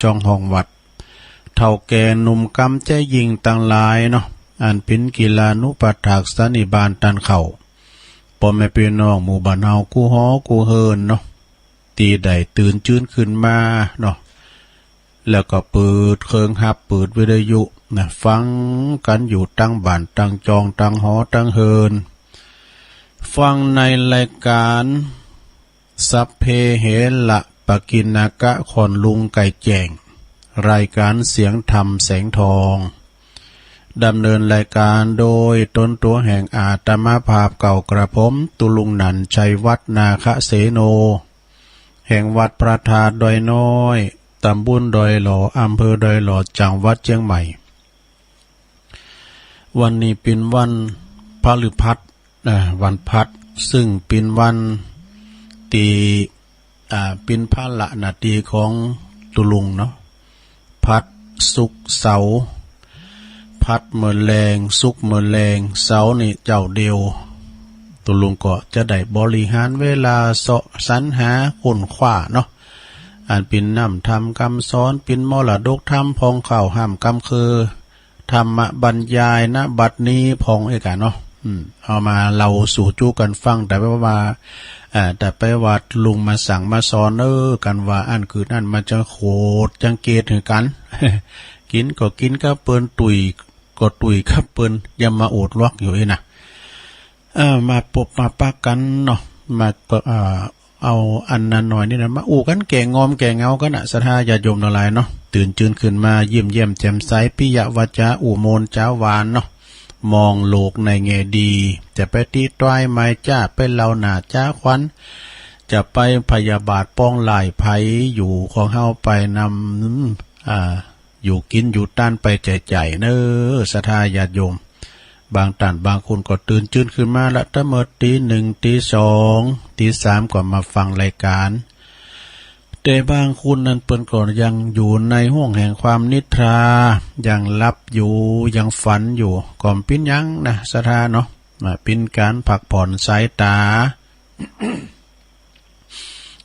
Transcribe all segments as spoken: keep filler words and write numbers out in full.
จ้องห้องวัด เฒ่าแก่หนุ่มกำแจ๊ยิ่งตังหลายเนาะ อันเป๋นกิลานุปัฏฐากสันนิบาตตันเข้า ป้อแม่ปี้น้องหมู่บ้านเฮากู้หอกู้เฮือนเนาะ ตี้ได้ตื่นจื้นขึ้นมาเนาะ แล้วก็เปิดเครื่องฮับ เปิดวิทยุนะ ฟังกั๋นอยู่ตังบ้านตังจองตังหอตังเฮือน ฟังในรายก๋าน สัพเพเหระปกิณณกะ ขอนลุงไก่แจ้ง รายก๋านเสียงธรรมแสงทอง ดำเนินรายก๋านโดยตนตั๋วแห่งอาตมาภาพเก่ากระผม ตุลุงหนันชัยวัฒน์ นาคเสโน แห่งวัดพระธาตุดอยน้อย ตำบลดอยหล่อ อำเภอดอยหล่อ จังหวัดเจียงใหม่ วันนี้เป๋นวันพฤหัส อ่า วันพฤหัส ซึ่งเป๋นวันตี้ อ่า เป๋นภาระหน้าตี้ของตุลุงเนาะ พฤหัส ศุกร์ เสาร์ พฤหัสเมินแลง ศุกร์เมินแลง เสาร์นี่เจ้าเดียว ตุลุงก็จะได้บริหารเวลาเซาะสรรหาค้นคว้าเนาะ อันเป๋นน้ำธรรมกำสอน เป๋นมรดกธรรมผ่องเข้าห้ามกำคือ ธรรมบรรยาย ณ บัดนี้พ่องเอ้ยกั๋นเนาะ อืม เอามาเล่าสู่จู้กั๋นฟัง แต่ว่า เอ่อ แต่ไปว่าลุงมาสั่งมาสอน เออ กั๋นว่าอั้นคืออั้น มันจังโขดจังเกตหื้อกั๋น กิ๋นก็กิ๋นกับเปิ้น ตุ้ยก็ตุ้ยกับเปิ้น อย่ามาโอดลอกอยู่อี้นะ เออ มาปบมาปะกั๋นเนาะ มาก็ เอ่อ เอาอันนั้นหน่อยนี่นะ มาอู้กั๋นแก่งอมแก่เหงากั๋นนะ ศรัทธาญาติโยมตังหลายเนาะ ตื่นจื้นขึ้นมายิ้มแย้มแจ่มใส ปิยวาจาอู้โมนจ๋าหวานเนาะ มองโลกในแง่ดี จะไปติต้ายหมายจ๊า ไปเล่าหน้าจ๊าขวัญ จะไปพยาบาทปองร้ายใผอยู่ ของเฮาไปนำ อ่า อยู่กิ๋นอยู่ต้านไปใจ๋ๆ เน้อ ศรัทธาญาติโยม บางต้านบางคนก็ตื่นจื้นขึ้นมาละ แต่เมื่อตี๋หนึ่ง ตี๋สอง ตี๋สาม ก็มาฟังรายก๋าน แต่บางคนนั้นเปิ้นก็ยังอยู่ในห้วงแห่งความนิทรา ยังหลับอยู่ ยังฝันอยู่ ก็บ่เป๋นหยังนะ ศรัทธาเนาะ อ่า เป๋นก๋านพักผ่อนสายต๋า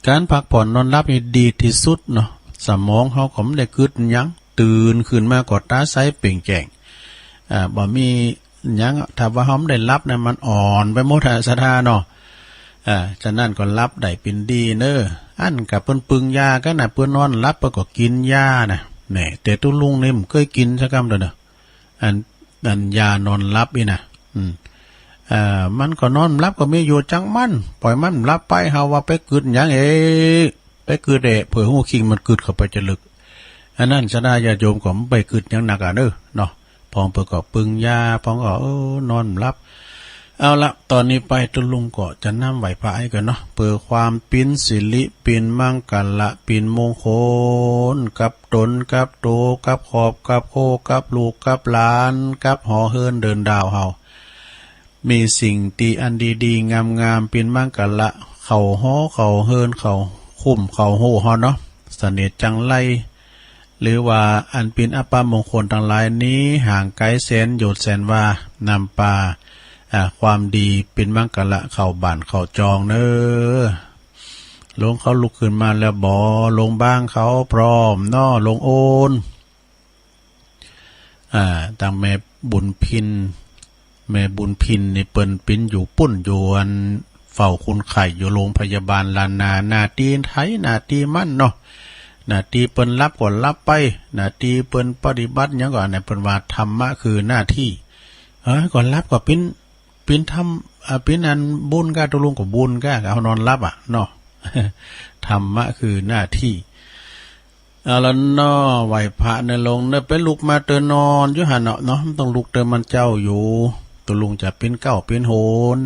ก๋านพักผ่อนนอนหลับนี่ดีตี้สุดเนาะ สมองเฮาก็บ่ได้กึ๊ดหยัง ตื่นขึ้นมาก็ต๋าใสเป่งแจ้ง อ่า บ่มีหยัง ถ้าว่าเฮาบ่ได้หลับนะ มันอ่อนไปหมดอะ ศรัทธาเนาะ อ่า ฉะนั้นก็หลับได้เป๋นดีเน้อ อั้นก็เปิ้นปึงยากั๋นนะ เปิ้นนอนหลับเปิ้นก็กิ๋นยานะ แหม แต่ตุ๊ลุงนี่บ่เกยกิ๋นสักกำเตื้อเนาะ อัน อันยานอนหลับอี้นะ อืม เอ่อ มันก็นอนหลับก็มีอยู่จังมัน ป่อยมันหลับไป เฮาว่าไปกึ๊ดหยังเอ๊ะ ไปกึ๊ดเอ๊ะ เผื่อฮู้คิงมันกึ๊ดเข้าไปจะลึก อันนั้นศรัทธาญาติโยมก็บ่ไปกึ๊ดหยังนักอะเน้อ เนาะ พ่องเปิ้นก็ปึงยา พ่องก็ เออ นอนหลับ เอาละ ต๋อนนี้ไปตุ๊ลุงก็จะนำไหว้พระให้กั๋นเนาะ เปื้อความเป๋นสิริ เป๋นมังคละ เป๋นมงคล กับต๋น กับโต กับครอบ กับครัว กับลูก กับหลาน กับหอเฮือนเดินดาวเฮา มีสิ่งตี้อันดีๆ งามๆ เป๋นมังคละ เข้าหอ เข้าเฮือน เข้าคุ้ม เข้าฮู้เฮาเนาะ เสน่ห์จังไร หรือว่าอันเป๋นอัปมงคลตังหลายนี้ ห่างไก๋แสนโยชน์แสนวา นำปา อ่า ความดีเป๋นมังคละเข้าบ้านเข้าจองเน้อ โลงเขาลุกขึ้นมาแล้วบ่ โลงบ้างเขาพร้อมเนาะ โลงโอน อ่า ตังแม่บุญพิน แม่บุญพินนี่เปิ้นเป๋นอยู่ปุ้น อยู่อันเฝ้าคนไข้อยู่โรงพยาบาลล้านนา หน้าตี้ไผหน้าตี้มันเนาะ หน้าตี้เปิ้นหลับก็หลับไป หน้าตี้เปิ้นปฏิบัติหยังก็ อันนั้นเปิ้นว่าธรรมะคือหน้าตี้ เออ ก็หลับก็เป๋น เป๋นธรรม อ่า เป๋นอันบุญก้า ตุ๊ลุงก็บุญก้า เฮานอนหลับอะเนาะ ธรรมะคือหน้าตี้ เอาละเนาะ ไหว้พระเน้อโลงเน้อ ไปลุกมาเต๊อะ นอนอยู่หั้นเนาะ เนาะ มันต้องลุกเต๊อะ มันเจ๊าอยู่ ตุ๊ลุงจะเป๋นเก๊าเป๋นโฮ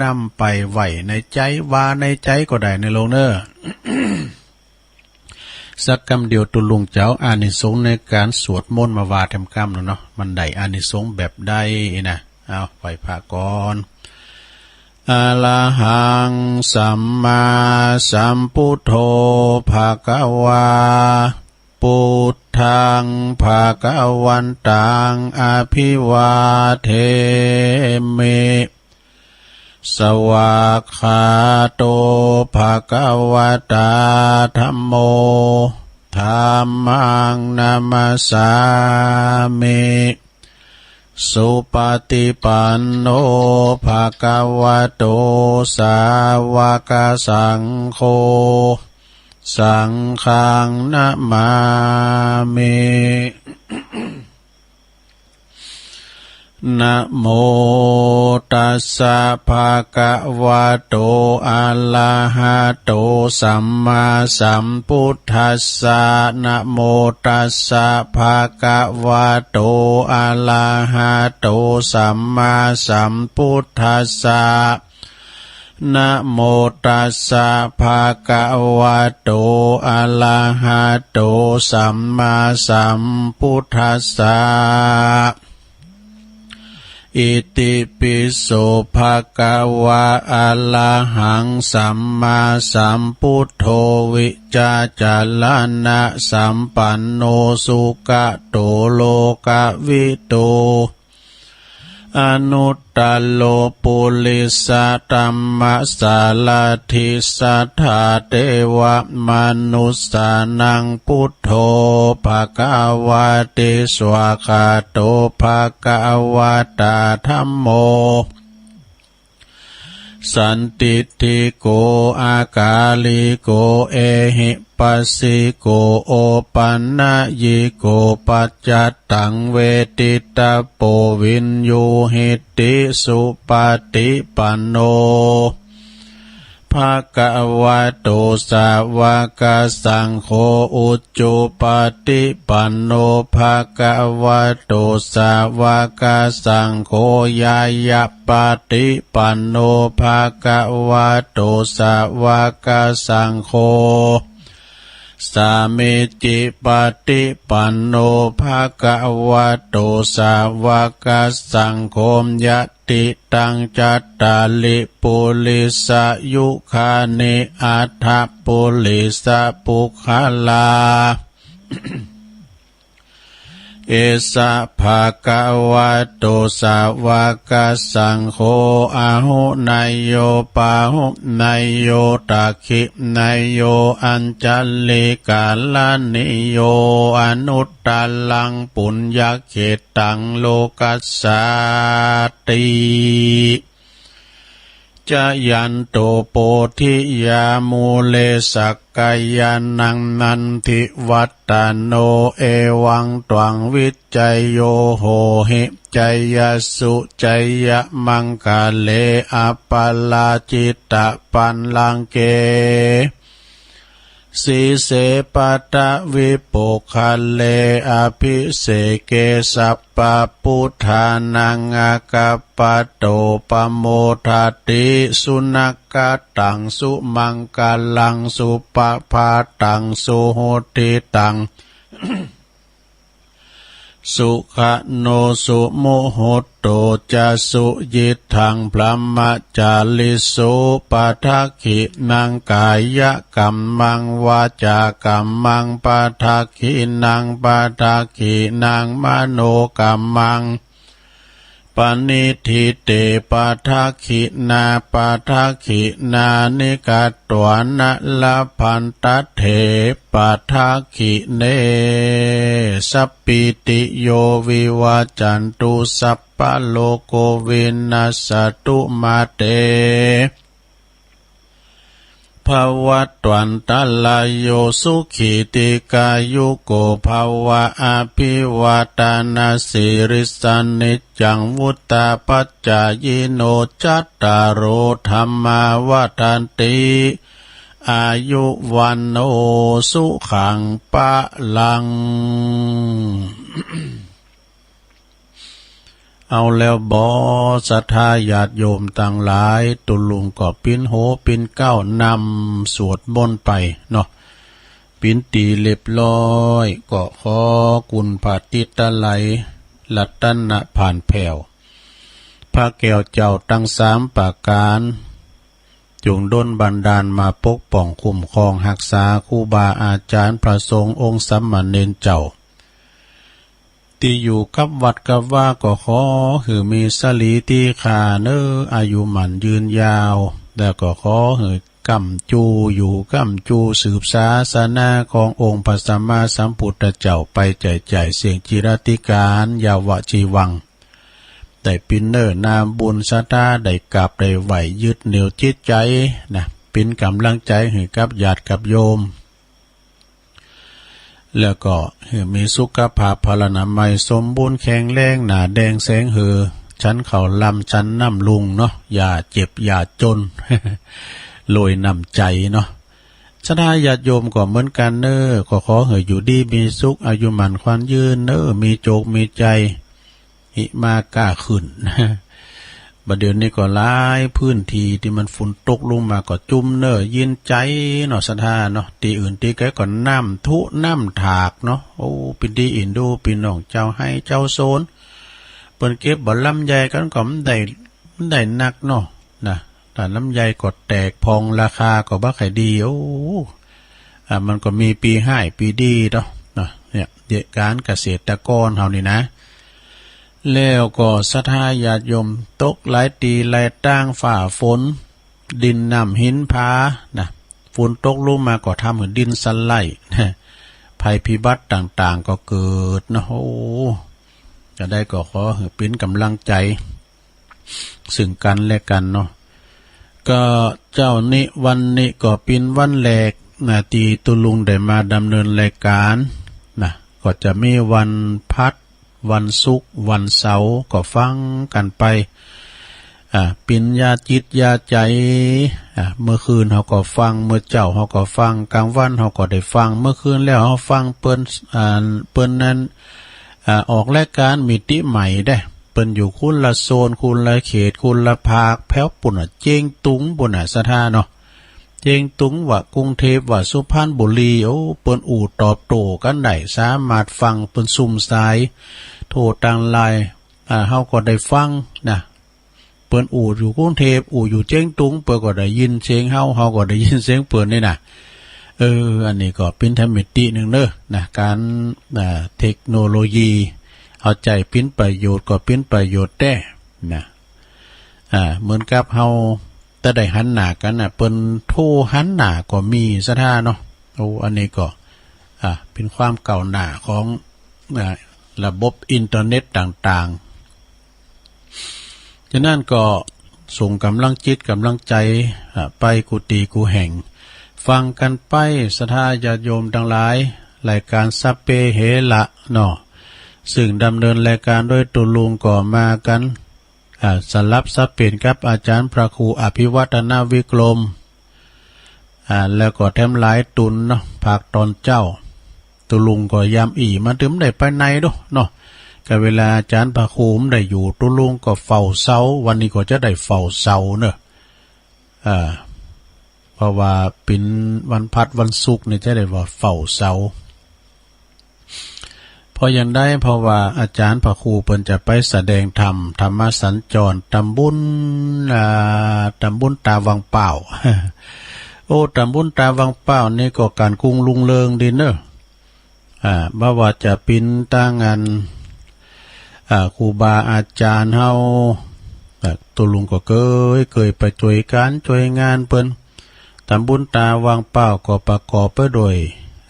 นำไป ไหว้ในใจ๋ ว่าในใจ๋ก็ได้เน้อโลงเน้อ สักกำเดียวตุ๊ลุงจะเอาอานิสงส์ในก๋านสวดมนต์มาว่าแถมกำเนาะ มันได้อานิสงส์แบบใดนะ เอา ไหว้พระก่อน อะระหัง สัมมาสัมพุทโธ ภะคะวา พุทธัง ภะคะวันตัง อะภิวาเทมิ สวากขาโต ภะคะวะตา ธัมโม ธัมมัง นะมัสสามิ สุปะติปันโน ภะคะวะโต สาวะกะสังโฆ สังฆัง นะมามิ นะโมตัสสะ ภะคะวะโต อะระหะโต สัมมาสัมพุทธัสสะ นะโมตัสสะ ภะคะวะโต อะระหะโต สัมมาสัมพุทธัสสะ นะโมตัสสะ ภะคะวะโต อะระหะโต สัมมาสัมพุทธัสสะ อิติปิโส ภะคะวะ อะระหัง สัมมาสัมพุทโธ วิจจารณะสัมปันโน สุขะโต โลกะวิทู อนุตตโร ปุริสะธัมมสารถิ สัทธาเตวะมนุสสานัง พุทโธ ภะคะวะติ สวากขาโต ภะคะวะตา ธัมโม สันทิฏฐิโก อะกาลิโก เอหิปัสสิโก โอปันนยิโก ปัจจัตตัง เวทิตะโป วิญญูหิติ สุปะติปันโน ภะคะวะโต สาวะกะสังโฆ อุจุปะติปันโน ภะคะวะโต สาวะกะสังโฆ ญาณะปะติปันโน ภะคะวะโต สาวะกะสังโฆ สามีจิปะติปันโน ภะคะวะโต สาวะกะสังโฆ ยะ ติตัง จัตตาริ ปุริสายุคานิ อัฏฐะ ปุริสะปุคคลา เอสะ ภะคะวะโต สาวะกะสังโฆ อาหุเนยโย ปาหุเนยโย ตักขิเนยโย อัญชลิกะระณีโย อนุตตะรัง ปุญญะเขต ตัง โลกัสสาติ จะยันโต โพธิยา มูเล สักกายานัง นันทิวัตตะโน เอวัง ตวัง วิจโย โหหิ จยสสุ จยมังคะเล อัปปะราจิตะปัลลังเก สีเส ปัทวิปุคคเล อะภิเสเก สัพพะปุทธานัง อาคัปปะโต ปะโมทะติ สุนัคขะตัง สุมังคะลัง สุปะภาตัง สุหุตติตัง สุขะโน สุมุหุตโต จะ สุยิตถัง บรหมจาริสุ ปะทักขินัง กายะกัมมัง วาจากัมมัง ปะทักขินัง ปะทักขินัง มโนกัมมัง ปะณิฏฐิเต ปะทักขินา ปะทักขินานิ กัตถวานะ ละพันทะเถ ปะทักขิเน สัพพีติโย วิวัจจันตุ สัพพะโรโค วินัสสะตุ มาเต ภะวัตวันตะราโย สุขี ทีฆายุโก ภะวะ อะภิวาทะนะสีลิสสะ นิจจัง วุฑฒาปะจายิโน จัตตาโร ธัมมา วัฑฒันติ อายุ วัณโณ สุขัง พะลัง เอาแล้วบ่ ศรัทธาญาติโยมตังหลาย ตุ๊ลุงก็ปิ๊นโหปิ๊นเก๊านำสวดมนต์ไปเนาะ ปิ๊นตี๋เรียบร้อย ก็ขอคุณพระติตะไลย รัตนะผ่านแผ้ว พระแก้วเจ้าตังสามประก๋าน จงดลบันดาลมาปกป้องคุ้มครองฮักษาครูบาอาจ๋ารย์ พระสงฆ์องค์สามเณรเจ้า ตี้อยู่กับวัดกับวา ก็ขอหื้อมีสะหลีตี้ข้าเน่อ อายุหมั้นยืนยาว แล้วก็ขอหื้อ ก้ำจูอยู่ ก้ำจูสืบศาสนาขององค์พระสัมมาสัมพุทธเจ้าไปใจ๋ๆ เสี้ยงจิรัติกาล ยาวจีวัง ได้เป๋นเนื้อนาบุญศรัทธา ได้กราบได้ไหว้ยึดเหนี่ยวจิตใจ๋นะ เป๋นก๋ำลังใจ๋หื้อกับญาติกับโยม แล้วก็หื้อมีสุขภาพพลานามัยสมบูรณ์แข็งแรง หน้าแด่งแสงเหือ ฉันข้าวลำฉันน้ำลุงเนาะ อย่าเจ็บอย่าจน โดยน้ำใจ๋เนาะ ศรัทธาญาติโยมก็เหมือนกั๋นเน้อ ก็ขอหื้ออยู่ดีมีสุข อายุหมั้นขวัญยืนเน้อ มีโจคมีชัย หิมาก้าขึ้น บ่าเดี่ยวนี้ก็หลายพื้นตี้ตี้มันฝนตกลงมาก็จุ่มเน้อ เย็นใจ๋เนาะศรัทธาเนาะ ตี้อื่นตี้ไก๋ก็น้ำทุ่น้ำถากเนาะ โอ้ เป๋นตี้เอ็นดูปี้น้องเจ้าไฮ่เจ้าโซน เปิ้นเก็บบ่าลำไยกั๋นก็บ่ได้ บ่ได้นักเนาะ นะ ถ้าลำไยก็แตกพอง ราคาก็บ่ใค่ดี โอ้ อ่า มันก็มีปี๋ฮ้ายปี๋ดีเนาะ นะ เนี่ย เยียะก๋านเกษตรกรเฮานี่นะ แล้วก็ศรัทธาญาติโยม ตกหลายตี้หลายตาง ฟ้าฝน ดินน้ำหินผา นะ ฝนตกลงมาก็ทำหื้อดินสไลด์ นะ ภัยพิบัติต่างๆ ก็เกิดเนาะ โอ้ จะได้ก็ขอหื้อเป๋นก๋ำลังใจ๋ ซึ่งกั๋นและกั๋นเนาะ ก็เจ๊านี้วันนี้ก็เป๋นวันแรกนะ ตี้ตุ๊ลุงได้มาดำเนินรายก๋านนะ ก็จะมีวันพัด วันศุกร์ วันเสาร์ ก็ฟังกั๋นไป อ่า เป๋นยาจิตยาใจ๋ อ่า เมื่อคืนเฮาก็ฟัง เมื่อเจ๊าเฮาก็ฟัง ก๋างวันเฮาก็ได้ฟัง เมื่อคืนแล้วเฮาฟังเปิ้น อ่า เปิ้นนั้น อ่า ออกรายก๋านมิติใหม่เด้ เปิ้นอยู่คนละโซน คนละเขต คนละภาค แผวปู๊นน่ะ เจียงตุงปู๊นน่ะ ศรัทธาเนาะ เจียงตุงว่า กรุงเทพฯ ว่า สุพรรณบุรี โอ้ เปิ้นอู้ตอบโต้กั๋นได้ สามารถฟัง เปิ้นซุ่มสาย โทรตางไลน์ อ่า เฮาก็ได้ฟังนะ เปิ้นอู้อยู่กรุงเทพฯ อู้อยู่เจียงตุง เปิ้นก็ได้ยินเสียงเฮา เฮาก็ได้ยินเสียงเปิ้นนี่นะ เออ อันนี้ก็เป๋นแถมมิตินึ่งเน้อ นะ ก๋าน อ่า เทคโนโลยี เอาใจ๋เป๋นประโยชน์ก็เป๋นประโยชน์แต๊นะ อ่า เหมือนกับเฮา แต่ได้หันหน้ากั๋นน่ะ เปิ้นโทรหันหน้าก็มี ศรัทธาเนาะ โอ้ อันนี้ก็ อ่า เป๋นความก้าวหน้าของ อ่า ระบบอินเทอร์เน็ตต่างๆ ฉะนั้นก็ส่งก๋ำลังจิตก๋ำลังใจ๋ อ่า ไปกู้ตี้กู้แห่ง ฟังกั๋นไป ศรัทธาญาติโยมตังหลาย รายก๋านสัพเพเหระเนาะ ซึ่งดำเนินรายก๋านโดยตุ๊ลุงก็มากั๋น อ่า สลับสับเปลี่ยนกับอาจ๋ารย์พระครูอภิวัฒนวิกรม อ่า แล้วก็แถมหลายตุ๊นเนาะ ภาคต๋อนเจ๊า ตุ๊ลุงก็ยามอี่ มันตึงบ่ได้ไปไหนดอกเนาะ ก็เวลาอาจ๋ารย์พระครูบ่ได้อยู่ ตุ๊ลุงก็เฝ้าเสา วันนี้ก็จะได้เฝ้าเสาเนาะ อ่า เพราะว่าเป๋นวันพัดวันศุกร์นี่จะได้ว่าเฝ้าเสา เพราะหยังได้ เพราะว่าอาจ๋ารย์พระครูเปิ้นจะไปแสดงธรรม ธรรมสัญจร ต๋ำบุญ อ่า ต๋ำบุญตาวังเป้า โอ้ ต๋ำบุญตาวังเป้านี่ก็ก๋านกุ่งลุงเริงดีเนาะ อ่า บ่ว่าจะเป๋นตางอัน อ่า ครูบาอาจ๋ารย์เฮา อ่า ตุ๊ลุงก็เกย เกยไปจ้วยก๋านจ้วยงานเปิ้น ต๋ำบุญตาวังเป้าก็ประกอบไปด้วย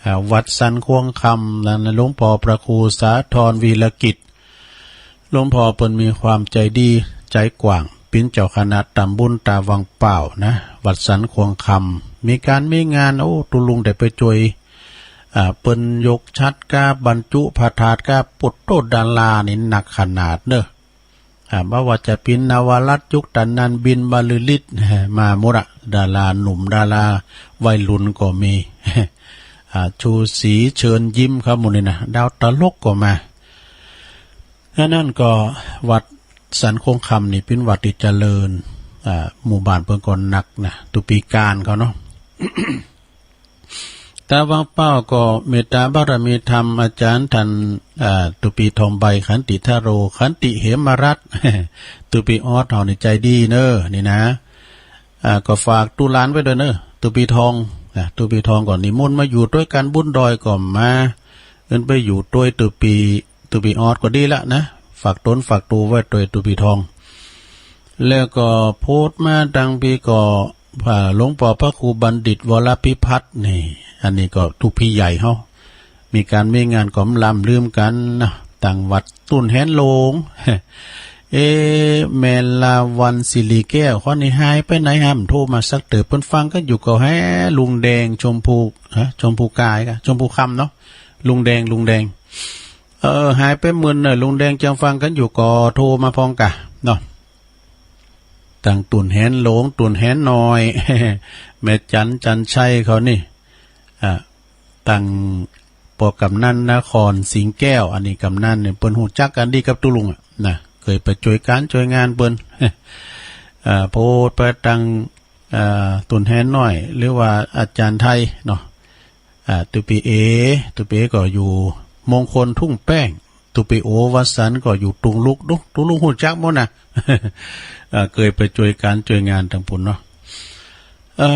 อ่า วัดสันขวงคำ นั้นหลวงพ่อพระครูสาธรวีรกิจ หลวงพ่อเปิ้นมีความใจ๋ดีใจ๋กว้าง เป๋นเจ้าคณะต๋ำบุญตาวังเป้านะ วัดสันขวงคำ มีก๋านมีงาน โอ้ ตุ๊ลุงได้ไปจ้วย อ่า เปิ้นยกฉัตรกาบรรจุพระธาตุกา ปุตโต ดารานี่หนักขนาดเนาะ อ่า บ่ว่าจะเป๋นนวรัตน์ ยุคต๋อนนั้น บินบรรลือฤทธิ์ มาหมดอะ ดาราหนุ่มดาราวัยรุ่นก็มี อ่า ชูศรีเชิญยิ้มเขาหมู่นี่นะ ดาวตลกก็มา อันนั้นก็วัดสันขวงคำนี่เป๋นวัดตี้เจริญ อ่า หมู่บ้านเปิ้นก็หนักนะ ตุ๊ปีก๋านเขาเนาะ ตาวังเป้าก็เมตตาบารมีธรรม อาจ๋ารย์ต้าน อ่า ตุ๊ปีทองใบขันติทโร ขันติเหมรัตน์ ตุ๊ปีออสเฮานี่ใจ๋ดีเนาะ นี่นะ อ่า ก็ฝากตุ๊หลานไว้ตวยเนาะ ตุ๊ปีทอง นะ ตุ๊ปีทองก็นิมนต์มาอยู่ตวยกั๋นบุญดอยก็มา เอิ้นไปอยู่ตวยตุ๊ปี ตุ๊ปีออสก็ดีละนะ ฝากต๋นฝากตั๋วไว้ตวยตุ๊ปีทอง แล้วก็โพสต์มาตังปี้ก็ อ่า หลวงป้อพระครูบัณฑิตวรพิพัฒน์นี่ อันนี้ก็ตุ๊พี่ใหญ่เฮา มีก๋านมีงานก็บ่ล้ำลืมกั๋นนะ ตังวัดตุ๊นแฮนหลง เอ๊ะ แม่ลาวัณย์ สิริแก้ว ข้อนี้หายไปไหนฮะ บ่โทรมาสักเตื้อ เปิ้นฟังกั๋นอยู่ก่อแฮะ ลุงแดง ชมพู ฮะ ชมพูกายกะ ชมพูคำเนาะ ลุงแดง ลุงแดง เออ หายไปเมินเน่อ ลุงแดง จำฟังกั๋นอยู่ก่อ โทรมาพ่องกะเนาะ ตังตุ๊นแฮนหลง ตุ๊นแฮนน้อย แม่จัน จันชัยเขานี่ อ่ะ ตังป้อกำนันนครสิงห์แก้ว อันนี้กำนันเนี่ย เปิ้นฮู้จักกั๋นดีกับตุ๊ลุงอะนะ เกยไปจ้วยก๋านจ้วยงานเปิ้น อ่า โพดไปตัง อ่า ตุ๊นแฮนน้อย หรือว่าอาจ๋ารย์ไทยเนาะ อ่า ตุ๊ปี้เอ ตุ๊ปี้เอก็อยู่มงคลทุ่งแป้ง ตุ๊ปี้โอ วสันต์ก็อยู่ตุงลุก ดู ตุ๊ลุงฮู้จักหมดนะ อ่า เกยไปจ้วยก๋านจ้วยงานตังปู้นเนาะ เอ่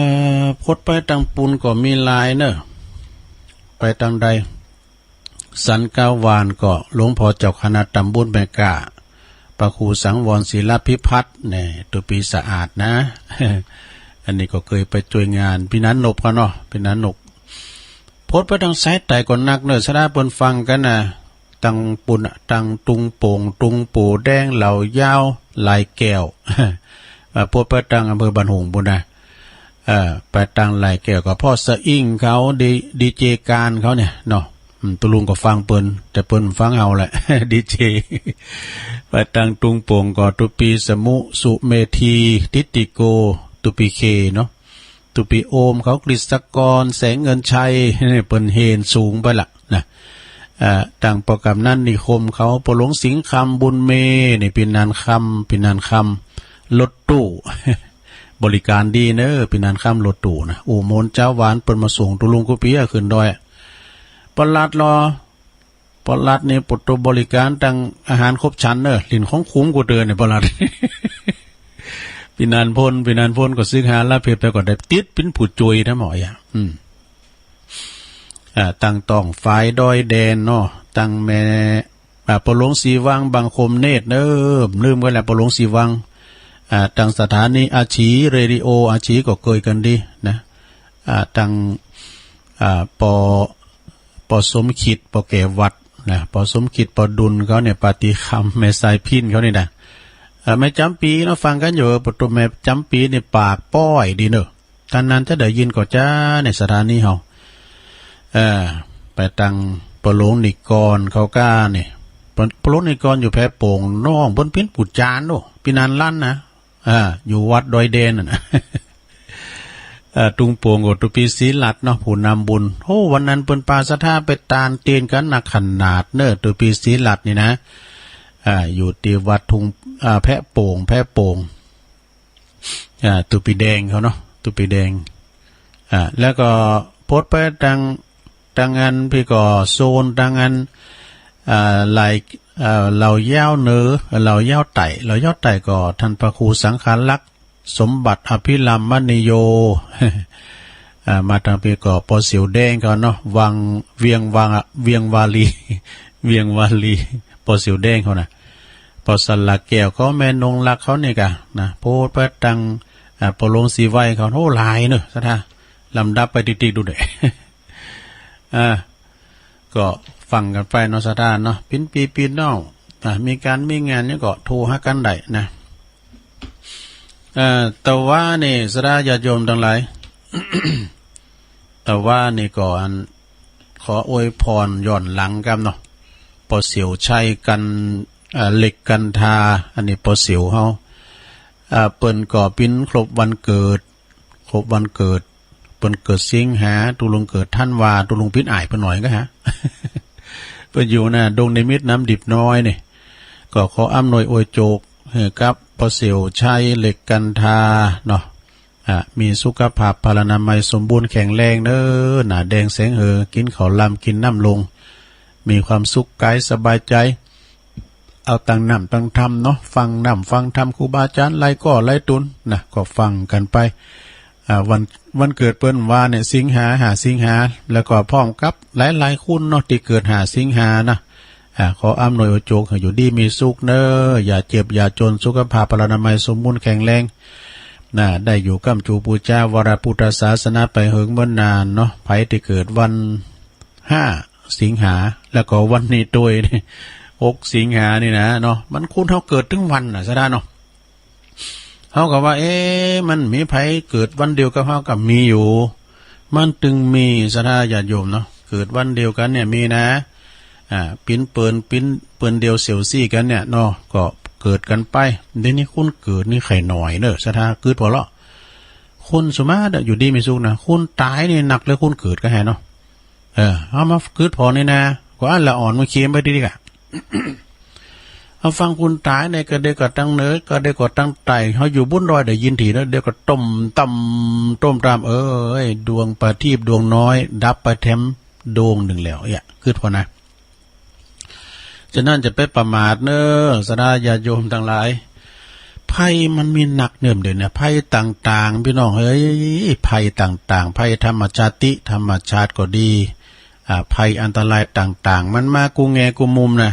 อ โพดไปตังปู้นก็มีหลายเน่อ ไปตังใด สันกาวานก็หลวงป้อเจ้าคณะต๋ำบลแม่ก้า พระครูสังวรศิลพิพัฒน์เนี่ย ตุ๊ปี้สะอาดนะ อันนี้ก็เกยไปจ้วยงานปี้นานนบเขาเนาะ ปี้นานนบ โพดไปตังสายใต้ก็นักเน่อ สะดาเปิ้นฟังกั๋นนะ ตังปู้นน่ะ ตังตุงโป่ง ตุงโป่งแดง เหล่ายาว หลายแก้ว อ่า โพดไปตังอำเภอบ้านโฮงปู้นนะ เอ่อ ไปตังหลายแก้วก็ป้อสะอิ้งเขา ดี ดีเจการเขาเนี่ยเนาะ อืม ตุ๊ลุงก็ฟังเปิ้น แต่เปิ้นฟังเฮาแหละ ดีเจ ไปตังตุงโป่งก็ตุ๊ปี้สมุ สุเมธี ทิตติโก ตุ๊ปี้เคเนาะ ตุ๊ปี้โอมเขา กฤษกร แสงเงินชัย นี่เปิ้นเฮนสูงไปละนะ เอ่อ ตังป้อกำนันนิคมเขา ป้อหลวงสิงห์คำ บุญเม นี่ปี้นานคำ ปี้นานคำ รถตู้ บริการดีเน่อ ปี้นานคำ รถตู้นะ โอ้ โมนเจ๊าหวาน เปิ้นมาส่งตุ๊ลุงกู้ปี้อะ ขึ้นดอยอะ ป้อหลัดลอ ป้อหลัดนี่ โปรโตบริการตังอาหารครบฉันเน่อ หลิ้นของขุมกู้เตื้อเนี่ย ป้อหลัด ปี้นานพล ปี้นานพลก็สิงหาลาเพชรไปก็ได้ติดเป๋นผู้จ้วยนะหมออะ อืม อ่า ตังต้องฝายดอยแดนเนาะ ตังแม่ อ่า ป้อหลวงศรีวัง บางคมเนตรเน่อ ลืมไว้แล้ว ป้อหลวงศรีวัง อ่า ตังสถานีอาชี เรดิโออาชีก็เกยกั๋นดีนะ อ่า ตัง อ่า ป้อ ป้อสมคิด ป้อแก่วัดนะ ป้อสมคิด ป้อดุลเขาเนี่ย ปาฏิคำ แม่สายพิณเขานี่นะ เอ่อ แม่จ๋ำปี๋เนาะ ฟังกั๋นอยู่ ป้อตุ๊แม่จ๋ำปี๋นี่ปากป้อยดีเน่อ ต้านนั้นจะได้ยินก่อจ๊ะ ในสถานีเฮา เอ่อ ไปตังป้อหลวงนิกรเขาก้านี่ ป้อ ป้อหลวงนิกรอยู่แพโป่ง น้องเปิ้นเป๋นผู้จานโอ้ ปี้นานลั่นนะ อ่า อยู่วัดดอยแดนน่ะนะ เอ่อ ตุงโป่งก็ตุ๊ปี้ศรีหลัดเนาะ ผู้นำบุญ โอ้ วันนั้นเปิ้นปาศรัทธาไปตานเตียนกั๋นนักขนาดเน่อ ตุ๊ปี้ศรีหลัดนี่นะ อ่า อยู่ตี้วัดทุ่ง อ่า แพโป่ง แพโป่ง อ่า ตุ๊ปี้แดงเขาเนาะ ตุ๊ปี้แดง อ่า แล้วก็โพดไปตัง ตังอันปี้ก็โซนตังอัน อ่า ไหล่ อ่า เหล่ายาวเหนือ เหล่ายาวใต้ เหล่ายาวใต้ก็ต้านพระครูสังฆารักษ์ สมบัติอภิรามมณีโย อ่า มาตังปี้ก็ป้อเสี่ยวแดงเขาเนาะ วัง เวียงวังอะ เวียงวาลี เวียงวาลี ป้อเสี่ยวแดงเขานะ ป้อสระแก้วเขา แม่นงรักเขานี่กะนะ โพดไปตัง อ่า ป้อหลวงศรีไวเขา โอ้ หลายเน่อ ศรัทธา ลำดับไปติ๊กๆ ดูเน่อ อ่า ก็ฟังกั๋นไปเนาะ ศรัทธาเนาะ ปี้นปี้ปี้น้อง อ่า มีก๋านมีงานหยังก็โทรหากั๋นได้นะ เอ่อ แต่ว่านี่ ศรัทธาญาติโยมตังหลาย แต่ว่านี่ก็อัน ขออวยพรย้อนหลังกำเนาะ ป้อเสี่ยวชัย กัน เอ่อ เหล็กกันทา อันนี้ป้อเสี่ยวเฮา อ่า เปิ้นก็ปิ๊นครบวันเกิด ครบวันเกิด เปิ้นเกิดสิงหา ตุ๊ลุงเกิดธันวา ตุ๊ลุงปิ๊นอ้ายเปิ้นหน่อยก็ฮะ เปิ้นอยู่น่ะ ดงนิมิตรน้ำดิบน้อยนี่ ก็ขออำนวยอวยโจกหื้อกับป้อเสี่ยวชัย เหล็กกันทาเนาะ อ่ะ มีสุขภาพพลานามัยสมบูรณ์แข็งแรงเน่อ หน้าแดงแสงเหือ กิ๋นข้าวลำกิ๋นน้ำลง มีความสุขกายสบายใจ๋ เอาตังน้ำตังธรรมเนาะ ฟังน้ำฟังธรรมครูบาอาจ๋ารย์หลายก้อหลายตุ๊นนะ ก็ฟังกั๋นไป อ่า วัน วันเกิดเปิ้นว่าเนี่ย สิงหา ห้าสิงหา แล้วก็พร้อมกับหลายๆ คนเนาะ ตี้เกิดห้าสิงหานะ อ่า ขออำนวยอวยโจกหื้ออยู่ดีมีสุขเน่อ อย่าเจ็บอย่าจ๋น สุขภาพพลานามัยสมบูรณ์แข็งแรง น่ะ ได้อยู่ก้ำจูปู๋จา วรพุทธศาสนาไปเหิงเมินนานเนาะ ใผตี้เกิดวันห้าสิงหา แล้วก็วันนี้ตวย หกสิงหานี่นะเนาะ มันคนเฮาเกิดตึงวันน่ะ ศรัทธาเนาะ เฮาก็ว่า เอ๊ะ มันมีใผเกิดวันเดียวกับเฮา ก็มีอยู่ มันตึงมี ศรัทธาญาติโยมเนาะ เกิดวันเดียวกั๋นเนี่ยมีนะ อ่า ปิ้นเปิ้น ปิ้นเปิ้นเดียวเสี่ยวซี้กั๋นเนี่ยเนาะ ก็เกิดกั๋นไป เดี๋ยวนี้คนเกิดนี่ใค่หน่อยเน่อ ศรัทธา กึ๊ดผ่อเลาะ คนส่วนมากอะอยู่ดีมีสุขนะ คนต๋ายนี่นักเลย คนเกิดก็แฮะเนาะ เออ เฮามาเกิดผ่อนี่นะ ก็อันละอ่อนมันเคียมไปดีๆ ก่ะ เฮาฟังคนต๋ายเนี่ย ก็เดี๋ยวก็ตังเหนือ ก็เดี๋ยวก็ตังใต้ เฮาอยู่บนดอยได้ยินถี่นะ เดี๋ยวก็ต้มตำ ต้มตำ เอ้ย ดวงประทีปดวงน้อย ดับไปแถมดวงนึ่งแล้ว เอี้ย กึ๊ดผ่อนะ ฉะนั้นจะไปประมาทเน่อ ศรัทธาญาติโยมตังหลาย ภัยมันมีนักเน่อ เดี๋ยวนี้ ภัยต่างๆ ปี้น้องเอ๋ย ภัยต่างๆ ภัยธรรมชาติ ธรรมชาติก็ดี อ่า ภัยอันตรายต่างๆ มันมากู้แง่กู้มุมนะ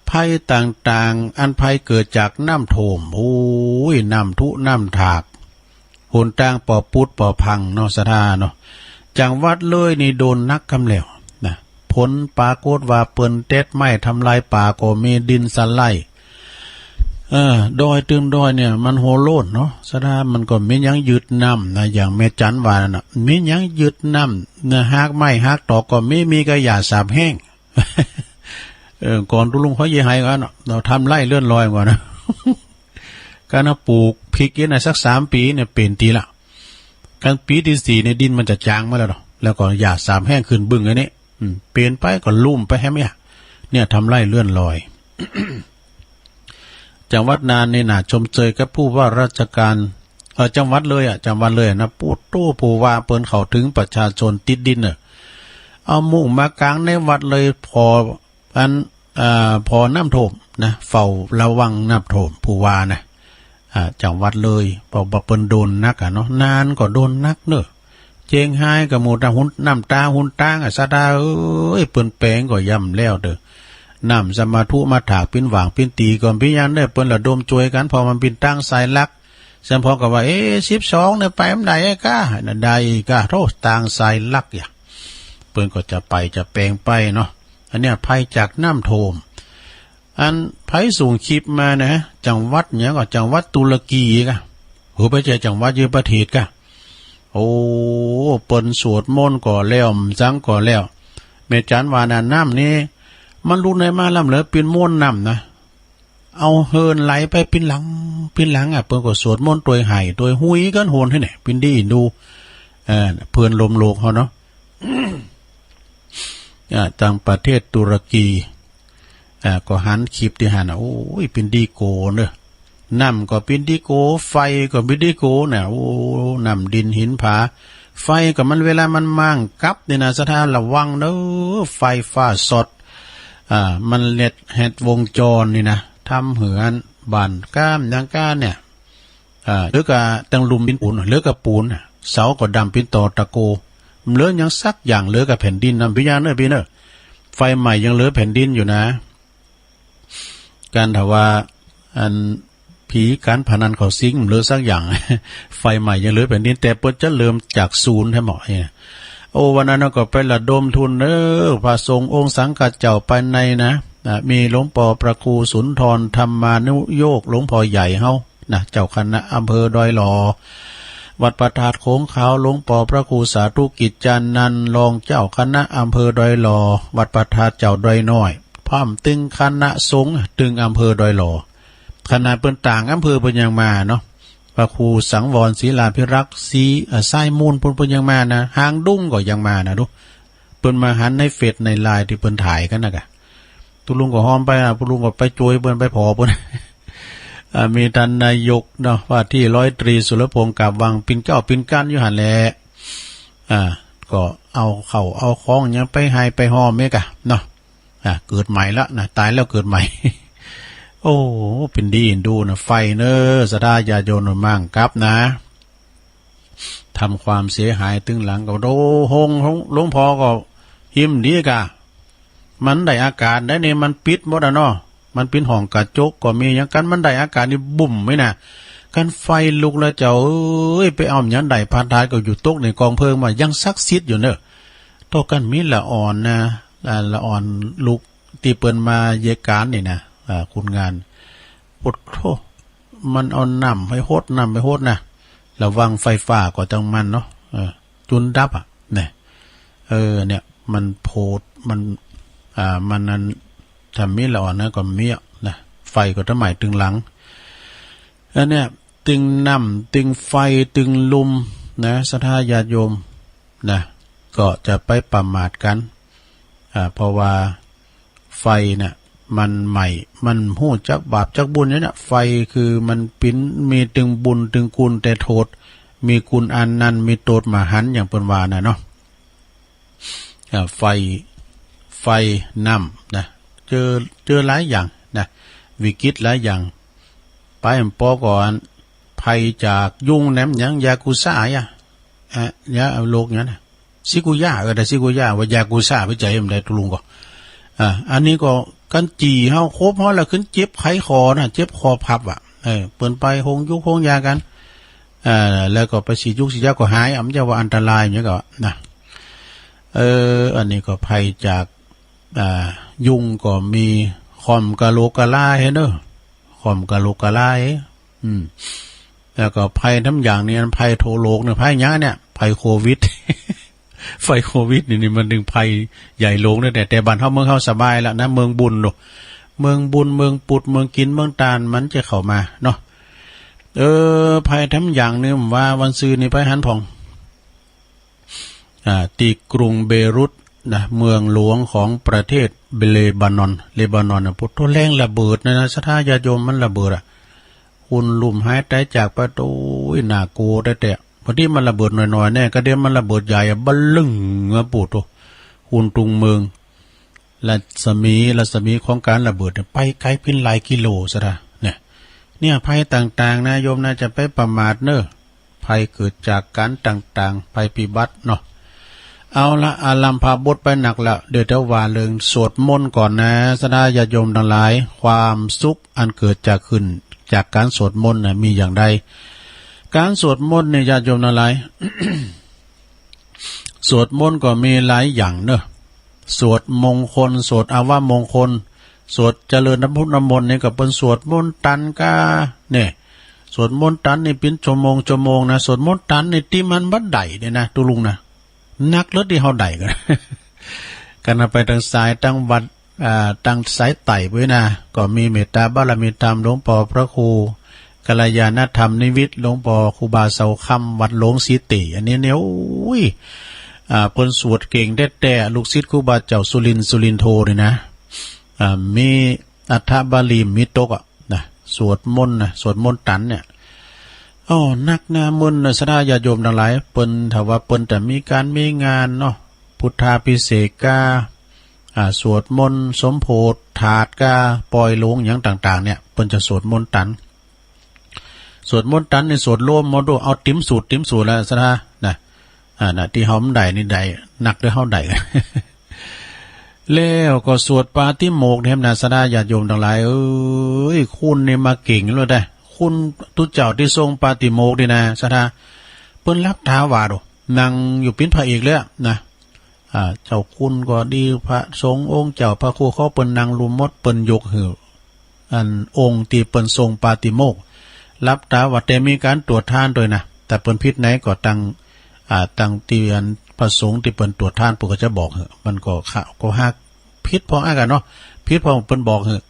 ภัยต่างๆ อันภัยเกิดจากน้ำท่วม โอ้ย น้ำถุน้ำถาก หนตางป่อปุดป่อพังเนาะ ศรัทธาเนาะ จังหวัดเลยนี่โดนนักกำแล้วนะ ผลปรากฏว่าเปิ้นเต็ดไม้ทำลายป่าก็มี ดินสไลด์ เออ ดอยตึงดอยเนี่ยมันโหโล่นเนาะ ศรัทธา มันก็มีหยังยึดน้ำนะ อย่างแม่จันว่านั่นน่ะ มีหยังยึดน้ำนะ ฮากไม้ฮากตอกก็มี มีกะหญ้าสาบแห้ง เออ ก่อนตุ๊ลุงเขาเยียะไฮ่กั๋นเนาะ เฮาทำไร่เลื่อนลอยก่อนนะ การเอาปลูกพริกเนี่ยนะ สักสามปี๋เนี่ยเป๋นดีละ กันปี๋ตี้สี่เนี่ยดินมันจะจางมาแล้วเนาะ แล้วก็หญ้าสาบแห้งขึ้นบึ้งอันนี้ อืม เป๋นไปก็ลุ่มไปแฮมเนี่ย เนี่ยทำไร่เลื่อนลอย จังหวัดน่านนี่น่าชมเชยกับผู้ว่าราชการ เอ่อ จังหวัดเลยอะ จังหวัดเลยอะนะ ปู๊โต้ ผู้ว่าเปิ้นเข้าเถิงประชาชนติดดินเน่อ เอามุ้งมากางในวัดเลย ผ่อ อัน อ่า ผ่อน้ำท่วมนะ เฝ้าระวังน้ำท่วม ผู้ว่านะ อ่า จังหวัดเลย เพราะว่าเปิ้นโดนนักอะเนาะ น่านก็โดนนักเน่อ เจียงฮายก็หมู่ตาหุน น้ำตาหุนตางอะ ศรัทธาเอ๋ย เปิ้นแป๋งก็ย่ำแล้วเน่อ น้ำสะมาธุมาถากปิ้นหว่างปิ้นตี๋๋ก่อน ปี้ยังเน่อ เปิ้นระดมจ้วยกั๋น เพราะมันปิ้นตางสายหลัก สัมพอก็ว่า เอ๊ะ สิบสองเนี่ยไปบ่ได้ก้า น่ะได้ก้า โธ่ ตางสายหลักอย่า เปิ้นก็จะไปจะแป๋งไปเนาะ อันเนี้ยภัยจากน้ำท่วม อันใผส่งคลิปมานะ จังหวัดหยังก่อ จังหวัดตุรกีก้า โห บ่ใจ้จังหวัด อยู่ประเทศก้า โอ้ เปิ้นสวดมนต์ก็แล้ว สังก็แล้ว แม่จันว่าน่ะ น้ำนี่มันลุกไหนมาล้ำเหลือปิ้นมวลน้ำนะ เอาเหินไหลไปปิ้นหลัง ปิ้นหลังอะ เปิ้นก็สวดมนต์ตวยไห้ตวยหุยกั๋นโหนหื้อเนี่ย ปิ้นดีดู เอ่อ เปื้อนร่วมโลกเฮาเนาะ อ่า ตางประเทศตุรกี อ่า ก็หันคลิปตี้หั้นน่ะ โอ้ย ปิ้นดีโกเน่อ น้ำก็ปิ้นดีโก ไฟก็ปิ้นดีโกน่ะ โอ้ น้ำดินหินผา ไฟก็มันเวลามันมางกั๊บนี่นะ ศรัทธาระวังเน่อ ไฟฟ้าช็อต อ่า มันเล็ดแฮดวงจรนี่นะ ทำหื้ออันบ้านก้ามหยังก้าเนี่ย อ่า เหลือก้าตังลุ่มปิ้นปูน เหลือก้าปูนน่ะ เสาก็ดำปิ้นตอตะโก เหลือหยังสักอย่าง เหลือก้าแผ่นดินนะ ปี้ยังเน่อ ปี้เน่อ ไฟไหม้ยังเหลือแผ่นดินอยู่นะ การถ้าว่าอันผีการพนันเขาสิง เหลือสักอย่าง ไฟไหม้ยังเหลือแผ่นดิน แต่เปิ้นจะเริ่มจากศูนย์แท้หมอเนี่ย โอ้ วันนั้นก็ไประดมทุนเน่อ พระสงฆ์องค์สังฆะเจ้าไปในนะ อ่ะ มีหลวงป้อพระครูสุนทรธรรมานุโยค หลวงป้อใหญ่เฮานะ เจ้าคณะอำเภอดอยหล่อ วัดพระธาตุโขงขาว หลวงป้อพระครูสาธุกิจจานันท์ รองเจ้าคณะอำเภอดอยหล่อ วัดพระธาตุเจ้าดอยน้อย พร้อมตึงคณะสงฆ์ตึงอำเภอดอยหล่อ ขนาดเปิ้นต่างอำเภอเปิ้นยังมาเนาะ พระครูสังวรศิลาภิรักษ์ สี เอ่อ สายมูลปู๊นเปิ้นยังมานะ หางดุ้งก็ยังมานะดู เปิ้นมาหันในเฟซในไลน์ตี้เปิ้นถ่ายกั๋นนะก้า ตุ๊ลุงก็ฮอมไปอะ ตุ๊ลุงก็ไปจ้วยเปิ้น ไปผ่อเปิ้น อ่า มีต้านนายกเนาะ ว่าตี้ร้อยตรีสุรพงษ์ กาบวัง ปิ้นเก๊าปิ้นก้านอยู่หั้นแหละ อ่า ก็เอาเข้าเอาของหยังไปไห้ไปฮอมเมก้าเนาะ อ่ะ เกิดใหม่ละนะ ต๋ายแล้วเกิดใหม่ โอ้ ปิ้นดีดูนะ ไฟเน่อ ศรัทธาญาติโยม มางกั๊บนะ ทำความเสียหายตึงหลังก็ โอ้ โฮง โฮง หลวงป้อก็หิ้มดีก้า มันได้อากาศได้นี่ มันปิดหมดอะเนาะ มันปิ้นห้องกระจกก็มีหยังกั๋น มันได้อากาศนี่บุ่มไว้นะ กันไฟลุกแล้วเจ้าเอ้ย ไปเอาหยังใด ผ้าไตรก็อยู่ตกในก๋องเพลิง ว่ายังศักดิ์สิทธิ์อยู่เน่อ เต้ากั๋นมีละอ่อนนะ อ่า ละอ่อนลูกตี้เปิ้นมาเยียะก๋านนี่นะ อ่า คนงาน โผดโธ่ มันเอาน้ำไปหด น้ำไปหดนะ ระวังไฟฟ้าก็จังมันเนาะ เออ จุนดับอะ เนี่ย เออ เนี่ย มันโผด มัน อ่า มันนั้น ถ้ามีละอ่อนนะ ก็มีอะนะ ไฟก็จะไหม้ตึงหลัง อันเนี้ย ตึงน้ำ ตึงไฟ ตึงลมนะ ศรัทธาญาติโยมนะ ก็จะไปประมาทกั๋น อ่า เพราะว่าไฟน่ะ มันไหม้ มันฮู้จักบาปจักบุญเนี่ยนะ ไฟคือมันปิ้น มีตึงบุญตึงคุณแต่โต้ษ มีคุณอันนันต์ มีโต้ษมหันต์ อย่างเปิ้นว่าน่ะเนาะ อ่า ไฟ ไฟ น้ำนะ เจอ เจอหลายอย่างนะ วิกฤตหลายอย่าง ไปปอก่อน ภัยจากยุงแหนมหยัง ยากุซ่าอะ อ่ะ ยาโรคหยังนะ ซิกุย่า เออ แต่ซิกุย่า ว่ายากุซ่า ไปใจ๋บ่ได้ ตุ๊ลุงก็ อ่า อันนี้ก็กั๋นจี้เฮา คบเฮาแล้วขึ้นเจ็บไข้คอนะ เจ็บคอพับอะ เออ เปิ้นไปโฮงยุกโฮงยากั๋น อ่า แล้วก็ไปฉีดยุกฉีดยาก็หาย อ่ะ มันจะว่าอันตรายอย่างเงี้ยก็นะ เออ อันนี้ก็ภัยจาก อ่า ยุงก็มี ค่อมกะโหลกกะลาเฮ้เน่อ ค่อมกะโหลกกะลาเฮ้ อืม แล้วก็ภัยทั้งอย่างนี่ อันภัยทั่วโลกเนี่ย ภัยหยังเนี่ย ภัยโควิด ภัยโควิดนี่ นี่มันเถิงภัยใหญ่หลวงนะ แต่ แต่บ้านเฮาเมืองเฮาสบายละนะ เมืองบุญโล เมืองบุญ เมืองปุด เมืองกิ๋น เมืองตาน มันจะเข้ามาเนาะ เออ ภัยทั้งอย่างนี่ ว่าวันซืนนี่ไปหันพ่อง อ่า ตี้กรุงเบรุตนะ เมืองหลวงของประเทศเลบานอน เลบานอนนะ โผดโธ่ แหล่งระเบิดนะนะ ศรัทธาญาติโยม มันระเบิดอะ คนลุ่มหายต๋ายจากไป โอ้ย น่ากลัวแต๊ๆ พอดีมันระเบิดน้อยๆ แน่ กะเดี๋ยวมันระเบิดใหญ่อะ บะลึ้งอะ โผดโธ่ คนตุงเมือง รัศมี รัศมีของก๋านระเบิดเนี่ย ไปไก๋เป๋นหลายกิโล ศรัทธา เนี่ย เนี่ย ภัยต่างๆ นะโยมนะ จะไปประมาทเน่อ ภัยเกิดจากก๋านต่างๆ ภัยพิบัติเนาะ เอาละ อารัมภบทไปนักแล้ว เดี๋ยวจะว่าเรื่องสวดมนต์ก่อนนะ ศรัทธาญาติโยมตังหลาย ความสุขอันเกิดจากขึ้น จากก๋านสวดมนต์นะ มีอย่างใด ก๋านสวดมนต์เนี่ย ญาติโยมตังหลาย สวดมนต์ก็มีหลายอย่างเน่อ สวดมงคล สวดอวมงคล สวดเจริญน้ำพุน้ำมนต์นี่ก็เปิ้นสวดมนต์ตันกา เนี่ย สวดมนต์ตันนี่เป๋นชั่วโมงชั่วโมงนะ สวดมนต์ตันนี่ตี้มันบ่ได้เนี่ยนะ ตุ๊ลุงนะ นักเลิศตี้เฮาได้กั๋น กั๋นเอาไปตังสายตังวัด อ่า ตังสายใต้ปุ้ยนะ ก็มีเมตตาบารมีธรรมหลวงป้อพระครูกัลยาณธรรมนิมิตร หลวงป้อครูบาเสาคำ วัดหลวงสีเต อันนี้เนี่ย โอ้ย อ่า เปิ้นสวดเก่งแต๊ๆ ลูกศิษย์ครูบาเจ้าสุรินทร์ สุรินโทนี่นะ อ่า มีอัฏฐบาลีมีตกอะนะ สวดมนต์นะ สวดมนต์ตันเนี่ย อ้อ นักนะ มึนนะ ศรัทธาญาติโยมตังหลาย เปิ้น ถ้าว่าเปิ้นจะมีก๋านมีงานเนาะ พุทธาภิเษกกา อ่า สวดมนต์สมโภชน์ ถาดกา ปอยหลวง หยังต่างๆ เนี่ย เปิ้นจะสวดมนต์ตัน สวดมนต์ตันนี่สวดรวมหมดโด เอาติ๋มสูตร ติ๋มสูตรแล้ว ศรัทธา นะ อ่า นะ ตี้เฮาบ่ได้นี่ได้ นักเด้อ เฮาได้ แล้วก็สวดปาติโมกข์เนี่ยนะ ศรัทธาญาติโยมตังหลายเอ้ย คุณนี่มาเก่งแล้วได้ คุณตุ๊เจ้าตี้ทรงปาติโมกข์นี่นะ ศรัทธา เปิ้นหลับต๋าว่าโด นั่งอยู่เป๋นพระเอกเลยอะนะ อ่า เจ้าคุณก็ดี พระสงฆ์องค์เจ้า พระครูเขา เปิ้นนั่งลุ่มหมด เปิ้นยกหื้อ อันองค์ตี้เปิ้นทรงปาติโมกข์ หลับต๋าว่า แต่มีก๋านตรวจทานตวยนะ ถ้าเปิ้นผิดไหนก็ตัง อ่า ตังตี้อันพระสงฆ์ตี้เปิ้นตรวจทาน เปิ้นก็จะบอกหื้อ มันก็ขะ ก็หากผิดพ่องอั้นกั๋นเนาะ ผิดพ่องเปิ้นบอกหื้อ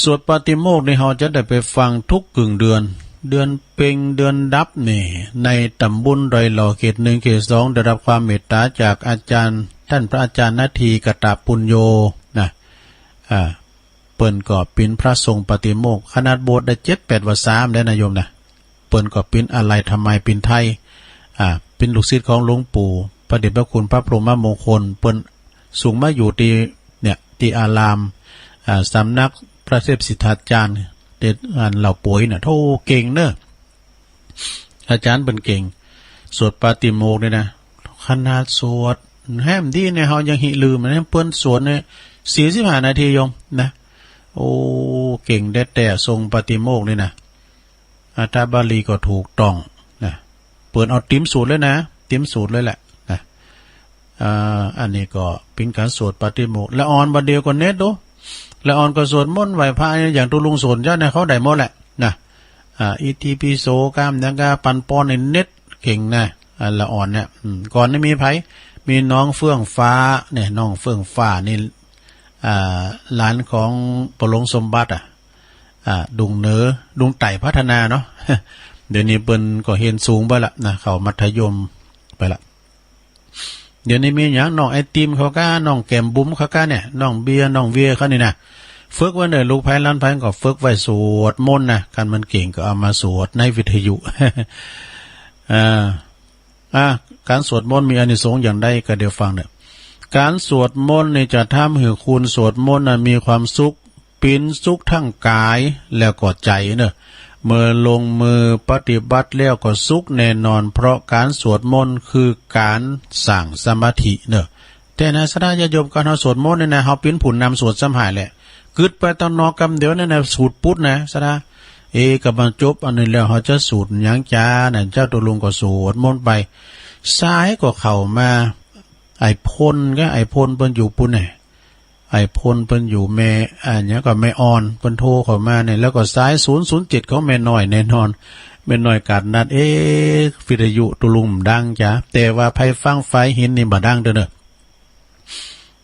สวดปาติโมกข์นี่ เฮาจะได้ไปฟังทุกกึ่งเดือน เดือนเพ็ญ เดือนดับนี่ ในต๋ำบลดอยหล่อ เขตหนึ่ง เขตสอง ได้รับความเมตต๋าจากอาจารย์ ต้านพระอาจารย์นาที กตปุญโญ นะ อ่า เปิ้นก็เป๋นพระทรงปาติโมกข์ ขนาดบวชได้เจ็ดแปดวรรษาแล้วนะโยมนะ เปิ้นก็เป๋นอาลัยธรรมายปิณไทย อ่า เป๋นลูกศิษย์ของหลวงปู่ พระเดชพระคุณพระพรหมมงคล เปิ้นสูงมาอยู่ตี้ เนี่ย ตี้อาราม อ่า สำนักพระเทพสิทธาจารย์ ตี้อันเหล่าป่วยน่ะ โธ่ เก่งเน่อ อาจารย์เปิ้นเก่ง สวดปาติโมกข์นี่นะ ขนาดสวดแหมดีเนี่ย เฮายังหิลืมนะ เปิ้นสวดเนี่ย สี่สิบห้านาทีโยมนะ โอ้ เก่งแต๊ๆ ทรงปาติโมกข์นี่นะ อัฏฐบาลีก็ถูกต้องนะ เปิ้นเอาติมสูตรเลยนะ ติมสูตรเลยแหละนะ อ่า อันนี้ก็เป๋นก๋านสวดปาฏิโมกข์ ละอ่อนบ่าเดี่ยวก็เน็ตดู ละอ่อนก็สวดมนต์ไหว้พระอย่างตุ๊ลุงสวดเจ้าเนี่ย เขาได้หมดแหละนะ อ่า อิติปิโส ก้ามหยังก้าปันปอนในเน็ตเก่งนะ อ่า ละอ่อนเนี่ย อืม ก่อนนี่มีใผ มีน้องเฟื่องฟ้าเนี่ย น้องเฟื่องฟ้านี่ อ่า หลานของป้อหลวงสมบัติอะ อ่า ดุงเหนือ ดุงใต้พัฒนาเนาะ เดี๋ยวนี้เปิ้นก็เฮียนสูงไปละนะ เข้ามัธยมไปละ เดี๋ยวนี้มีหยัง น้องไอติมเขาก้า น้องแก้มบุ๋มเขาก้าเนี่ย น้องเบียร์ น้องเวียร์เขานี่นะ ฝึกไว้เน่อ ลูกใผหลานใผก็ฝึกไว้สวดมนต์นะ คันมันเก่งก็เอามาสวดในวิทยุ อ่า อ่า ก๋านสวดมนต์มีอานิสงส์อย่างใดก็เดี๋ยวฟังเน่อ ก๋านสวดมนต์นี่จะทำหื้อคนสวดมนต์นั้นมีความสุข เป๋นสุขทั้งก๋ายแล้วก็ใจ๋เน่อ เมื่อลงมือปฏิบัติแล้วก็สุขแน่นอน เพราะก๋านสวดมนต์คือก๋านสร้างสมาธิเน่อ แต่นะศรัทธาญาติโยม ก๋านเฮาสวดมนต์นี่นะ เฮาเป๋นผู้นำสวดซ้ำหายแหละ กึ๊ดไปตางนอกกำเดียวนั่นนะ สูดปุ๊ดนะศรัทธา เอ ก็มาจบอันนี้แล้ว เฮาจะสูดหยังจานะ เจ้าตุ๊ลุงก็สวดมนต์ไป สายก็เข้ามา ไอ้พลก็ ไอ้พลเปิ้นอยู่ปู้นแหน่ ไอ้พลเปิ้นอยู่แม่ อ่า หยังก็แม่อ่อน เปิ้นโทรเข้ามาเนี่ย แล้วก็สายศูนย์ศูนย์เจ็ดของแม่น้อยแน่นอน แม่น้อยกาดนัด เอ๊ะ วิทยุตุ๊ลุงบ่ดังจา แต่ว่าไผฟังฝายหินนี่บ่ดังเด้อเน่อ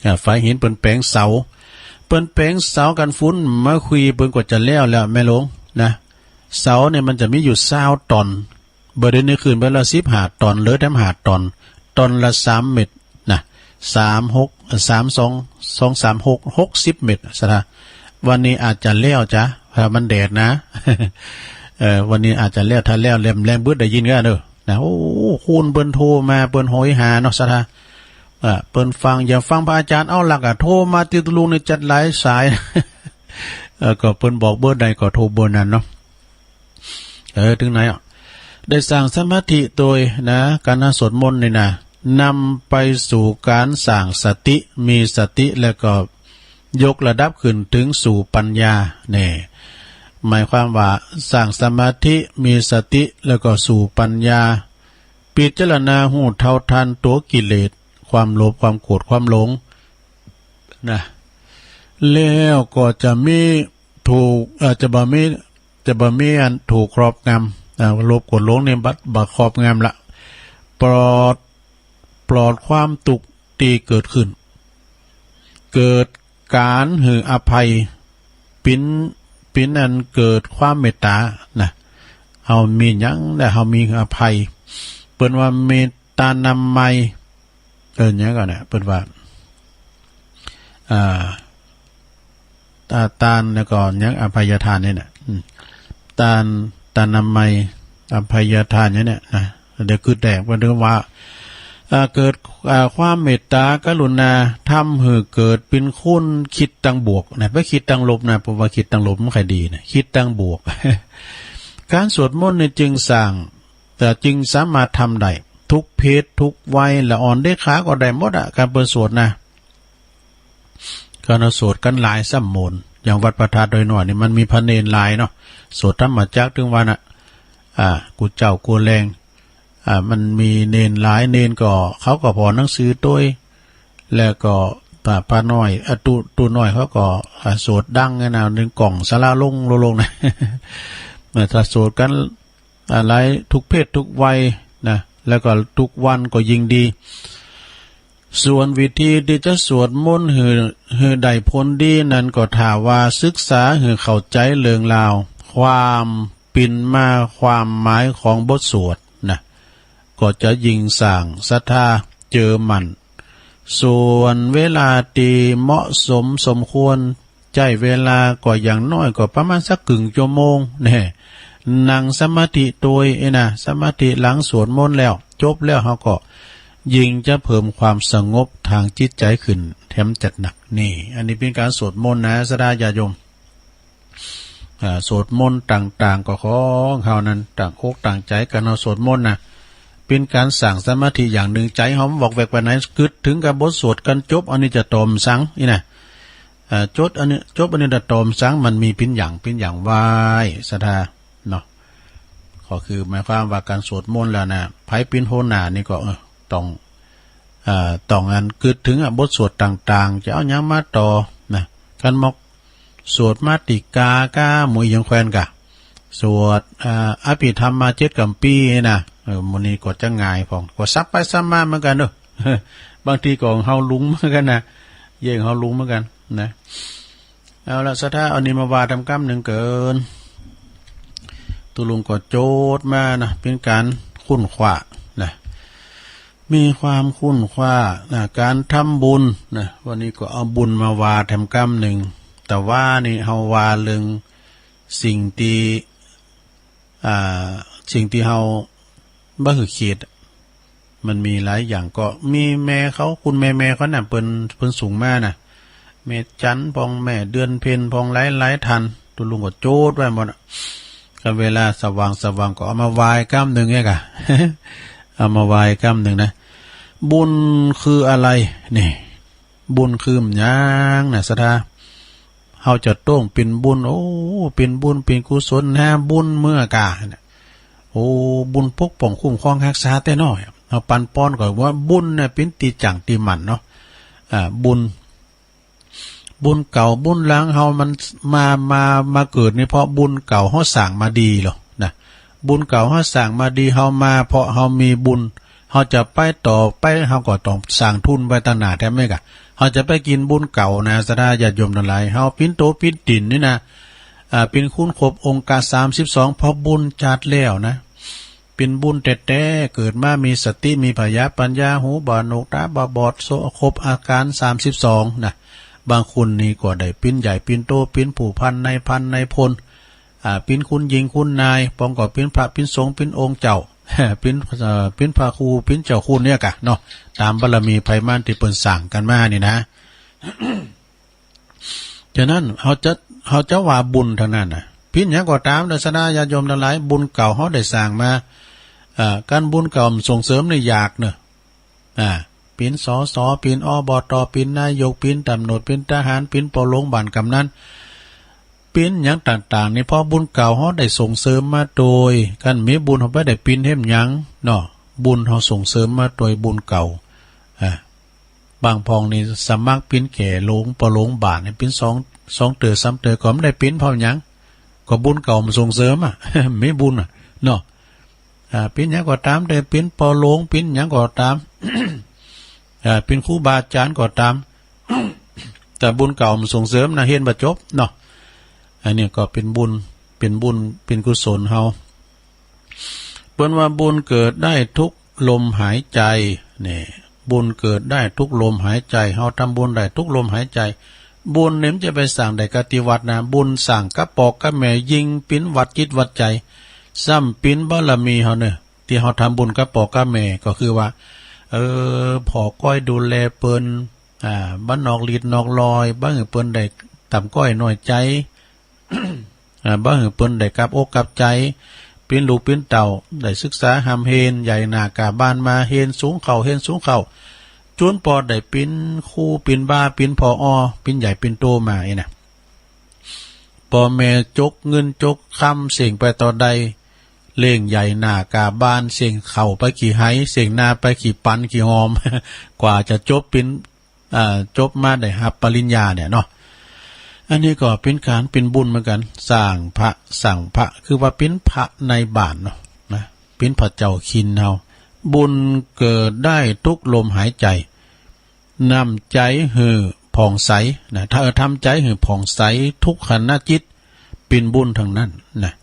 อ่า ฝายหินเปิ้นแป๋งเสา เปิ้นแป๋งเสา กั๋นฝนมาคุย เปิ้นก็จะแล้วแล้ว แม่หลวงนะ เสาเนี่ยมันจะมีอยู่ซาวตอน บ่าเดี่ยวนี้ขึ้นไปแล้วสิบห้าตอน เหลือแถมห้าตอน ตอนละสามเม็ดนะ สามหก สามสอง สองสามหก หกสิบเม็ดศรัทธา วันนี้อาจจะแล้วจา ถ้ามันแดดนะ เอ่อ วันนี้อาจจะแล้ว ถ้าแล้วแหลมแรงบึดได้ยินก็เด้อนะ โอ้ คนเปิ้นโทรมา เปิ้นโหยหาเนาะศรัทธา เอ่อ เปิ้นฟัง อยากฟังพระอาจารย์เอาหลักอะ โทรมาตี้ตุ๊ลุงนี่จัดหลายสาย เอ่อ ก็เปิ้นบอกเบอร์ใดก็โทรเบอร์นั้นเนาะ เออ ถึงไหนอ่ะ ได้สร้างสมาธิโตยนะ ก๋านสวดมนต์นี่นะ นำไปสู่ก๋านสร้างสติ มีสติแล้วก็ยกระดับขึ้นถึงสู่ปัญญา แน่ หมายความว่าสร้างสมาธิ มีสติ แล้วก็สู่ปัญญา พิจารณาฮู้เท่าทันตั๋วกิเลส ความโลภ ความโกรธ ความหลง นะ แล้วก็จะมีถูก เอ่อ จะบ่มี จะบ่มีอันถูกครอบงำ อ่า โลภโกรธหลงนี่บ่ บ่ครอบงำละ ปลอด ปลอดความตุ๊กข์ตี้เกิดขึ้น เกิดก๋านหื้ออภัย เป๋น เป๋นอันเกิดความเมตต๋านะ เฮามีหยังแล้วเฮามีอภัย เปิ้นว่าเมตตานามัย เอิ้นหยังก่อนะ เปิ้นว่า อ่า ตา ตานแล้วก็หยัง อภัยทานนี่แหละ อืม ตาน ตานามัย อภัยทานอย่างเนี้ยนะ เดี๋ยวคือแตก เปิ้นว่า อ่า เกิด อ่า ความเมตต๋ากรุณา ทำหื้อเกิดเป๋นคนกึ๊ดตางบวกนะ บ่กึ๊ดตางลบนะ เพราะว่ากึ๊ดตางลบมันบ่ค่อยดีนะ กึ๊ดตางบวก ก๋านสวดมนต์นี่จึงสร้าง แต่จึงสามารถทำได้ ทุกเพศทุกวัย ละอ่อนเด็กขาก็ได้หมดอะ ก๋านเปิ้นสวดนะ ก็เฮาสวดกั๋นหลายซ้ำโหมด อย่างวัดพระธาตุดอยน้อยนี่มันมีพระเณรหลายเนาะ สวดธรรมจักรตึงวันอะ อ่า กู้เจ๊ากู้แลง อ่า มันมีเณรหลาย เณรก็ เขาก็ผ่อหนังสือโตย แล้วก็ อ่า ป้าน้อย อ่า ตุ๊ ตุ๊น้อยเขาก็ อ่า สวดดังไงนะ นึ่งก้องสาราลง ลง ลงนะ ถ้าสวดกั๋น อ่า หลายทุกเพศทุกวัยนะ แล้วก็ทุกวันก็ยิ่งดี ส่วนวิธีตี้จะสวดมนต์หื้อ หื้อได้ผลดีนั้นก็ถ้าว่าศึกษาหื้อเข้าใจ๋เรื่องราว ความเป๋นมา ความหมายของบทสวดนะ ก็จะยิ่งสร้างศรัทธาเจือมั่น ส่วนเวลาตี้เหมาะสมสมควร ใจ๊เวลาก็อย่างน้อยก็ประมาณสักกึ่งชั่วโมงแน่ นั่งสมาธิโตยเอ้ยนะ สมาธิหลังสวดมนต์แล้ว จบแล้ว เฮาก็ยิ่งจะเพิ่มความสงบตางจิตใจ๋ขึ้นแถมจัดหนัก นี่ อันนี้เป๋นก๋านสวดมนต์นะ ศรัทธาญาติโยม อ่า สวดมนต์ต่างๆ ก็ของเฮานั้น ตั้งอกตั้งใจ๋กั๋นเฮาสวดมนต์นะ เป๋นก๋านสร้างสมาธิอย่างนึ่ง ใจ๋เฮาบ่วอกแวกไปไหน กึ๊ดเถิงกับบทสวดกั๋นจบ อันนี้จะต๋อมสัง นี่นะ อ่า จบอันนี้ จบอันนี้จะต๋อมสัง มันมีเป๋นอย่าง เป๋นอย่างไหว้ศรัทธาเนาะ ก็คือหมายความว่าก๋านสวดมนต์แล้วนะ ใผเป๋นหัวหน้านี่ก็ เออ ต้อง เอ่อ ต้องอันกึ๊ดเถิงอะ บทสวดต่างๆ จะเอาหยังมาต่อนะ กั๋นมอก สวดมาติกาก้า หมู่อีหยังแควนก่ะ สวด อ่า อภิธรรมมาเจ็ดกัมภีร์นี่นะ เออ หมู่นี้ก็จะง่ายพ่อง ก็สับไปสับมาเหมือนกั๋นเนาะ บางทีก็เฮาหลงเหมือนกั๋นนะ เย้ยเฮาหลงเหมือนกั๋นนะ เอาละ ศรัทธา เอานี่มาว่าแถมกำนึ่งเกิน ตุ๊ลุงก็โจทย์มานะ เป๋นก๋านค้นคว้านะ มีความค้นคว้านะ ก๋านทำบุญนะ วันนี้ก็เอาบุญมาว่าแถมกำนึ่ง แต่ว่านี่เฮาว่าเรื่องสิ่งตี้ อ่า สิ่งตี้เฮาบ่หื้อเขต มันมีหลายอย่าง ก็มีแม่เขา คุณแม่ๆ เขาน่ะ เปิ้น เปิ้นส่งมาน่ะ แม่จันพ่อง แม่เดือนเพ็ญพ่อง หลายๆ ท่าน ตุ๊ลุงก็โจทย์ไว้หมดอะ ก็เวลาสว่างๆ ก็เอามาว่าอีกกำนึ่งเนี่ยก่ะ เอามาว่าอีกกำนึ่งนะ บุญคืออะไร นี่ บุญคือหยังนะ ศรัทธา เฮาจะต้องเป๋นบุญ โอ้ เป๋นบุญ เป๋นกุศลนะ บุญเมื่อกาเนี่ย โอ้ บุญปกป้องคุ้มครองฮักษาแต๊น้อ เฮาปันป้อนก่อนว่าบุญเนี่ยเป๋นตี้จั่งตี้หมั่นเนาะ อ่า บุญ บุญเก่าบุญหลังเฮามันมา มา มาเกิดนี่เพราะบุญเก่าเฮาสร้างมาดีเหรอนะ บุญเก่าเฮาสร้างมาดี เฮามาเพราะเฮามีบุญ เฮาจะไปต่อไป เฮาก็ต้องสร้างทุนไว้ตังหน้าแถมเม้กะ เฮาจะไปกิ๋นบุญเก่านะ ศรัทธาญาติโยมตังหลาย เฮาปิ้นโตปิ้นตี๋นนี่นะ อ่า เป๋นคนครบองค์การสามสิบสอง เพราะบุญจัดแล้วนะ เป๋นบุญแต๊ๆ เกิดมามีสติ มีผญาปัญญา หูบอด หนวกต๋าบ่บอด โส ครบอาการสามสิบสองนะ บางคนนี่ก็ได้เป๋นใหญ่เป๋นโต เป๋นผู้พันนายพันนายพล อ่า เป๋นคุณหญิงคุณนาย ปองก็เป๋นพระเป๋นสงฆ์เป๋นองค์เจ้า เป๋น เอ่อ เป๋นพระครูเป๋นเจ้าคุณเนี่ยก่ะเนาะ ต๋ามบารมีไผมันตี้เปิ้นสร้างกั๋นมานี่นะ ฉะนั้นเฮาจะ เฮาจะว่าบุญตังนั้นน่ะ เป๋นหยังก็ต๋ามเด้อ ศรัทธาญาติโยมตังหลาย บุญเก่าเฮาได้สร้างมา เอ่อ ก๋านบุญเก่าส่งเสริมนี่ยากเนาะ อ่า เป๋น สส เป๋น อบต เป๋นนายก เป๋นต๋ำรวจ เป๋นทหาร เป๋นป้อโรงบ้านกำนัน เป๋นหยังต่างๆ นี่ เพราะบุญเก่าเฮาได้ส่งเสริมมาโตย ก๋านมีบุญเฮาไปได้เป๋นเห็นหยังเนาะ บุญเฮาส่งเสริมมาโตยบุญเก่า อ่า บางพ่องนี่สมัครเป๋นแก่โรง ป้อโรงบ้านนี่เป๋นสอง สองเตื้อสามเตื้อก็บ่ได้เป๋น เพราะหยัง ก็บุญเก่ามันส่งเสริมอะ มีบุญอะเนาะ อ่า เป๋นหยังก็ต๋าม แต่เป๋นป้อโรง เป๋นหยังก็ต๋าม อ่า เป๋นครูบาอาจ๋ารย์ก็ต๋าม แต่บุญเก่ามันส่งเสริมนะ เฮียนบ่จบเนาะ อันนี้ก็เป๋นบุญ เป๋นบุญ เป๋นกุศลเฮา เปิ้นว่าบุญเกิดได้ทุกลมหายใจ นี่ บุญเกิดได้ทุกลมหายใจ เฮาทำบุญได้ทุกลมหายใจ บุญนี่มันจะไปสร้างได้ก้าตี้วัดนะ บุญสร้างกับป้อกับแม่ ยิ่งเป๋นวัดจิตวัดใจ ซ้ำเป๋นบารมีเฮาเนาะ ตี้เฮาทำบุญกับป้อกับแม่ ก็คือว่า เออ ผ่อก้อยดูแลเปิ้น อ่า บ่นอกลีดนอกลอย บ่หื้อเปิ้นได้ต่ำก้อยน้อยใจ๋ อ่า บ่หื้อเปิ้นได้กลับอกกลับใจ๋ เป๋นลูกเป๋นเต้า ได้ศึกษาฮ่ำเฮน ใหญ่หน้ากล้าบานมา เฮนสูงเข้า เฮนสูงเข้า จ๋นปอได้เป๋นครู เป๋นบา เป๋นผอ เป๋นใหญ่เป๋นโตมาอี้นะ ป้อแม่จกเงินจกคำเส้งไปต่อใด เล่งใหญ่หน้ากล้าบาน เส้งข้าวไปกี่ไห เส้งนาไปกี่ปันกี่หอม กว่าจะจบเป๋น อ่า จบมาได้ฮับปริญญาเนี่ยเนาะ อันนี้ก็เป๋นก๋านเป๋นบุญเหมือนกั๋น สร้างพระ สร้างพระ คือว่าเป๋นพระในบ้านเนาะ นะ เป๋นพระเจ้าคิณเฮา บุญเกิดได้ทุกลมหายใจ นำใจ๋หื้อผ่องใสนะ ถ้า เออ ทำใจ๋หื้อผ่องใสทุกขณะจิต เป๋นบุญตังนั้นนะ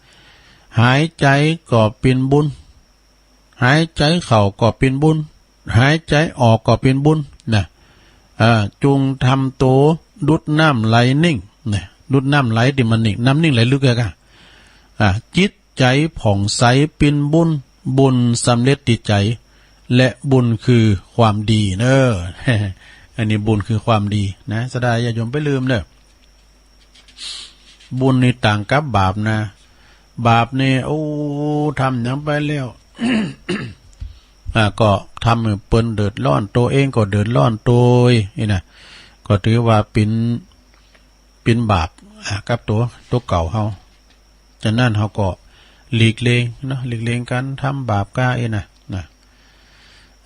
หายใจ๋ก็เป๋นบุญ หายใจ๋เข้าก็เป๋นบุญ หายใจ๋ออกก็เป๋นบุญนะ เอ่อ จุ่งทำโตดุจน้ำไหลนิ่งนะ ดุจน้ำไหลตี้มันนิ่ง น้ำนิ่งไหลลึกอะก่ะ อ่า จิตใจ๋ผ่องใสเป๋นบุญ บุญสำเร็จตี้ใจ๋ และบุญคือความดีเนาะ อันนี้บุญคือความดีนะ ศรัทธาญาติโยมไปลืมเนาะ บุญนี่ต่างกับบาปนะ บาปนี่ โอ้ ทำหยังไปแล้ว อ่า ก็ทำหื้อเปิ้นเดือดร้อน โตเองก็เดือดร้อนโตย อี้นะ ก็ถือว่าเป๋น เป๋นบาป อ่า กับโต โตเก่าเฮา ฉะนั้นเฮาก็ หลีกเลี่ยงเนาะ หลีกเลี่ยงก๋านทำบาปก้าอี้นะ นะ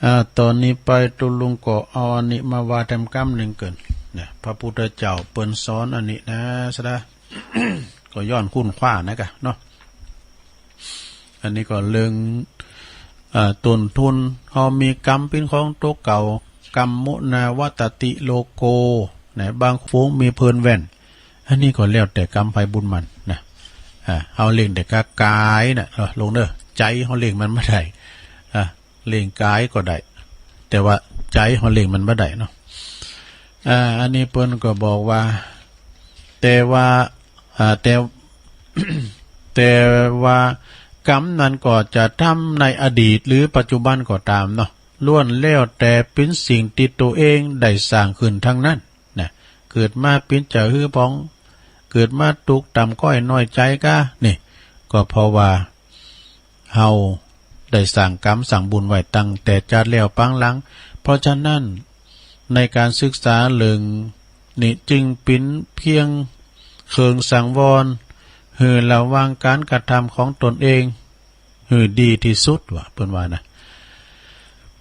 อ่า ต่อนี้ไปตุ๊ลุงก็เอาอันนี้มาว่าแถมกำนึ่งเกินนะ พระพุทธเจ้าเปิ้นสอนอันนี้นะ สะดา ก็ย้อนคุ้นคว้านะกะเนาะ อันนี้ก็เรื่อง อ่า ต้นทุน เฮามีกำเป๋นของตั๋วเก่า กัมโมนาวัตตติโลโก นะ บางฝูงมีเพลินแว่น อันนี้ก็แล้วแต่กำใผบุญมันนะ อ่า เฮาเล่งแต่กะก๋ายนะ เออ ลุงเน่อ ใจ๋เฮาเล่งมันบ่ได้ อ่า เล่งก๋ายก็ได้ แต่ว่าใจ๋เฮาเล่งมันบ่ได้เนาะ อ่า อันนี้เปิ้นก็บอกว่า แต่ว่า อ่า แต่ แต่ว่ากำนั้นก็จะทำในอดีตหรือปัจจุบันก็ต๋ามเนาะ ล้วนแล้วแต่เป๋นสิ่งตี้ตั๋วเองได้สร้างขึ้นทั้งนั้นนะ เกิดมาเป๋นจะหื้อปอง เกิดมาตุ๊กต่ำก้อยน้อยใจ๋ก้า นี่ ก็เพราะว่า เฮาได้สร้างกรรมสร้างบุญไว้ตั้งแต่จาติแล้วปางหลัง เพราะฉะนั้น ในก๋านศึกษาเรื่องนี้จึงเป๋นเพียงเครื่องสังวร หื้อระวังก๋านกระทำของตนเอง หื้อดีตี้สุดว่า เปิ้นว่านะ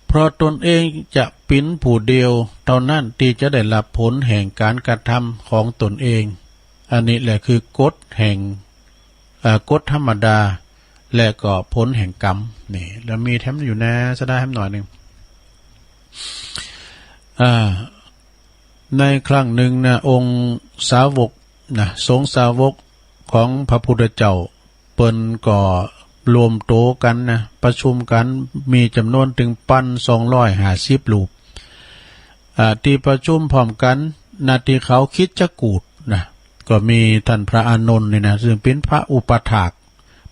เพราะตนเองจะเป๋นผู้เดียวเต้านั้นตี้จะได้ฮับผลแห่งก๋านกระทำของตนเอง อันนี้แหละคือกฎแห่ง เอ่อ กฎธรรมดา และก็ผลแห่งกรรม นี่ แล้วมีแถมอยู่นะ สะดาแถมหน่อยนึ่ง อ่า ในครั้งนึ่งนะ องค์สาวกนะ สงฆ์สาวกของพระพุทธเจ้า เปิ้นก็รวมตั๋วกั๋นนะ ประชุมกั๋น มีจ๋ำนวนเถิงปันสองร้อยห้าสิบรูป อ่า ตี้ประชุมพร้อมกั๋น ณ ตี้เขาคิชกูฏนะ ก็มีต้านพระอานนท์นี่นะ ซึ่งเป๋นพระอุปัฏฐาก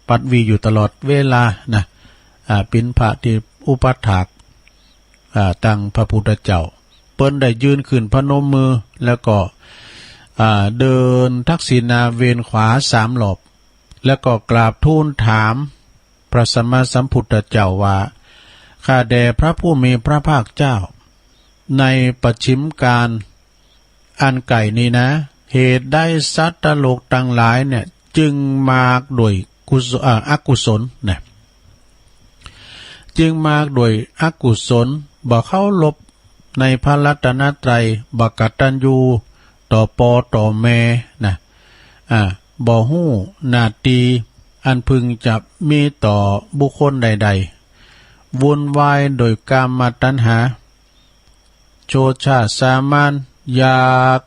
ปัดวีอยู่ตลอดเวลานะ อ่า เป๋นพระตี้อุปัฏฐาก อ่า ตังพระพุทธเจ้า เปิ้นได้ยืนขึ้นพนมมือ แล้วก็ อ่า เดินทักษิณาเวียนขวาสามรอบ แล้วก็กราบทูลถามพระสัมมาสัมพุทธเจ้าว่า ข้าแต่พระผู้มีพระภาคเจ้า ในปัจฉิมกาลอันใก้นี้นะ เหตุใดสัตว์โลกตังหลายเนี่ย จึงมากด้วยกุศ- เอ่อ อกุศลนะ จึงมากด้วยอกุศล บ่เคารพในพระรัตนตรัย บ่กตัญญูต่อป้อต่อแม่นะ อ่า บ่ฮู้หน้าตี้อันพึงจะมีต่อบุคคลใดๆ วุ่นวายโดยกามตัณหา โชติชาติสามาน ยาก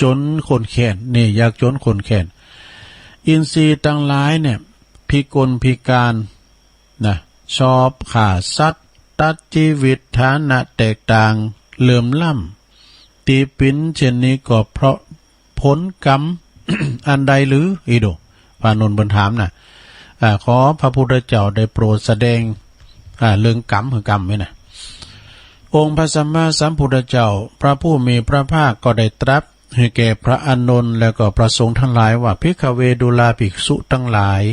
จ๋นข้นแค้น นี่ ยากจ๋นข้นแค้น อินทรีย์ตังหลายเนี่ย พิกลพิการนะ ชอบฆ่าสัตว์ ตัดจีวิต ฐานะแตกต่าง เหลื่อมล้ำ ตี้เป๋นเช่นนี้ก็เพราะผลกรรมอันใดหรือ อีโด พระอานนท์เปิ้นถามนะ อ่า ขอพระพุทธเจ้าได้โปรดแสดง อ่า เรื่องกรรม คือกรรมนี่นะ องค์พระสัมมาสัมพุทธเจ้า พระผู้มีพระภาคก็ได้ตรัสหื้อแก่พระอานนท์ แล้วก็พระสงฆ์ตังหลายว่า ภิกขเว ดูราภิกษุตังหลาย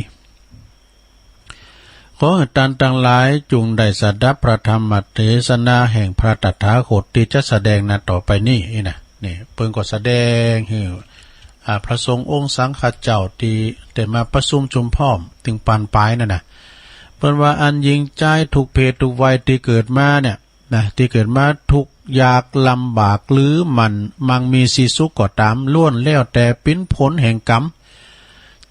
ขอหื้อต้านตังหลายจุ่งได้สดับพระธรรมเตสนาแห่งพระตถาคตตี้จะแสดงนับต่อไปนี้ นี่นะ นี่ เปิ้นก็แสดงหื้อ อ่า พระสงฆ์องค์สังฆเจ้าตี้ได้มาประชุมจุมพร้อม เถิงปานปายนั่นนะ เปิ้นว่า อันหญิงจายทุกเพศทุกวัยตี้เกิดมาเนี่ยนะ ตี้เกิดมาทุกข์ยากลำบากหรือมั่งมีสีสุขก็ต๋าม ล้วนแล้วแต่เป๋นผลแห่งกรรม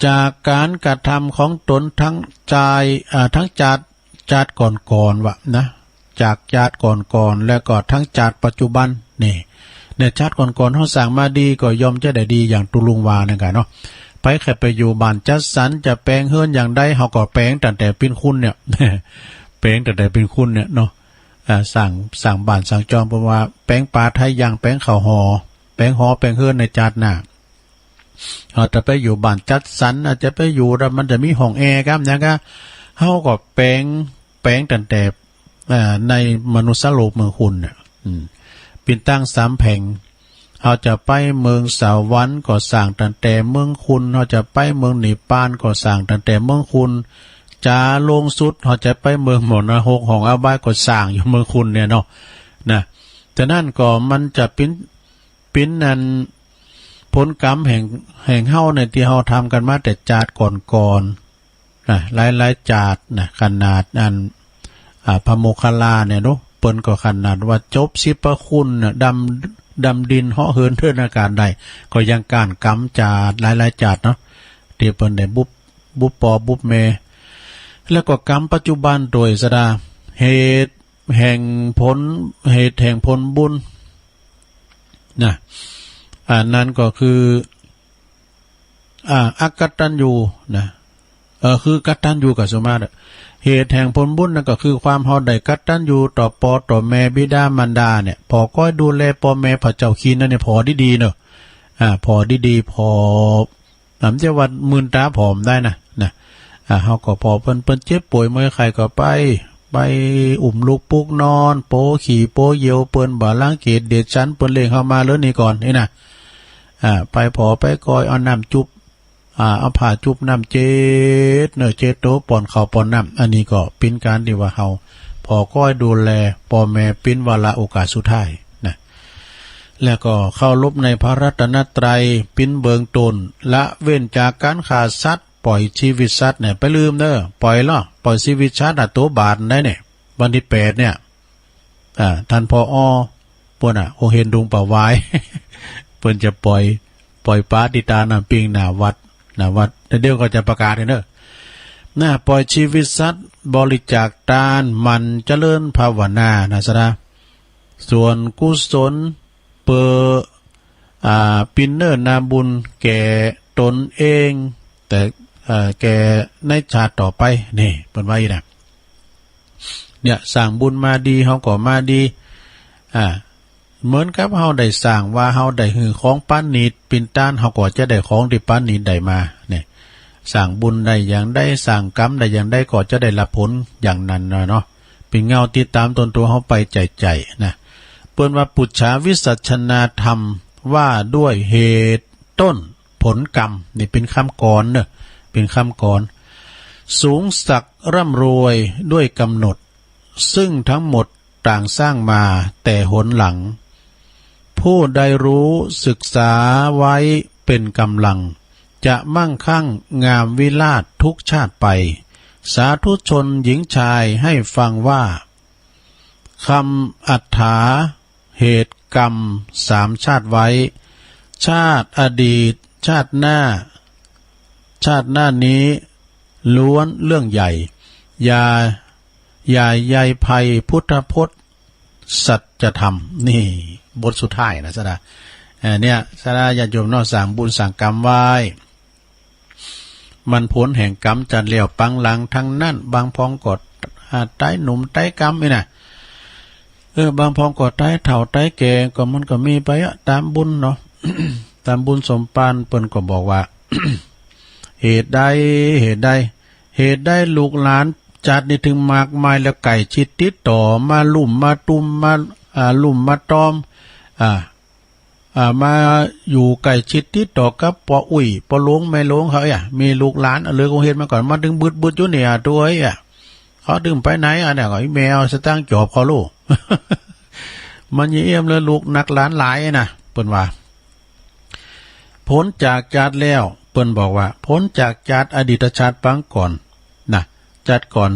จากก๋านกระทำของตนตังจาย อ่า ตังจาติ จาติก่อนๆ ว่านะ จากจาติก่อนๆ แล้วก็ตังจาติปัจจุบัน นี่ เนี่ย จาติก่อนๆ เฮาสร้างมาดีก็ย่อมจะได้ดีอย่างตุ๊ลุงว่านั่นกะเนาะ ใผใค่ไปอยู่บ้านจัดสรร จะแป๋งเฮือนอย่างใด เฮาก็แป๋งตั้งแต่เป๋นคนเนี่ย แป๋งตั้งแต่เป๋นคนเนี่ยเนาะ อ่า สร้าง สร้างบ้านสร้างจอง เปิ้นว่าแป๋งป๋าไทยย่าง แป๋งเข้าหอ แป๋งหอแป๋งเฮือนในจาติหน้า เฮาจะไปอยู่บ้านจัดสรร อาจจะไปอยู่แล้วมันจะมีห้องแอร์กำยังกะ เฮาก็แป๋ง แป๋งตั้งแต่ เอ่อ ในมนุษยโลกเมืองคนเนี่ย อืม เป๋นตั้งสามแผง เฮาจะไปเมืองสวรรค์ก็สร้างตั้งแต่เมืองคน เฮาจะไปเมืองนิพพานก็สร้างตั้งแต่เมืองคน จ๋าลงสุด เฮาจะไปเมืองมรณะหก ห้องอบายก็สร้างอยู่เมืองคนเนี่ยเนาะ นะ ฉะนั้นก็มันจะเป๋น เป๋นอันผลกรรมแห่ง แห่งเฮาเนี่ย ตี้เฮาทำกั๋นมาแต่จาติก่อนๆ นะ หลายๆ จาตินะ ขนาดอัน อ่า พระโมคคัลลาเนี่ยเนาะ เปิ้นก็ขนาดว่าจบสิบพระคุณน่ะ ดำ ดำดินเหาะเหินเทินอากาศได้ ก็ยังก้านก๋รรมจาติหลายๆ จาติเนาะ ตี้เปิ้นได้บุบ บุบป้อบุบแม่ แล้วก็ก๋รรมปัจจุบันโตยสดา เหตุแห่งผล เหตุแห่งผลบุญนะ อันนั้นก็คือ อ่า อกตัญญูนะ เออ คือกตัญญูกะสุมาตอะ เหตุแห่งผลบุญนั่นก็คือความเฮาได้กตัญญูต่อป้อต่อแม่บิดามารดาเนี่ย ผ่อคอยดูแลป้อแม่ ผ่อเจ้าขี้นั่นเนี่ย ผ่อดีๆ เนาะ อ่า ผ่อดีๆ ผ่อ บ่ใจ้ว่ามื่นต๋าผ่อบ่ได้นะ นะ อ่า เฮาก็ผ่อเปิ้น เปิ้นเจ็บป่วยเมื่อยไข้ก็ไป ไปอุ้มลูกปลุกนอน โปะขี้โปะเยี่ยวเปิ้น บ่รังเกียจเดียดฉัน เปิ้นเลี้ยงเฮามาเลินนี้ก่อนนี่นะ อ่า ไปผ่อไปคอย เอาน้ำจุบ อ่า เอาผ้าจุบน้ำเจ็ดเนื้อเจ็ดตั๋ว ป้อนข้าวป้อนน้ำ อันนี้ก็เป๋นก๋านตี้ว่าเฮาผ่อคอยดูแลป้อแม่เป๋นวาระโอกาสสุดท้ายนะ แล้วก็เคารพในพระรัตนตรัยเป๋นเบื้องต้น ละเว้นจากก๋านฆ่าสัตว์ ป่อยจีวิตสัตว์เนี่ย ไปลืมเน้อ ป่อยลอ ป่อยจีวิตสัตว์อะ ตั๋วบาปได้เนี่ย วันตี้แปดเนี่ย อ่า ต้านผอ เปิ้นอะ โฮงเฮียนดงป่าวาย เปิ้นจะป่อย ป่อยป๋าตี้ตาน้ำปิงหน้าวัด หน้าวัด แล้วเดี๋ยวก็จะประกาศให้เน้อ นะ ป่อยจีวิตสัตว์ บริจาคตาน หมั่นเจริญภาวนานะสดา ส่วนกุศล เปื้อ อ่า เป๋นเนื้อนาบุญแก่ตนเอง แต่ เอ่อ แก่ในชาติต่อไป นี่ เปิ้นว่าอี้นะ เนี่ย สร้างบุญมาดี เฮาก็มาดี อ่า เหมือนกับเฮาได้สร้างว่า เฮาได้หื้อของปราณีตเป๋นตาน เฮาก็จะได้ของตี้ปราณีตได้มา เนี่ย สร้างบุญได้อย่างใด สร้างก๋รรมได้อย่างใด ก็จะได้ฮับผลอย่างนั้นนะเนาะ เป๋นเงาติดต๋ามตนตั๋วเฮาไปใจ๋ๆ นะ เปิ้นว่าปุจฉาวิสัชนาธรรม ว่าด้วยเหตุต้นผลกรรม นี่เป๋นกำกรอนเนาะ เป๋นกำกรอน สูงสักร่ำรวยด้วยกำหนด ซึ่งทั้งหมดต่างสร้างมาแต่หนหลัง ผู้ใดรู้ศึกษาไว้เป็นกำลัง จะมั่งคั่งงามวิราชทุกชาติไป สาธุชนหญิงชายให้ฟังว่า คำอัฏฐาเหตุกรรมสามชาติไว้ ชาติอดีต ชาติหน้า ชาติหน้านี้ล้วนเรื่องใหญ่ อย่า อย่าใยภัยพุทธพจน์สัจธรรม นี่บทสุดท้ายนะสดา เอ่อ เนี่ย สดาญาติโยมเนาะ สร้างบุญสร้างกรรมไว้ มันผลแห่งกรรมจัดแล้วปังหลังตังนั้น บางพองก็ อ่า ต๋ายหนุ่มต๋ายกำนี่นะ เออ บางพองก็ต๋ายเฒ่าต๋ายแก่ ก็มันก็มีไปอะ ต๋ามบุญเนาะ ต๋ามบุญสมภาร เปิ้นก็บอกว่า เหตุใด เหตุใด เหตุใดลูกหลานจัดนี่จึงมากมาย แล้วใก้ชิดติดต่อ มาลุ่มมาตุ้ม มา อ่า ลุ่มมาตอม อ่า อ่า มาอยู่ใก้ชิดติดต่อกับป้ออุ๊ย ป้อหลวง แม่หลวงเขาเอี้ย มีลูกหลานเลิกโฮงเฮียนมาก่อน มันจึงบึดๆ อยู่เนี่ย ตั๋วเอี้ย เขาตึงไปไหนอะเนี่ย ก็อีแม่เอาสตางค์จอบเขาลูก มันยังเอี้ยมเลย ลูกนักหลานหลายนะ เปิ้นว่า พ้นจากจัดแล้ว เปิ้นบอกว่า พ้นจากจัดอดีตชาติปางก่อนนะ จัดก่อน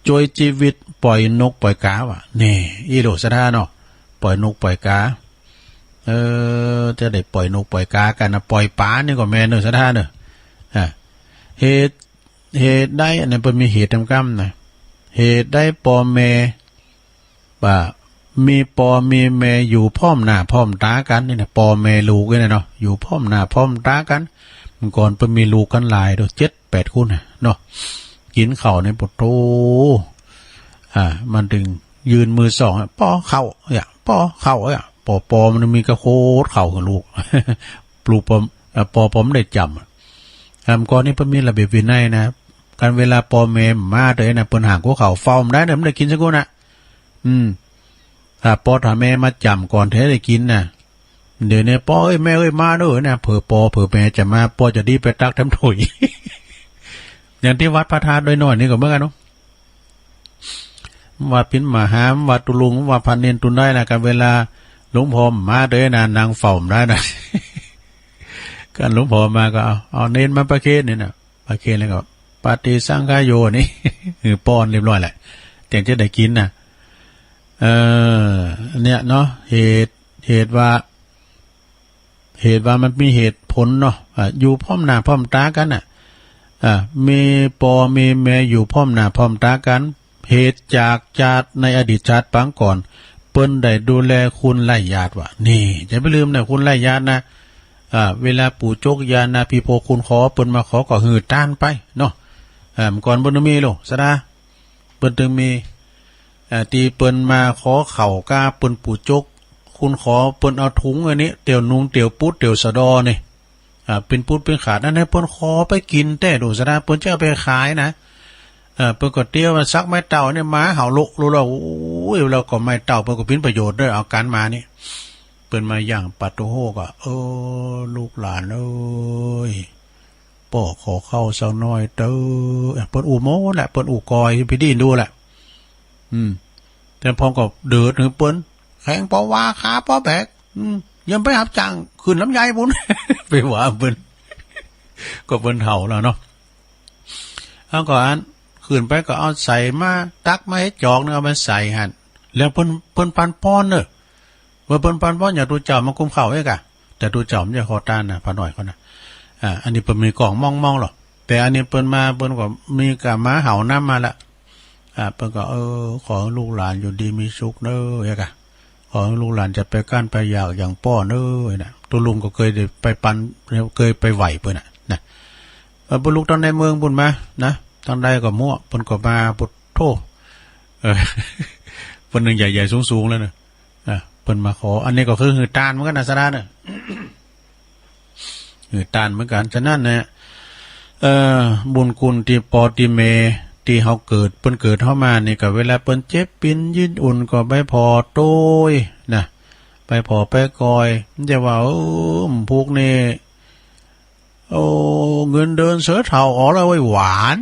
จวยจีวิตป่อยนกป่อยก๋าว่ะ นี่ อี้โหลสดาเนาะ ป่อยนกป่อยก๋า เออ จะได้ป่อยนกป่อยก๋ากั๋นนะ ป่อยป๋านี่ก็แม่นเนาะสดาเนาะ อ่ะ เหตุ เหตุใด อันนั้นเปิ้นมีเหตุต๋ามกำนะ เหตุใดป้อแม่ ว่ามีป้อมีแม่อยู่พร้อมหน้าพร้อมต๋ากั๋นนี่นะ ป้อแม่ลูกนี่นะเนาะ อยู่พร้อมหน้าพร้อมต๋ากั๋น เมื่อก่อนเปิ้นมีลูกกั๋นหลายโต เจ็ดแปดคนน่ะเนาะ กิ๋นข้าวนี่ โผโธ่ อ่า มันตึงยื่นมือส่องอะ ป้อข้าวอะ ป้อข้าวอะ ป้อ ป้อมันมีกะโคตรข้าวหื้อลูก ปลูกป้อ เอ่อ ป้อ ป้อมันได้จ๋ำอะ อ่า เมื่อก่อนนี่เปิ้นมีระเบียบวินัยนะ กั๋นเวลาป้อแม่มาเต๋อนะ เปิ้นหางหัวข้าวเฝ้าบ่ได้นะ บ่ได้กิ๋นสักคนน่ะ อืม ถ้าป้อถ้าแม่มาจ๋ำก่อนเถิงได้กิ๋นน่ะ เดี๋ยวนี้ ป้อเอ้ย แม่เอ้ย มาเด้อนะ เผื่อป้อเผื่อแม่จะมา ป้อจะดีไปตักแถมถ้วย อย่างตี้วัดพระธาตุดอยน้อยนี่ก็เหมือนกั๋นเนาะ วัดปิณมหา วัดตุลุง วัดพระเณรตุนได้นะ กั๋นเวลาหลวงพ่อมาเต๋อนะ นั่งเฝ้าบ่ได้นะ กั๋นหลวงพ่อมาก็เอา เอาเณรมาประเคนนี่นะ ประเคนแล้วก็ ปฏิสังขโย นี่ หื้อป้อนเรียบร้อยแหละ เตียงจะได้กิ๋นนะ เออ เนี่ยเนาะ เหตุ เหตุว่า เหตุว่ามันมีเหตุผลเนาะ อ่า อยู่พร้อมหน้าพร้อมต๋ากั๋นน่ะ อ่า มีป้อมีแม่อยู่พร้อมหน้าพร้อมต๋ากั๋น เหตุจากจาติในอดีตชาติปางก่อน เปิ้นได้ดูแลคุณไร้ญาติว่า นี่ อย่าไปลืมนะ คุณไร้ญาตินะ อ่า เวลาปู่จกญาณาธิโภคคุณขอ เปิ้นมาขอก็หื้อตานไปเนาะ อ่า เมื่อก่อนเปิ้นบ่มีโลก สะดา เปิ้นตึงมี อ่า ตี้เปิ้นมาขอข้าวก้าเปิ้นปู่จก คุณขอเปิ้นเอาถุงอันนี้ เตียวนุงเตียวปุ๊ดเตียวสะดอนี่ อ่า เป๋นปุ๊ดเป๋นขาด อันนั้นเปิ้นขอไปกิ๋นแต๊ดูสะดา เปิ้นจะเอาไปขายนะ เออ เปิ้นก็เตียวมาสักไม้เต้าเนี่ย หมาเห่าโละโละโละ โอ้ย แล้วก็ไม้เต้าเปิ้นก็เป๋นประโยชน์ด้วย เอากั๋นมานี่ เปิ้นมาย่างปัตตุโฮก็ เออ ลูกหลานเอ้ย ป้อขอข้าวสักหน้อยเต๊อะ เปิ้นอู้หมดแหละ เปิ้นอู้ก่อย ไปดิ้นดูแหละ อืม แต่พอก็เดิดหื้อเปิ้น แข้งปอวา ขาปอแบก อืม ยังไปหับจ้างขึ้นลำไยปุ้น ไปว่าเปิ้น ก็เปิ้นเฒ่าแล้วเนาะ เอาก็อัน ขึ้นไปก็เอาใส่มา ตักมาเฮ็ดจอกนึ่ง เอามาใส่หั้น แล้วเปิ้น เปิ้นปันปอนเน่อ เมื่อเปิ้นปันปอน อย่าตุ๊เจ้ามากุมข้าวเอกอะ แต่ตุ๊เจ้ามันจะขอตานนะ พระน้อยเขานะ อ่า อันนี้เปิ้นมีกล่องมองๆหรอ แต่อันนี้เปิ้นมา เปิ้นก็มีก้าหมาเห่านำมาละ อ่า เปิ้นก็ เออ ขอหื้อลูกหลานอยู่ดีมีสุขเน่อ เอกอะ ขอหื้อลูกหลานจะไปก้านไปอยากอย่างป้อเน่อ นะ ตุ๊ลุงก็เกยได้ไปปัน เกยไปไหว้เปิ้นน่ะ นะ เออ เปิ้นลุกตางในเมืองปุ้นมา นะ ตางใดก็มั่ว เปิ้นก็มา ปุดโธ่ เออ เปิ้นนึ่งใหญ่ๆ สูงๆ แล้วเน่อ อ่ะ เปิ้นมาขอ อันนี้ก็คือหื้อตานเหมือนกั๋นนะ สะดาเน่อ หื้อตานเหมือนกั๋น ฉะนั้นนะ เอ่อ บุญคุณตี้ป้อตี้แม่ตี้เฮาเกิด เปิ้นเกิดเฮามานี่ก็ เวลาเปิ้นเจ็บปิ๋นยินอุ่นก็ไปผ่อโตยนะ ไปผ่อไปกอย บ่ใจ้ว่า เออ พวกนี้ โอ้ เงินเดือนเสือเฒ่าออกแล้วเว้ย หวาน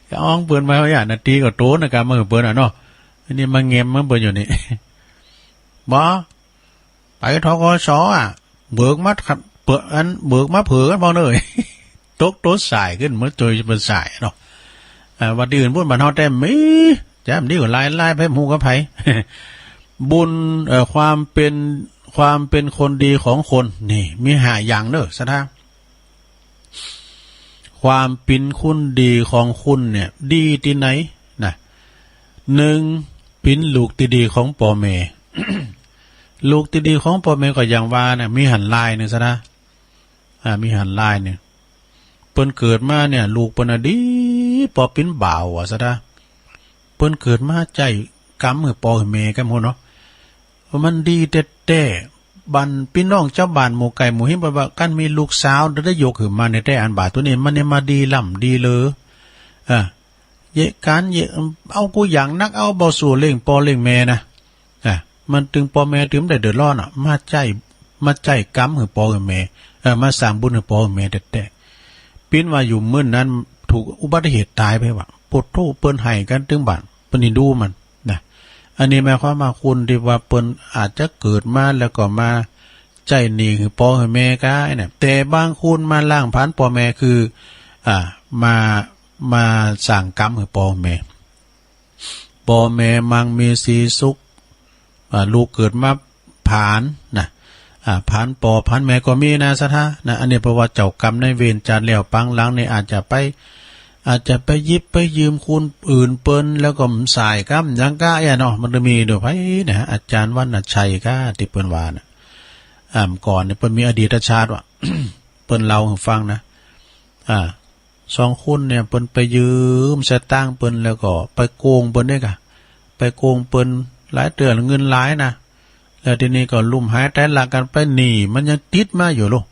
จะอ้องเปิ้นมา อย่างนาทีก็โตนะ กำมาหื้อเปิ้นอ่ะเนาะ อันนี้มาแงมมาเปิ้นอยู่นี่ บ่ ไป ธ.ก.ส. อ่ะ เบิกมา เปิดอัน เบิกมาเผื่อกั๋นพ่องเน่อ ตกโตสายขึ้น เมื่อโตยจะเปิ้นสายเนาะ อ่า ว่าตี้อื่นปุ้น บ้านเฮาแต๊มี แต๊มีก็หลายๆ ไป ฮู้กับใผ บุญ เอ่อ ความเป๋น ความเป๋นคนดีของคน นี่ มีห้าอย่างเน่อ สะดา ความเป๋นคนดีของคนเนี่ย ดีตี้ไหนนะ นึ่ง เป๋นลูกตี้ดีของป้อแม่ ลูกตี้ดีของป้อแม่ก็อย่างว่าเนี่ย มีหั้นลายนึ่ง สะดา อ่า มีหั้นลายนึ่ง เปิ้นเกิดมาเนี่ย ลูกเปิ้นน่ะดี ปอเป๋นบ่าวอ่ะ สะดา เปิ้นเกิดมาใจ๊กำหื้อป้อหื้อแม่กั๋นหมดเนาะ มันดีแต๊ๆ บ้านปี้น้องจาวบ้านหมู่ใก้หมู่ฮิม เปิ้นว่า กั๋นมีลูกสาวได้ยกหื้อมาเนี่ย แต่อันบ่าวตั๋วนี้มันเนี่ยมาดีล้ำดีเลอ อ่า เยียะกั๋น เยียะ เอากู้อย่างนัก เอาเบาสู่เลี้ยงป้อเลี้ยงแม่นะ อ่ะ มันตึงป้อแม่ตึงได้เดือดร้อนอ่ะ มาใจ๊ มาใจ๊กำหื้อป้อหื้อแม่ เออ มาสร้างบุญหื้อป้อหื้อแม่แต๊ๆ ปิ้นว่าอยู่มื้อนั้นถูกอุบัติเหตุต๋ายไปว่ะ ปุดโธ่ เปิ้นไห้กั๋นตึงบ้าน เปิ้นเอ็นดูมันนะ อันนี้หมายความว่าคนตี้ว่าเปิ้นอาจจะเกิดมาแล้วก็มาใจ๊หนี้หื้อป้อหื้อแม่ก้าเนี่ย แต่บางคนมาล้างผลาญป้อแม่คือ อ่า มา มาสร้างกรรมหื้อป้อแม่ ป้อแม่มั่งมีสีสุข อ่า ลูกเกิดมาผลาญนะ อ่า ผลาญป้อผลาญแม่ก็มีนะ สะดานะ อันนี้เพราะว่าเจ้ากรรมนายเวรจาติแล้วปางหลังนี่อาจจะไป อาจจะไปหยิบไปยืมคนอื่นเปิ้น แล้วก็สายกรรมหยังก้าเอี้ยเนาะ มันจะมีโดยไผนะ อาจารย์วรรณชัยก้าตี้เปิ้นว่านะ อ่า ก่อนนี่เปิ้นมีอดีตชาติว่ะ เปิ้นเล่าหื้อฟังนะ อ่า สองคนเนี่ยเปิ้นไปยืมสตางค์เปิ้น แล้วก็ไปโกงเปิ้นด้วยกะ ไปโกงเปิ้นหลายเตื้อ เงินหลายนะ แล้วทีนี้ก็ลุ่มหายต๋ายหลักกั๋นไป หนี้มันยังติดมาอยู่ลูก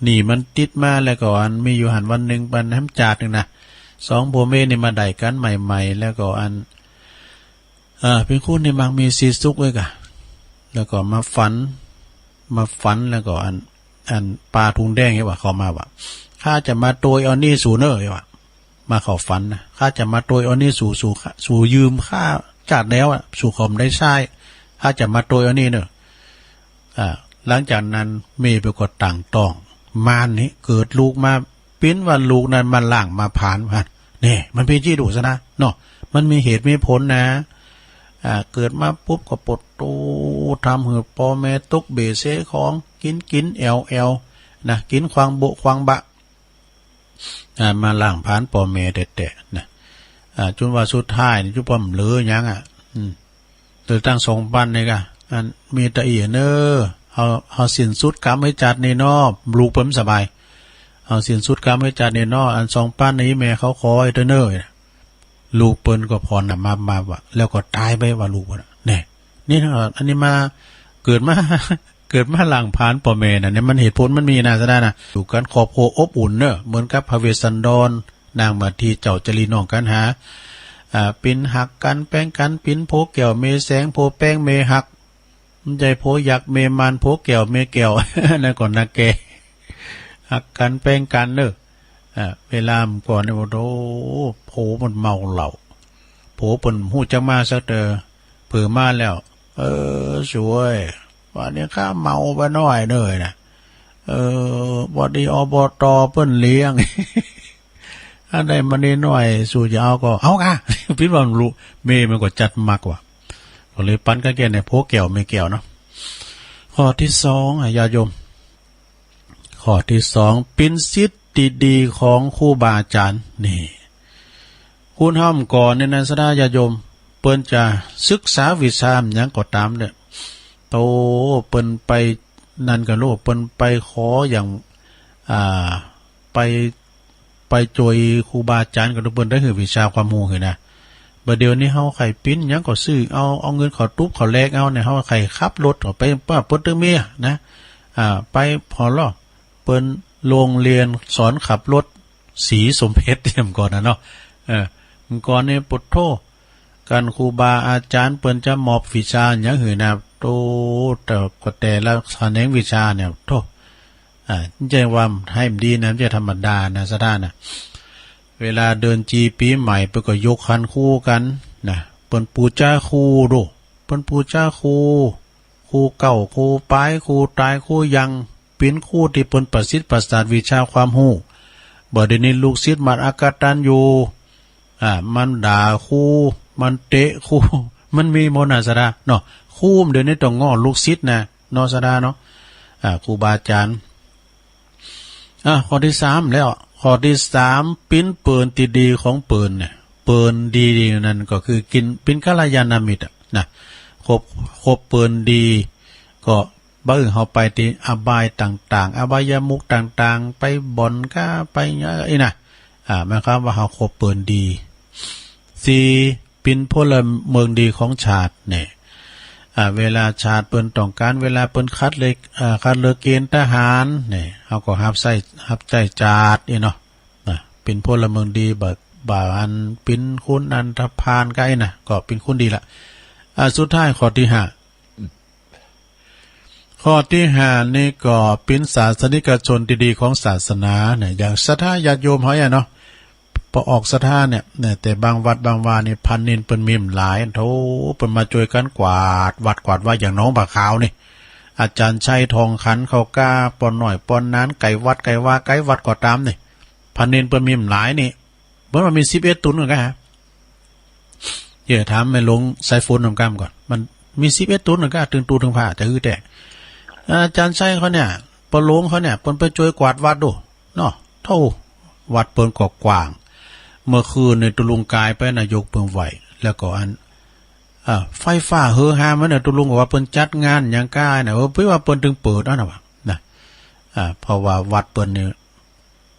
หนี้มันติดมา แล้วก็อันมีอยู่หั้นวันนึ่ง ปันแหมจาดนึ่งนะ สองผัวเมียนี่มาได้กั๋นใหม่ๆ แล้วก็อัน เอ่อ เป๋นคนนี่มั่งมีสีสุขเอ้ยกะ แล้วก็มาฝัน มาฝันแล้วก็อัน อันป้าถุงแดงเนี่ยว่าเข้ามาว่า ข้าจะมาโตยเอาหนี้สูเน่อ เนี่ยว่า มาเข้าฝันนะ ข้าจะมาโตยเอาหนี้สู สู สูยืมข้าจาติแล้วอะ สูก็บ่ได้ใจ๊ ข้าจะมาโตยเอาหนี้เน่อ อ่า หลังจากนั้นเมียเปิ้นก็ตั้งต๊อง ม่านนี้เกิดลูกมา ปิ๊นว่าลูกนั้นมาล้างมาผลาญว่า แน่ มันเป๋นจี้ดูซะนะเนาะ มันมีเหตุมีผลนะ อ่า เกิดมาปุ๊บก็ปวดตู ทำหื้อป้อแม่ตกเบเซของ กิ๋นกิ๋นแอ่วแอ่วนะ กิ๋นควางโบ๊ะควางบะ อ่า มาล้างผลาญป้อแม่แต๊ๆ นะ อ่า จ๋นว่าสุดท้ายนี่ จุบ่ำเหลือหยังอะ อืม โดยตังสองปันนี่กะ อัน มีตะอี้เน่อ เฮา เฮาสิ้นสุดกรรมไว้จัดนี่เนาะ ลูกเปิ้นบ่สบาย เฮาสิ้นสุดกรรมไว้จัดนี่เนาะ อันสองปันนี่แม่เขาขอไว้เต๊อะเน่อ ลูกเปิ้นก็ผ่อนน่ะ มา มาว่า แล้วก็ต๋ายไปว่าลูกเปิ้นน่ะ แน่ นี่นะ อันนี้มา เกิดมา เกิดมาล้างผลาญป้อแม่น่ะ เนี่ยมันเหตุผลมันมีนะ ซะได้นะ อยู่กั๋นครอบครัวอบอุ่นเน่อ เหมือนกับพระเวสสันดร นางมาที เจ้าจารีน้องกัณหา อ่า ปิ๊นฮักกั๋นแป้งกั๋น ปิ๊นโผแก้วเมแสง โผแป้งเมฮัก บ่ใจ้โผยักษ์เมมาร โผแก้วเมแก้ว อันนั้นก็นาแก ฮักกั๋นแป้งกั๋นเน่อ อ่า เวลาก่อนนี่ โอ้โธ่ โผมันเมาเหล้า โผเปิ้นฮู้จักมาสักเตื้อ เผลอมาแล้ว เออ สวย วันนี้ข้าเมาไปหน้อยเน่อนะ เออ พอดี อบต. เปิ้นเลี้ยง อันใดมานิดหน้อย สูจะเอาก็เอาก่ะ ปิ๊นว่าลูก เมมันก็จัดมักว่ะ ก็เลยปันกั๋นแก่เนี่ย โผแก้วเมแก้วเนาะ ข้อตี้สองอะ ญาติโยม ข้อตี้สอง ปิ๊นศิษย์ตี้ดีของครูบาอาจ๋ารย์ นี่ คนเฮาก่อนเนี่ยนะ ศรัทธาญาติโยม เปิ้นจะศึกษาวิชาหยังก็ต๋ามเนี่ย โต เปิ้นไปนั่นก็ลูก เปิ้นไปขออย่าง อ่า ไป ไปโจยครูบาอาจ๋ารย์ก็ลูก เปิ้นได้หื้อวิชาความฮู้หื้อนะ บ่าเดี่ยวนี้เฮาใค่ปิ๊นหยังก็ซื้อเอา เอาเงินเขาตุ๊บเขาแลกเอาเนี่ย เฮาใค่ขับรถออกไป ป้า เปิ้นตึงมีอะนะ อ่า ไปผ่อนลอ เปิ้นโรงเรียนสอนขับรถศรีสมเพชร เมื่อก่อนน่ะเนาะ เออ เมื่อก่อนนี่ โผโธ่ กั๋นครูบาอาจ๋ารย์เปิ้นจะมอบวิชาหยังหื้อนะ โต แต่ก็แต่ละแขนงวิชาเนี่ย โธ่ อ่า บ่ใจ้ว่าหื้อมันดีนะ บ่ใจ้ธรรมดานะ ศรัทธานะ เวลาเดินจีปี๋ใหม่ เปิ้นก็ยกขันครูกั๋นนะ เปิ้นปู๋จาครูดู เปิ้นปู๋จาครู ครูเก่า ครูป๋าย ครูต๋าย ครูยัง เป๋นครูตี้เปิ้นประสิทธิ์ประสาทวิชาความฮู้ บ่าเดี่ยวนี้ลูกศิษย์มันอกตัญญู อ่า มันด่าครู มันเตะครู มันมีหมดนะ ศรัทธาเนาะ ครูเดี๋ยวนี้ต้องง้อลูกศิษย์นะ เนาะ ศรัทธาเนาะ อ่า ครูบาอาจ๋ารย์ อ่ะ ข้อตี้สามแล้ว ข้อตี้สาม ปิ๊นเปิ้นตี้ดีของเปิ้นเนี่ย เปิ้นดีๆ นั่นก็คือกิ๋น ปิ๊นกัลยาณมิตรอะนะ คบ คบเปิ้นดี ก็บ่หื้อเฮาไปตี้อบายต่างๆ อบายมุขต่างๆ ไปบ่อนก้า ไปหยังอี้นะ อ่า หมายความว่าเฮาคบเปิ้นดี สี่ ปิ๊นพลเมืองดีของชาติเนี่ย อ่า เวลาชาติเปิ้นต้องก๋าน เวลาเปิ้นคัดเลือก อ่า คัดเลือกเกณฑ์ทหารเนี่ย เฮาก็ฮับใจ๊ ฮับใจ๊ชาติอี้เนาะ นะ เป๋นพลเมืองดี บ่า บ่าอันเป๋นขุนอันธพาลก้าอี้นะ ก็เป๋นคนดีละ อ่า สุดท้ายข้อตี้ห้า ข้อตี้ห้านี่ก็เป๋นศาสนิกชนตี้ดีของศาสนาเนี่ย อย่างศรัทธาญาติโยมเฮาอะเนาะ ปอออกศรัทธาเนี่ย เนี่ย แต่บางวัดบางวานี่ พระเณรเปิ้นมีบ่หลาย โธ่ เปิ้นมาจ้วยกั๋นกวาดวัดกวาดวา อย่างหนองผาขาวนี่ อาจ๋ารย์ชัยทองขัน เขาก้าป้อน้อยป้อหนาน ใก้วัดใก้วา ใก้วัดก็ต๋ามนี่ พระเณรเปิ้นมีบ่หลายนี่ เปิ้นว่ามีสิบเอ็ดตุ๊นก่อนก้า เดี๋ยวถามแม่หลวงสายฝนนำก้ามก่อน มันมีสิบเอ็ดตุ๊นก่อนก้า ตึงตุ๊นตึงผ้า จะหื้อแต๊ อาจ๋ารย์ชัยเขาเนี่ย ป้อหลวงเขาเนี่ย เปิ้นไปจ้วยกวาดวัดดู เนาะ โธ่ วัดเปิ้นก็กว้าง เมื่อคืนนี่ตุ๊ลุงก๋ายไปนะ ยกมือไหว้ แล้วก็อัน อ่า ไฟฟ้าเฮอฮามาเนี่ย ตุ๊ลุงก็ว่าเปิ้นจัดงานหยังก้าเนี่ย เออ เปิ้นว่าเปิ้นตึงเปิดเอานะวะ นะ อ่า เพราะว่าวัดเปิ้นนี่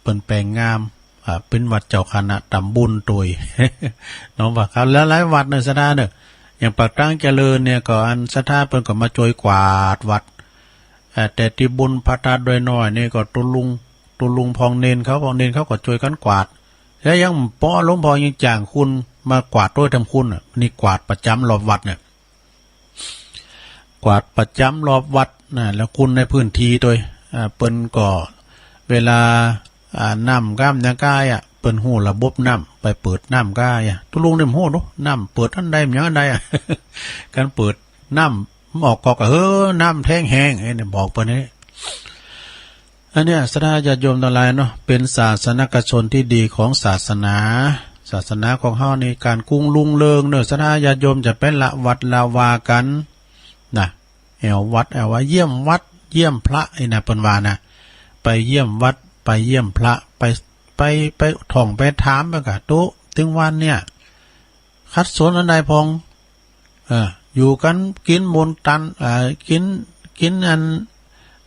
เปิ้นแป๋งงาม อ่า เป๋นวัดเจ้าคณะต๋ำบลตวย เนาะ ว่าเขาหลายๆ วัดเน่อ ศรัทธาเน่อ อย่างปากตางเจริญเนี่ย ก็อันศรัทธาเปิ้นก็มาจ้วยกวาดวัด อ่า แต่ตี้บุญพระธาตุดอยน้อยนี่ก็ตุ๊ลุง ตุ๊ลุงพ่องเณรเขา พ่องเณรเขาก็จ้วยกั๋นกวาด แล้วยังปอหลวงพ่อยังจ้างคนมากวาดตวยแถมคนน่ะ นี่กวาดประจ๋ำรอบวัดเนี่ย กวาดประจ๋ำรอบวัดนะ แล้วคนในพื้นตี้ตวย อ่า เปิ้นก็เวลา อ่า น้ำก้ามหยังก้าอี้อะ เปิ้นฮู้ระบบน้ำ ไปเปิดน้ำก้าอี้อะ ตุ๊ลุงนี่บ่ฮู้เนาะ น้ำเปิดอันใด มันหยังอันใดอะ ก๋านเปิดน้ำมันออกก๊อกอะ เฮ้อ น้ำแท้งแฮง เอ้ย เนี่ยบอกเปิ้นนี่ อันเนี้ย ศรัทธาญาติโยมตังหลายเนาะ เป๋นศาสนกชนตี้ดีของศาสนา ศาสนาของเฮานี่ ก๋านกุ้งรุงเริงเนาะ ศรัทธาญาติโยมจะไปละวัดละวากั๋นนะ แอ่ววัดแอ่ววา เยี่ยมวัดเยี่ยมพระนี่นะ เปิ้นว่านะ ไปเยี่ยมวัดไปเยี่ยมพระ ไป ไป ไปท่องไปถามไปก่ะ ตุ๊ ตึงวันเนี่ย ขัดสนอันใดพ่อง เออ อยู่กั๋นกิ๋นโมนตัน เอ่อ กิ๋น กิ๋นอัน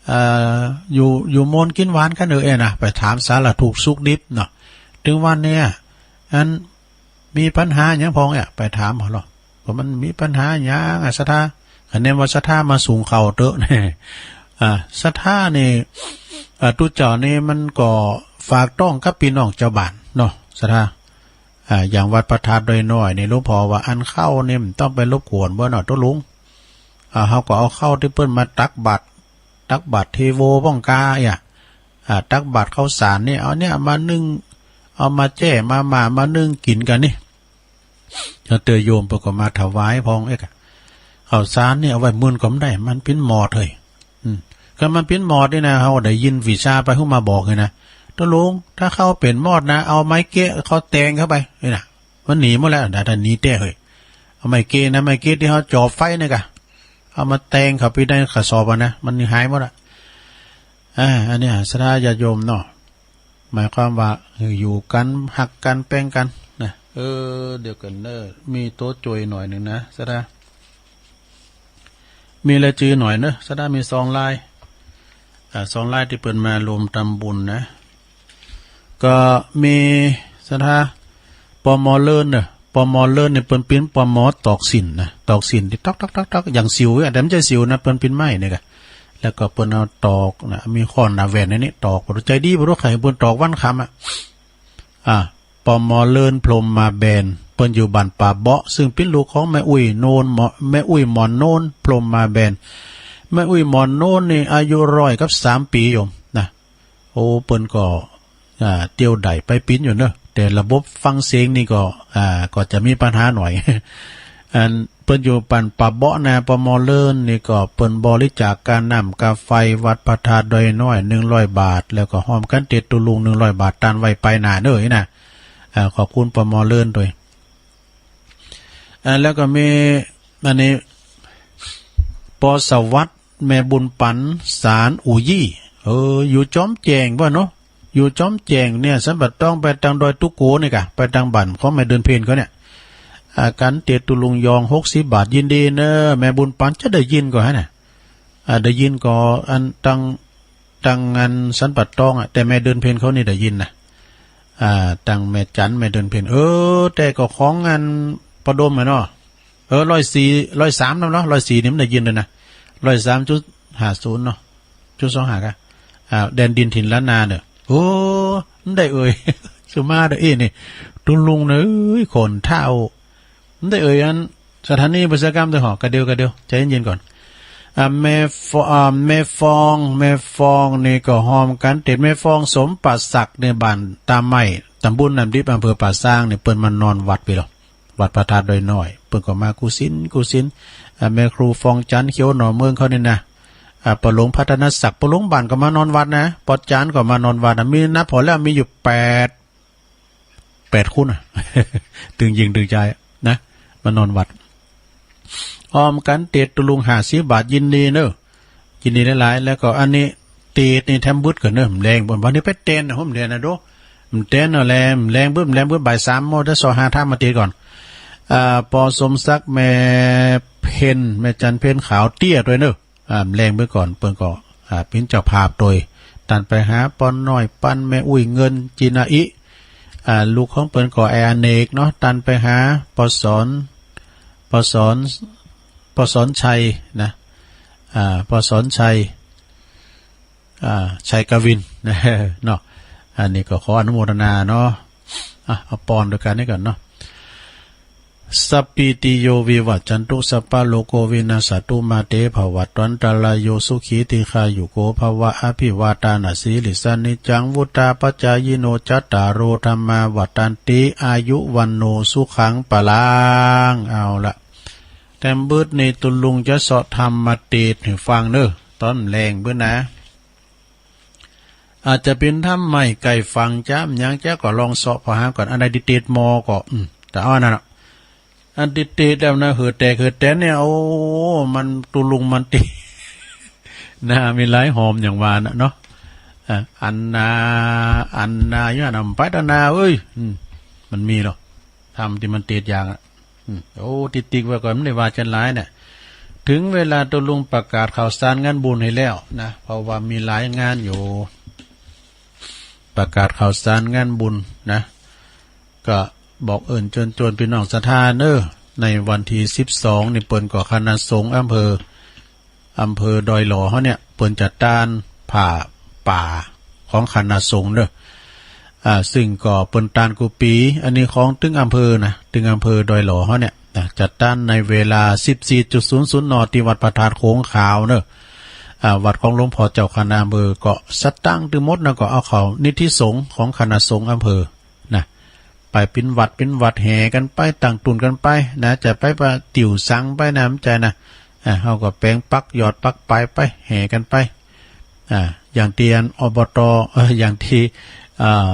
เอ่อ อยู่ อยู่โมนกิ๋นหวานกั๋นเออ เอ๊ะนะ ไปถามสารทุกข์สุขดิบเนาะ ตึงวันเนี่ย อัน มีปัญหาหยังพ่องเนี่ย ไปถามเขาเนาะ ก็มันมีปัญหาหยังอะ ศรัทธา คะแนนว่าศรัทธามาสูงเข้าเต๊อะ อ่า ศรัทธานี่ อ่า ตุ๊เจ้านี่มันก็ฝากต้องกับปี้น้องจาวบ้านเนาะ ศรัทธา อ่า อย่างวัดพระธาตุดอยน้อยนี่ หลวงพ่อว่าอันข้าวนี่มันต้องไปรบกวนเปิ้นเนาะ ตุ๊ลุง อ่า เฮาก็เอาข้าวตี้เปิ้นมาตักบาตร ตักบาตรเทโวพ่องกาอ่ะ อ่า ตักบาตรข้าวสารนี่ เอาเนี่ยมานึ่ง เอามาแจ้มาหม่ามานึ่งกิ๋นกั๋นนี่ แล้วเตื้อโยมเปิ้นก็มาถวายพ่องเอ๊ะ ข้าวสารนี่เอาไว้มื้นก็บ่ได้ มันเป๋นมอดเฮ้ย อืม คันมันเป๋นมอดนี่นะ เฮาได้ยินวิชาไปหื้อมาบอกเลยนะ ตุ๊ลุง ถ้าข้าวเป๋นมอดนะ เอาไม้เก๊ะข้าวแตงเข้าไป นี่นะ มันหนีหมดแล้วนะ ถ้าหนีแต๊เฮ้ย เอาไม้เก๊ะนะ ไม้เก๊ะตี้เฮาจ่อไฟนี่ก่ะ เอามาแตงเข้าไปในกระสอบอะนะ มันหายหมดอะ อ่า อันเนี้ย ศรัทธาญาติโยมเนาะ หมายความว่า เออ อยู่กั๋น ฮักกั๋น แป้งกั๋นนะ เออ เดี๋ยวก่อนเน่อ มีโตโจยหน่อยนึ่งนะ ศรัทธา มีรายจื้อหน่อยเน่อ ศรัทธา มีสองราย อ่า สองรายตี้เปิ้นมาร่วมทำบุญนะ ก็มีศรัทธา ปม.เลินเน่อ ปม.เลินนี่เปิ้นปิ้นปม.ตอกสินนะ ตอกสินตี้ตอกๆๆๆ อย่างสิวอะ แต่บ่ใจ้สิวนะ เปิ้นปิ้นไม้นี่ก่ะ แล้วก็เปิ้นเอาตอกนะ มีค้อนหน้าแหว่นอันนี้ ตอก ใจ๋ดีบ่รู้ ใค่เปิ้นตอกวันค่ำอะ อ่า ปม.เลิน พรหมมาแบน เปิ้นอยู่บ้านป่าเบาะ ซึ่งเป๋นลูกของแม่อุ๊ยโนน หมอ แม่อุ๊ยหมอนโนน พรหมมาแบน แม่อุ๊ยหมอนโนนนี่อายุร้อยกับสามปี๋โยมนะ โอ้ เปิ้นก็ อ่า เตียวได้ไปปิ๋นอยู่เนาะ แต่ระบบฟังเสียงนี่ก็ อ่า ก็จะมีปัญหาหน่อย อัน เปิ้นอยู่บ้านป่าเบาะนะ ปม.เลินนี่ก็เปิ้นบริจาคค่าน้ำค่าไฟวัดพระธาตุดอยน้อยหนึ่งร้อยบาท แล้วก็ฮ่อมกั๋นเตียดตุ๊ลุงหนึ่งร้อยบาท ต้านไหว้ไปหน้าเน่อนี่นะ อ่า ขอบคุณ ปม.เลิน ตวย อ่า แล้วก็มี อันนี้ ป.สวัสดิ์ แม่บุญปั๋น สานอู่ยี่ เออ อยู่จอมแจ้งบ่เนาะ อยู่จอมแจ้งเนี่ย สันป่าตองไปตางดอยตุ๊โกนี่ก่ะ ไปตางบ้านของแม่เดือนเพ็ญเขาเนี่ย อ่า กั๋นเตียดตุ๊ลุงยองหกสิบบาท ยินดีเน่อ แม่บุญปั๋น จะได้ยินก่อหั้นน่ะ อ่า ได้ยินก่อ อันตาง ตางอันสันป่าตองอะ แต่แม่เดือนเพ็ญเขานี่ได้ยินนะ อ่า ตางแม่จัน แม่เดือนเพ็ญ เออ แต่ก็ของอันป้อดมอะเนาะ เออ ร้อยสี่ ร้อยสามนำเนาะ ร้อยสี่นี่มันได้ยินเลยนะ ร้อยสามจุดห้าศูนย์เนาะ จุดสองห้าก่ะ อ่า แดนดินถิ่นล้านนาเน่อ โอ้ มันได้เอ่ย สุมาเด้อ เอ้ย นี่ ตุ๊ลุงเน่อ เอ้ย คนเฒ่า มันได้เอ่ยอันสถานีประชาสัมพันธ์ตวยหอ กะเดียว กะเดียว ใจ๋เย็นๆก่อน อ่า แม่ฟอ- อ่า แม่ฟอง แม่ฟองนี่ก็ฮ่อมกั๋นเตียด แม่ฟองสมประศักดิ์ ในบ้านตาไม้ ตำบลน้ำดิบ อำเภอป่าซางนี่ เปิ้นมานอนวัดปี้ลอ วัดพระธาตุดอยน้อย เปิ้นก็มากู้สิน กู้สิน อ่า แม่ครูฟองจันทร์ เขียวหน่อเมืองเขานี่นะ อ่า ป้อหลวงพัฒนศักดิ์ ป้อหลวงบ้านก็มานอนวัดนะ ป้อจันทร์ก็มานอนวัดนะ มีนับผ่อแล้วมีอยู่แปด แปดคนน่ะ ตึงหญิงตึงจายนะ มานอนวัด ฮ่อมกั๋นเตียดตุ๊ลุงห้าสิบบาท ยินดีเน่อ ยินดีหลายๆ แล้วก็อันนี้เตียดนี่แถมบึดก่อนเน่อ บ่าแลง บ่าวันนี้ไปแตนนะ ผมแตนนะโด บ่าแตนเนาะ แล บ่าแลงบึด บ่าแลงบึด บ่ายสามโมง เดี๋ยวซอหาทางมาเตียดก่อน อ่า ป้อสมศักดิ์ แม่เพ็ญ แม่จันเพ็ญ ขาวเตี้ยตวยเน่อ อ่า บ่าแลงบึดก่อน เปิ้นก็ อ่า เป๋นเจ้าภาพตวย ต้านไปหาป้อน้อยปัน แม่อุ๊ยเงิน จินาอิ อ่า ลูกของเปิ้นก็แออเนกเนาะ ต้านไปหาป้อสอน ป้อสอน ป้อสอนชัยนะ อ่า ป้อสอนชัย อ่า ชัยกวิน เนาะ อันนี้ก็ขออนุโมทนาเนาะ อ่ะ เอาปอนตวยกั๋นนี่ก่อนเนาะ สัพพีติโยวิวัชชันตุ สัพพะโรโควินัสสันตุ มาเตภวัตวันตะราโย สุขีทีฆายุโกภะวะ อะภิวาทานะสีลิสสะ นิจจังวุฑฒาปะจายิโน จัตตาโรธัมมาวัฑฒันติ อายุวัณโณสุขังพะลัง เอาละ แถมบึดนี่ตุ๊ลุงจะซอธรรมมาเตียดหื้อฟังเน่อ ต๋อนบ่าแลงบึดนะ อาจจะเป๋นถ้ำไม้ใก้ฝั่งจ๊ะ หยังจ๊ะ ก็ลองเซาะผ่าหาก่อน อันใดตี้เตดหม้อก็ อืม แต่เอาอันนั้นน่ะ อันตี้เตดแล้วนะ เหือดแตกเหือดแตนเนี่ย โอ้ มันตุลุงมันตี้ นามีหลายหอมอย่างว่าน่ะเนาะ อ่ะ อันนา อันนาอยู่หั่นน่ะ ไปตะนาเอ้ย อืม มันมีเหรอ ถ้ำตี้มันเตดอย่างอะ อืม โอ้ ติ๊กๆ ไว้ก่อน มันได้ว่าจันหลายเนี่ย เถิงเวลาตุลุงประกาศข่าวสารงานบุญหื้อแล้วนะ เพราะว่ามีหลายงานอยู่ ประกาศข่าวสารงานบุญนะ ก็บอกเอิ้นเจิญจวนปี้น้องศรัทธาเน้อ ในวันตี้สิบสองนี่เปิ้นก็คณะสงฆ์อำเภอ อำเภอดอยหล่อเฮาเนี่ย เปิ้นจะตานผ้าป่าของคณะสงฆ์เน้อ อ่า ซึ่งก็เปิ้นตานกู้ปี๋ อันนี้ของตึงอำเภอนะ ตึงอำเภอดอยหล่อเฮาเนี่ยนะ จะตานในเวลาสิบสี่จุดศูนย์ศูนย์ น. ตี้วัดพระธาตุโขงขาวเน้อ อ่า วัดของหลวงพ่อเจ้าคณะอำเภอก็สตางค์ตึงหมดนะ ก็เอาเข้านิธิสงฆ์ของคณะสงฆ์อำเภอ นะ ไปเป๋นวัดเป๋นวัดแห่กั๋นไป ตั้งตุ๊นกั๋นไปนะ จะไปปะติวสังไปนะ บ่ใจ้นะ อ่า เฮาก็แป๋งปักยอดปักปายไป แห่กั๋นไป อ่า อย่างตี้อัน อบต. เออ อย่างตี้ อ่า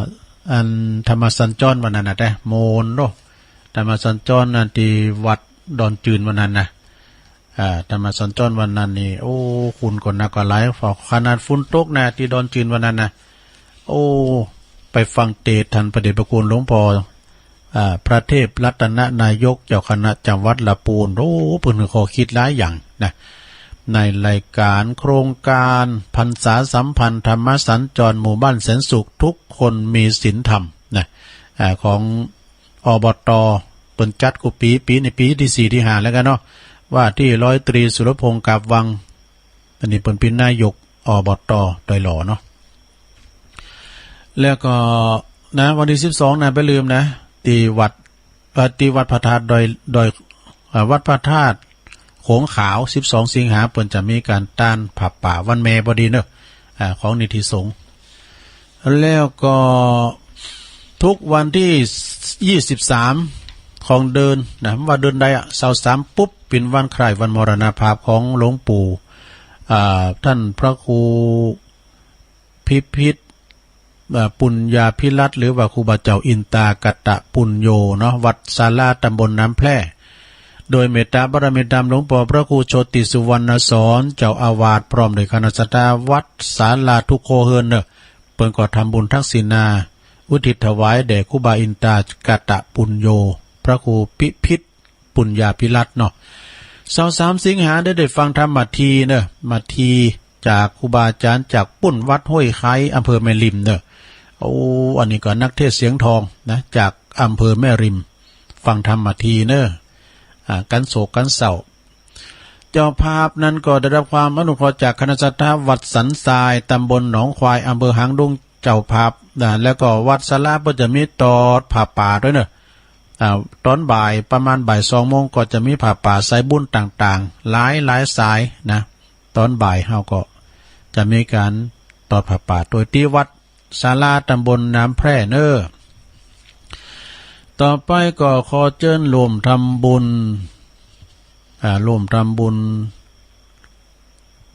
อันธรรมสัญจรวันนั้นน่ะ แต่โมนโล ธรรมสัญจรนั่นตี้วัดดอนจืนวันนั้นนะ อ่า ธรรมสัญจรวันนั้นนี่ โอ้ คนก็นักก็หลาย ขนาดฝนตกนะ ตี้ดอนจืนวันนั้นนะ โอ้ ไปฟังเตสน์ต้านพระเดชพระคุณหลวงพ่อ อ่า พระเทพรัตนนายก เจ้าคณะจังหวัดละปูน โอ้ เปิ้นหื้อข้อคิดหลายอย่างนะ ในรายก๋านโครงก๋านพรรษาสัมพันธ์ธรรมสัญจรหมู่บ้านแสนสุข ทุกคนมีศีลธรรมนะ อ่า ของ อบต. เปิ้นจัดกู้ปี๋ ปี๋นี้ปี๋ตี้สี่ตี้ห้าแล้วกั๋นเนาะ ว่าตี้ร้อยตรีสุรพงษ์ กาบวัง อันนี้เปิ้นเป๋นนายก อบต. ดอยหล่อเนาะ แล้วก็นะ วันตี้สิบสองนะ บ่าลืมนะ ตี้วัด เอ่อ ตี้วัดพระธาตุดอย ดอย เอ่อ วัดพระธาตุโขงขาว สิบสองสิงหา เปิ้นจะมีก๋านตานผ้าป่าวันแม่พอดีเนาะ อ่า ของนิธิสงฆ์ แล้วก็ทุกวันตี้ยี่สิบสามของเดือนนะ ว่าเดือนใดอะ เสาร์สามปุ๊บ เป๋นวันคล้ายวันมรณภาพของหลวงปู่ อ่า ต้านพระครูพิพิธ อ่า ปุญญาภิรัตน์ หรือว่าครูบาเจ้าอินตากตปุญโญเนาะ วัดศาลาตำบลน้ำแพร่ โดยเมตตาบารมีธรรมหลวงป้อพระครูโชติสุวรรณสอน เจ้าอาวาส พร้อมด้วยคณะศรัทธาวัดศาลาทุกครัวเฮือนเนาะ เปิ้นก็ทำบุญทักษิณา อุทิศถวายแด่ครูบาอินตากตปุญโญ พระครูพิพิธ ปุญญาภิรัตน์เนาะ เสาร์สามสิงหาได้ ได้ฟังธรรมมัทธีเนาะ มัทธีจากครูบาอาจ๋ารย์จากปุ้นวัดห้วยไคร้ อำเภอแม่ริมเนาะ โอ้ อันนี้ก็นักเทศน์เสียงทองนะ จากอำเภอแม่ริม ฟังธรรมมัทธีเนาะ อ่า กั๋นโศกกั๋นเศร้า เจ้าภาพนั้นก็ได้รับความอนุเคราะห์จากคณะศรัทธาวัดสันทราย ตำบลหนองควาย อำเภอหางดง เจ้าภาพนะ แล้วก็วัดศาลาเปิ้นจะมีตอดผ้าป่าตวยเนาะ อ่า ตอนบ่ายประมาณบ่ายสองโมงก็จะมีผ้าป่าสายบุญต่างๆ หลายๆ สายนะ ตอนบ่ายเฮาก็จะมีก๋านตอดผ้าป่าตวยตี้วัดศาลาตำบลน้ำแพร่เนาะ ต่อไปก็ขอเจิญร่วมทำบุญ อ่า ร่วมทำบุญ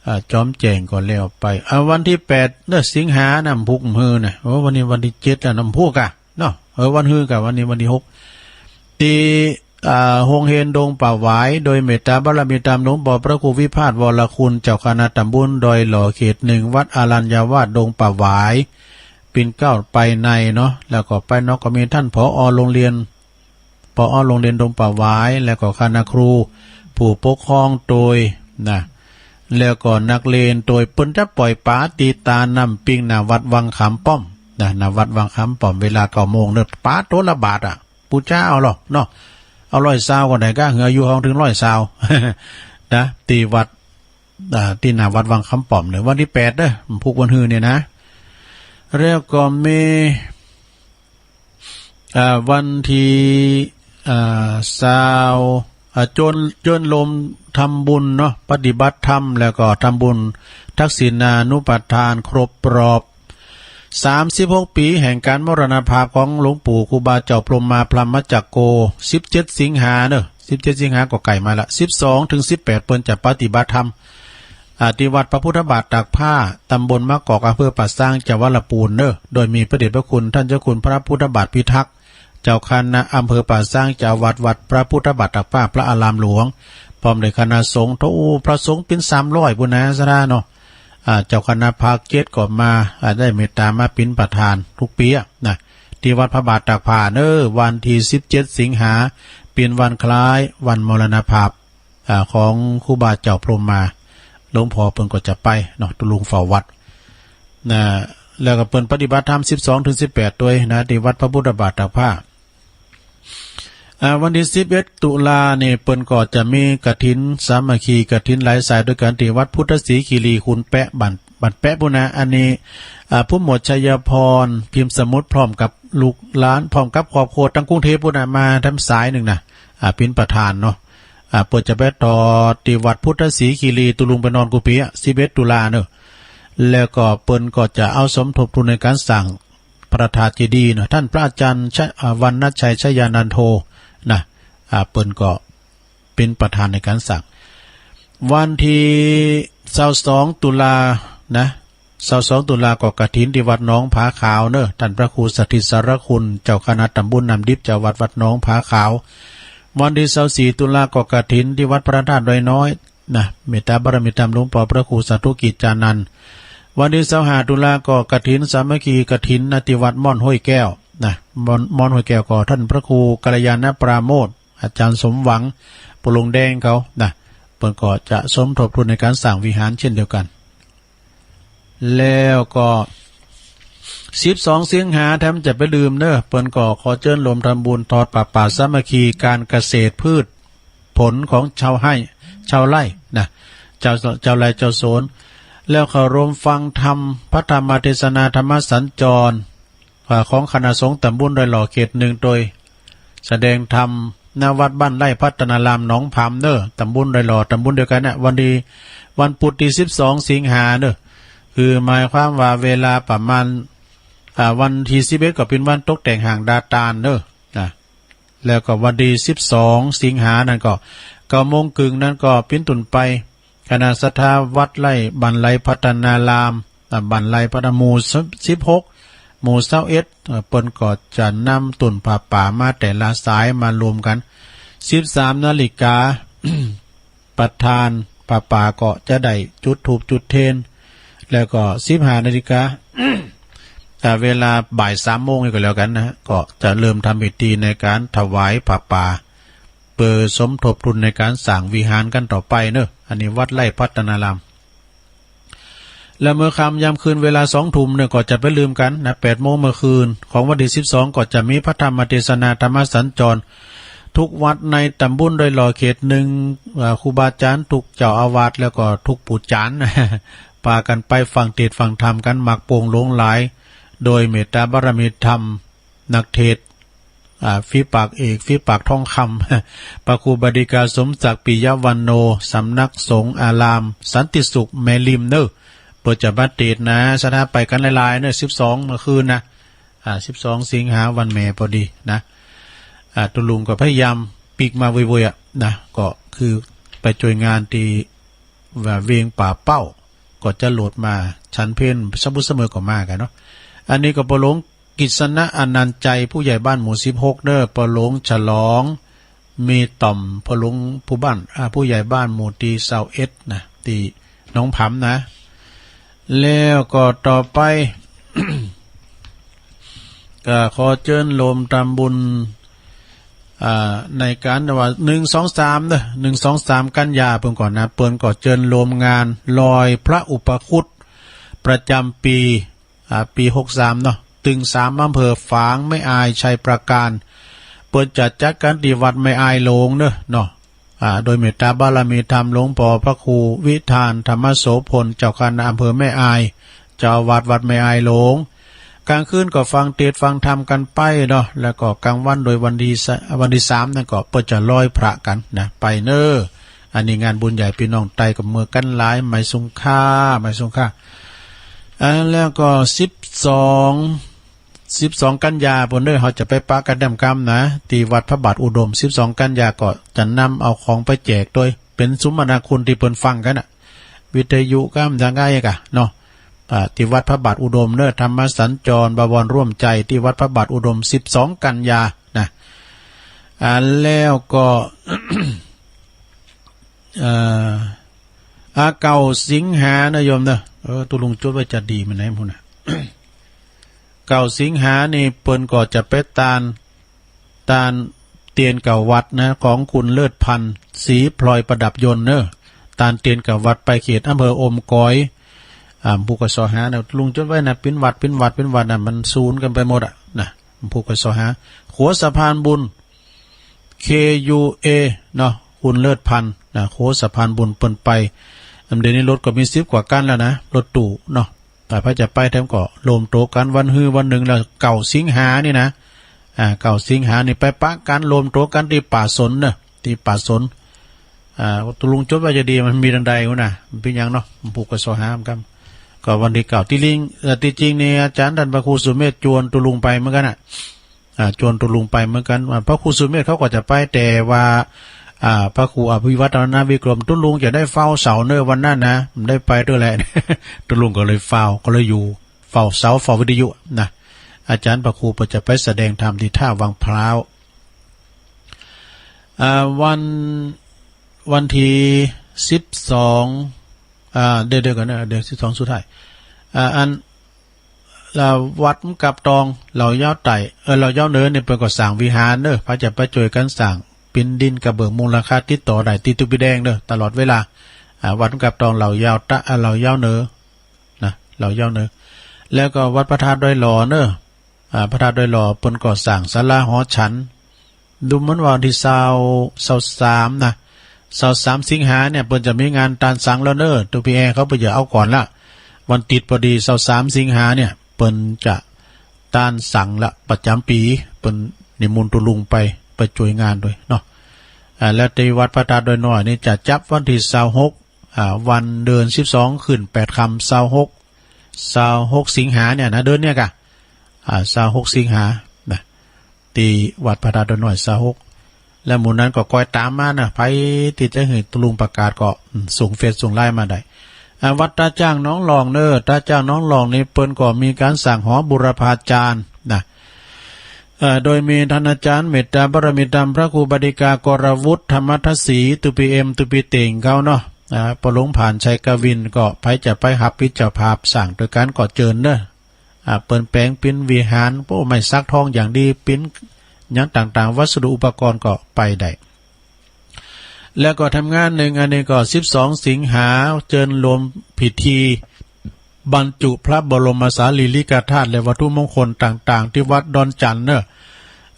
อ่า จอมแจ้งก็แล้วไป อ่า วันตี้แปดเนาะ สิงหา น้ำพุกหื้อนะ โอ้ วันนี้วันตี้เจ็ดแล้ว น้ำพุกอะเนาะ เออ วันหื้อกะ วันนี้วันตี้หก ตี้ อ่า โฮงเฮียนดงป่าหวาย โดยเมตตาบารมีธรรมหลวงป้อพระครูวิพาส วรคุณ เจ้าคณะตำบลดอยหล่อเขตหนึ่ง วัดอรัญญาวาสดงป่าหวาย เป๋นเก๊าไปในเนาะ แล้วก็ไปนอกก็มีต้าน ผอ. โฮงเฮียน ผอ. โฮงเฮียนดงป่าหวาย แล้วก็คณะครู ผู้ปกครองตวยนะ แล้วก็นักเฮียนตวย เปิ้นจะป่อยป๋าตี้ตาน้ำปิง หน้าวัดวังขามป้อมนะ หน้าวัดวังขามป้อม เวลาเก้าโมงเนาะ ป๋าตั๋วละบาทอะ ปู๋จาเอาหรอเนาะ เอาร้อยซาวก็ได้ก้า หื้ออายุฮองเถิงร้อยซาวนะ ตี้วัด อ่า ตี้หน้าวัดวังขามป้อมเนาะ วันตี้แปดเนาะ พุกวันหื้อเนี่ยนะ แล้วก็มี อ่า วันตี้ อ่า ซาว อ่า เจิญ เจิญร่วมทำบุญเนาะ ปฏิบัติธรรม แล้วก็ทำบุญทักษิณานุปทานครบรอบ สามสิบหกปี๋แห่งก๋านมรณภาพของหลวงปู่ครูบาเจ้าพรหมมาพรหมจักโก สิบเจ็ดสิงหาเนาะ สิบเจ็ดสิงหาก็ใก้มาละ สิบสองเถิงสิบแปดเปิ้นจะปฏิบัติธรรม อ่า ตี้วัดพระพุทธบาทตากผ้า ตำบลมะกอก อำเภอป่าซาง จังหวัดละปูนเน่อ โดยมีพระเดชพระคุณต้านเจ้าคุณพระพุทธบาทพิทักษ์ เจ้าคณะอำเภอป่าซาง เจ้าอาวาสวัดพระพุทธบาทตากผ้า พระอารามหลวง พร้อมโดยคณะสงฆ์ โอ้ พระสงฆ์เป๋นสามร้อยปู้นนะ ศรัทธาเนาะ อ่า เจ้าคณะภาคเจ็ดก็มา อ่า ได้เมตต๋ามาเป๋นประธานกู้ปี๋อะนะ ตี้วัดพระบาทตากผ้าเน่อ วันตี้สิบเจ็ดสิงหา เป๋นวันคล้ายวันมรณภาพ อ่า ของครูบาเจ้าพรหมมา หลวงพ่อเปิ้นก็จะไปเนาะ ตุ๊ลุงเฝ้าวัดนะ แล้วก็เปิ้นปฏิบัติธรรมสิบสองเถิงสิบแปดตวยนะ ตี้วัดพระพุทธบาทตากผ้า อ่า วันตี้สิบเอ็ดตุลานี่เปิ้นก็จะมีกฐินสามัคคี กฐินหลายสายตวยกั๋น ตี้วัดพุทธศรีคีรี ขุนแปะ บ้าน บ้านแปะปู้นนะ อันนี้ อ่า ผู้หมวดชัยพร พิมพ์สมุทร พร้อมกับลูกหลาน พร้อมกับครอบครัวตังกรุงเทพฯปู้นนะ มาแถมสายนึ่งนะ อ่า เป๋นประธานเนาะ อ่า เปิ้นจะไปต่อตี้วัดพุทธศรีคีรี ตุ๊ลุงไปนอนกู้ปี๋อะ สิบเอ็ดตุลาเน่อ แล้วก็เปิ้นก็จะเอาสมทบทุนในก๋านสร้างพระธาตุเจดีย์เนาะ ต้านพระอาจารย์ชะ อ่า วรรณชัย ชยานันโทนะ อ่า เปิ้นก็เป๋นประธานในก๋านสร้าง วันตี้ซาวสองตุลานะ ซาวสองตุลาก็กฐินตี้วัดหนองผาขาวเน่อ ต้านพระครูสถิตสารคุณ เจ้าคณะต๋ำบลน้ำดิบ เจ้าวัดวัดหนองผาขาว วันตี้ซาวสี่ตุลาก็กฐินตี้วัดพระธาตุดอยน้อยนะ เมตต๋าบารมีธรรมหลวงป้อพระครูสาธุกิจจานันท์ วันตี้ซาวห้าตุลาก็กฐินสามัคคีกฐินนะ ตี้วัดม่อนห้วยแก้วนะ ม่อน ม่อนห้วยแก้วก็ต้านพระครูกัลยาณปราโมทย์ อาจารย์สมหวัง ปู่หลวงแดงเขานะ เปิ้นก็จะสมทบทุนในก๋านสร้างวิหารเช่นเดียวกั๋น แล้วก็สิบสองสิงหาแถมจะไปลืมเน่อ เปิ้นก็ขอเจิญรวมทำบุญทอดผ้าป่าสามัคคีก๋านเกษตรพืชผลของชาวไฮ่ ชาวไร่นะ เจ้า เจ้าไร่เจ้าสวน แล้วก็รวมฟังธรรมพระธรรมเทศนาธรรมสัญจร อ่า ของคณะสงฆ์ต๋ำบลดอยหล่อเขตหนึ่ง โดยแสดงธรรม ณ วัดบ้านไร่พัฒนารามหนองผำเน่อ ต๋ำบลดอยหล่อ ต๋ำบลเดียวกั๋นนะ วันตี้ วันพุธตี้สิบสองสิงหาเน่อ คือหมายความว่าเวลาประมาณ อ่า วันตี้สิบเอ็ดก็เป๋นวันตกแต่งห้างดาตานเน่อนะ แล้วก็วันตี้สิบสองสิงหานั้นก็ เก้าโมงเกิ่งนั้นก็เป๋นต้นไป คณะศรัทธาวัดไร่ บ้านไร่พัฒนาราม อ่า บ้านไร่พัฒนา หมู่สิบหก หมู่ซาวเอ็ด เอ่อ เปิ้นก็จะนำต้นผ้าป่ามาแต่ละสายมารวมกั๋น สิบสามนาฬิกา ประธานผ้าป่าก็จะได้จุดธูปจุดเทียน แล้วก็สิบห้านาฬิกา อ่า เวลาบ่ายสามโมงนี่ก็แล้วกั๋นนะ ก็จะเริ่มทำพิธีในก๋านถวายผ้าป่า เปื้อสมทบทุนในก๋านสร้างวิหารกั๋นต่อไปเน่อ อันนี้วัดไร่พัฒนาราม แล้วเมื่อค่ำยามคืนเวลาสองทุ่มเน่อ ก็จะไปลืมกั๋นนะ แปดโมงเมื่อคืนของวันตี้สิบสอง ก็จะมีพระธรรมเทศนาธรรมสัญจร ทุกวัดในต๋ำบลดอยหล่อเขตหนึ่ง อ่า ครูบาอาจ๋ารย์ทุกเจ้าอาวาส แล้วก็ทุกปู่จ๋ารย์ ปากั๋นไปฟังเทศน์ฟังธรรมกั๋น มากโป่งหลวงหลาย โดยเมตตาบารมีธรรม นักเทศน์ อ่า ฝีปากเอก ฝีปากทองคำ พระครูบดีกาสมศักดิ์ ปิยวันโน สำนักสงฆ์อารามสันติสุขแม่ริมเน่อ เปิ้นจะมาเทศน์นะ ศรัทธาไปกั๋นหลายๆ เน่อ สิบสองเมื่อคืนนะ อ่า สิบสองสิงหาวันแม่พอดีนะ อ่า ตุ๊ลุงก็พยายามปิ๊กมาบ่อยๆ อะนะ ก็คือไปจ้วยงานตี้ ว่าเวียงป่าเป้า ก็จะโหลดมาฉันเพลสม่ำเสมอก็มากั๋นเนาะ อันนี้ก็ป้อหลวงกิษณะอนันต์ชัย ผู้ใหญ่บ้านหมู่สิบหกเน่อ ป้อหลวงฉลอง มีต่อม ป้อหลวงผู้บ้าน อ่า ผู้ใหญ่บ้านหมู่ตี้ซาวเอ็ดนะ ตี้หนองผำนะ แล้วก็ต่อไป ก็ขอเจิญรวมทำบุญ อ่า ในก๋านว่า หนึ่ง สอง สาม เน่อ หนึ่ง สอง สาม กัญญาเปิ้นก่อนนะ เปิ้นก็เจิญรวมงานลอยพระอุปคุตประจ๋ำปี๋ อ่า ปี๋หกสามเนาะ ตึงสามอำเภอ ฝาง แม่อาย ชัยปราการ เปิ้นจะจัดกั๋นตี้วัดแม่อายหลวงเน่อเนาะ อ่า โดยเมตตาบารมีธรรมหลวงป้อพระครูวิธานธรรมโสภณ เจ้าคณะอำเภอแม่อาย เจ้าอาวาสวัดแม่อายหลวง ก๋างคืนก็ฟังเทศน์ฟังธรรมกั๋นไปเนาะ แล้วก็ก๋างวันโดยวันตี้สะ วันตี้สามนั้นก็เปิ้นจะลอยพระกั๋นนะ ไปเน่อ อันนี้งานบุญใหญ่ ปี้น้องไต้ก็เมือกั๋นหลาย หมายสุงค่า หมายสุงค่า อ่า แล้วก็สิบสอง สิบสองกัญญาปู้นเน่อ เฮาจะไปปะกั๋นแต้มกำนะ ตี้วัดพระบาทอุดม สิบสองกัญญาก็จะนำเอาของไปแจกตวย เป๋นสมนาคุณตี้เปิ้นฟังกั๋นน่ะ วิทยุก้า มันจะง่ายกะเนาะ อ่า ตี้วัดพระบาทอุดมเน่อ ธรรมสัญจร บวรร่วมใจ ตี้วัดพระบาทอุดม สิบสองกันยานะ อ่า แล้วก็ เอ่อ อ่า เก้าสิงหานะโยมเน่อ เออ ตุ๊ลุงจดไว้จะดีมันไหนพุ้นนะ เก้าสิงหานี่เปิ้นก็จะไปตาน ตานเตียนเก้าวัดนะ ของคุณเลิศพันธ์ ศรีพลอยประดับยนต์เน่อ ตานเตียนเก้าวัดไปเขตอำเภออมก๋อย อ่า ผู้ก็เสาะหานะ ตุ๊ลุงจดไว้นะ ปิ้นวัด ปิ้นวัด ปิ้นวัดนะ มันสูญกั๋นไปหมดอะนะ ผู้ก็เสาะหา ขัวสะพานบุญ เค ยู เอ เนาะ คุณเลิศพันธ์นะ ขัวสะพานบุญเปิ้นไป อันเดี๋ยวนี้รถก็มีสิบกว่าคันแล้วนะ รถตู้เนาะ แต่ใผจะไปแถมก็รวมตั๋วกั๋นวันฮือวันนึ่งแล้ว เก้าสิงหานี่นะ อ่า เก้าสิงหานี่ไปปะกั๋นรวมตั๋วกั๋นตี้ป่าสนเน่อ ตี้ป่าสน อ่า ตุ๊ลุงจดไว้จะดี มันมีตังใดพุ้นนะ มันเป๋นหยังเนาะ ผู้ก็เสาะหากั๋น ก็วันตี้เก้า ตี้จริง เอ่อ ตี้จริงนี่อาจ๋ารย์ต้านพระครูสุเมธจวนตุ๊ลุงไปเหมือนกั๋นน่ะ อ่า จวนตุ๊ลุงไปเหมือนกั๋น อ่า พระครูสุเมธเขาก็จะไป แต่ว่า อ่า พระครูอภิวัฒนวิกรม ตุ๊ลุงจะได้เฝ้าเสาเน่อวันนั้นนะ บ่ได้ไปตวยแหละ ตุ๊ลุงก็เลยเฝ้า ก็เลยอยู่เฝ้าเสา เฝ้าวิทยุนะ อาจ๋ารย์พระครูก็จะไปแสดงธรรมตี้ท่าวังพร้าว อ่า วัน วันตี้สิบสอง อ่า เดี๋ยว เดี๋ยวก่อนนะ เดี๋ยว สิบสองสุดท้าย อ่า อัน ละวัดกับตอง เหล่ายาวใต้ เออ เหล่ายาวเหนือนี่เปิ้นก็สร้างวิหารเน่อ ใผจะไปจ้วยกั๋นสร้าง เป๋นดินกระเบื้องมุงหลังคา ติดต่อได้ตี้ตุ๊ปีแดงเน่อ ตลอดเวลา อ่า วัดกับตอง เหล่ายาวใต้ อ่า เหล่ายาวเหนือนะ เหล่ายาวเหนือ แล้วก็วัดพระธาตุดอยหล่อเน่อ อ่า พระธาตุดอยหล่อเปิ้นก็สร้างศาลาหอฉัน ดูเหมือนว่าวันตี้ซาว ซาวสามนะ ซาวสามสิงหาเนี่ย เปิ้นจะมีงานตานสังแล้วเน่อ ตุ๊ปีแอเขาเปิ้นจะเอาก่อนละ วันติดพอดี ซาวสามสิงหาเนี่ย เปิ้นจะตานสังละ ประจ๋ำปี๋ เปิ้นนิมนต์ตุ๊ลุงไป ไปจ้วยงานตวยเนาะ อ่า แล้วตี้วัดพระธาตุดอยน้อยนี่จะจับวันตี้ซาวหก อ่า วันเดือนสิบสอง ขึ้นแปดค่ำ ซาวหก ซาวหกสิงหาเนี่ยนะ เดือนเนี่ยกะ อ่า ซาวหกสิงหานะ ตี้วัดพระธาตุดอยน้อย ซาวหก แล้วหมู่นั้นก็ก้อยต๋ามมานะ ใผตี้จะหื้อตุ๊ลุงประกาศก็ อืม ส่งเฟซส่งไลน์มาได้ อ่า วัดต๋าจ๊างหนองล่องเน่อ ต๋าจ๊างหนองล่องนี่เปิ้นก็มีก๋านสร้างหอบูรพาจารย์นะ เอ่อ โดยมีต้านอาจ๋ารย์เมตตาบารมีธรรม พระครูบดิกากรวุฒิ ธรรมทัศน์ศรี ตุ๊ปีเอ็ม ตุ๊ปีเต่งเขาเนาะ อ่า ป้อหลวงผ่าน ชัยกวิน ก็ใผจะไปฮับเป๋นเจ้าภาพสร้างตวยกั๋นก็เจิญเน่อ อ่า เปิ้นแปลงเป๋นวิหาร โอ้ ไม้สักทองอย่างดี เป๋นหยังต่างๆ วัสดุอุปกรณ์ก็ไปได้ แล้วก็ทำงานนึ่ง อันนี้ก็สิบสองสิงหา เจิญโฮมพิธีบรรจุพระบรมสารีริกธาตุและวัตถุมงคลต่างๆ ตี้วัดดอนจันเน่อ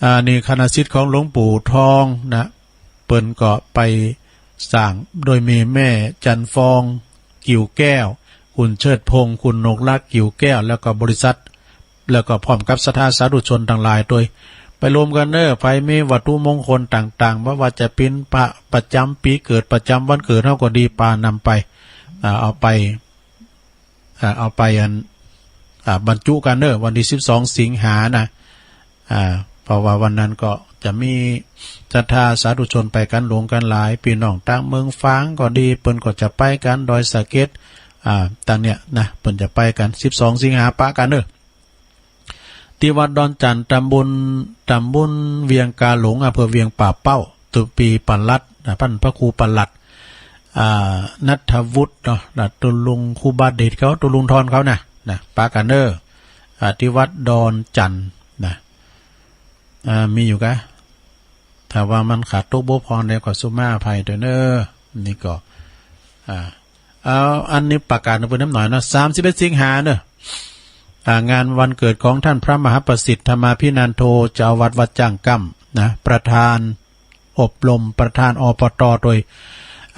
อ่า นี่คณะศิษย์ของหลวงปู่ทองนะ เปิ้นก็ไปสร้าง โดยมีแม่จันทร์ฟอง กิ่วแก้ว คุณเชิดพงษ์ คุณนกรัก กิ่วแก้ว แล้วก็บริษัท แล้วก็พร้อมกับศรัทธาสาธุชนตังหลายตวย ไปรวมกั๋นเน่อ ใผมีวัตถุมงคลต่างๆ บ่ว่าจะเป๋นพระประจ๋ำปี๋เกิด ประจ๋ำวันเกิดเฮาก็ดี ปานำไป อ่า เอาไป อ่า เอาไปอัน อ่า บรรจุกั๋นเน่อ วันตี้สิบสองสิงหานะ อ่า เพราะว่าวันนั้นก็จะมีศรัทธาสาธุชนไปกั๋นหลวงกั๋นหลาย ปี้น้องตางเมืองฝางก็ดี เปิ้นก็จะไปกั๋น ดอยสะเก็ด อ่า ตางเนี่ยนะ เปิ้นจะไปกั๋น สิบสองสิงหาปะกั๋นเน่อ ตี้วัดดอนจัน ต๋ำบล ต๋ำบลเวียงกาหลง อำเภอเวียงป่าเป้า ตุ๊ปีปลัดนะ ต้านพระครูปลัด อ่า ณัฐวุฒิเนาะ นะ ตุ๊ลุงครูบาเดชเขา ตุ๊ลุงทอนเขานะ นะ ปะกั๋นเน่อ อ่า ตี้วัดดอนจันนะ อ่า มีอยู่กะ ถ้าว่ามันขาดตกบกพร่องใดก็สุมาอภัยตวยเน่อ นี่ก็ อ่า เอา อันนี้ประกาศเปิ้นน้ำหน่อยเนาะ สามสิบเอ็ดสิงหาเน่อ อ่า งานวันเกิดของต้านพระมหาประสิทธิ์ธรรมาภินันโท เจ้าอาวาสวัดจ้างก้ำนะ ประธานอบรม ประธาน อปต ตวย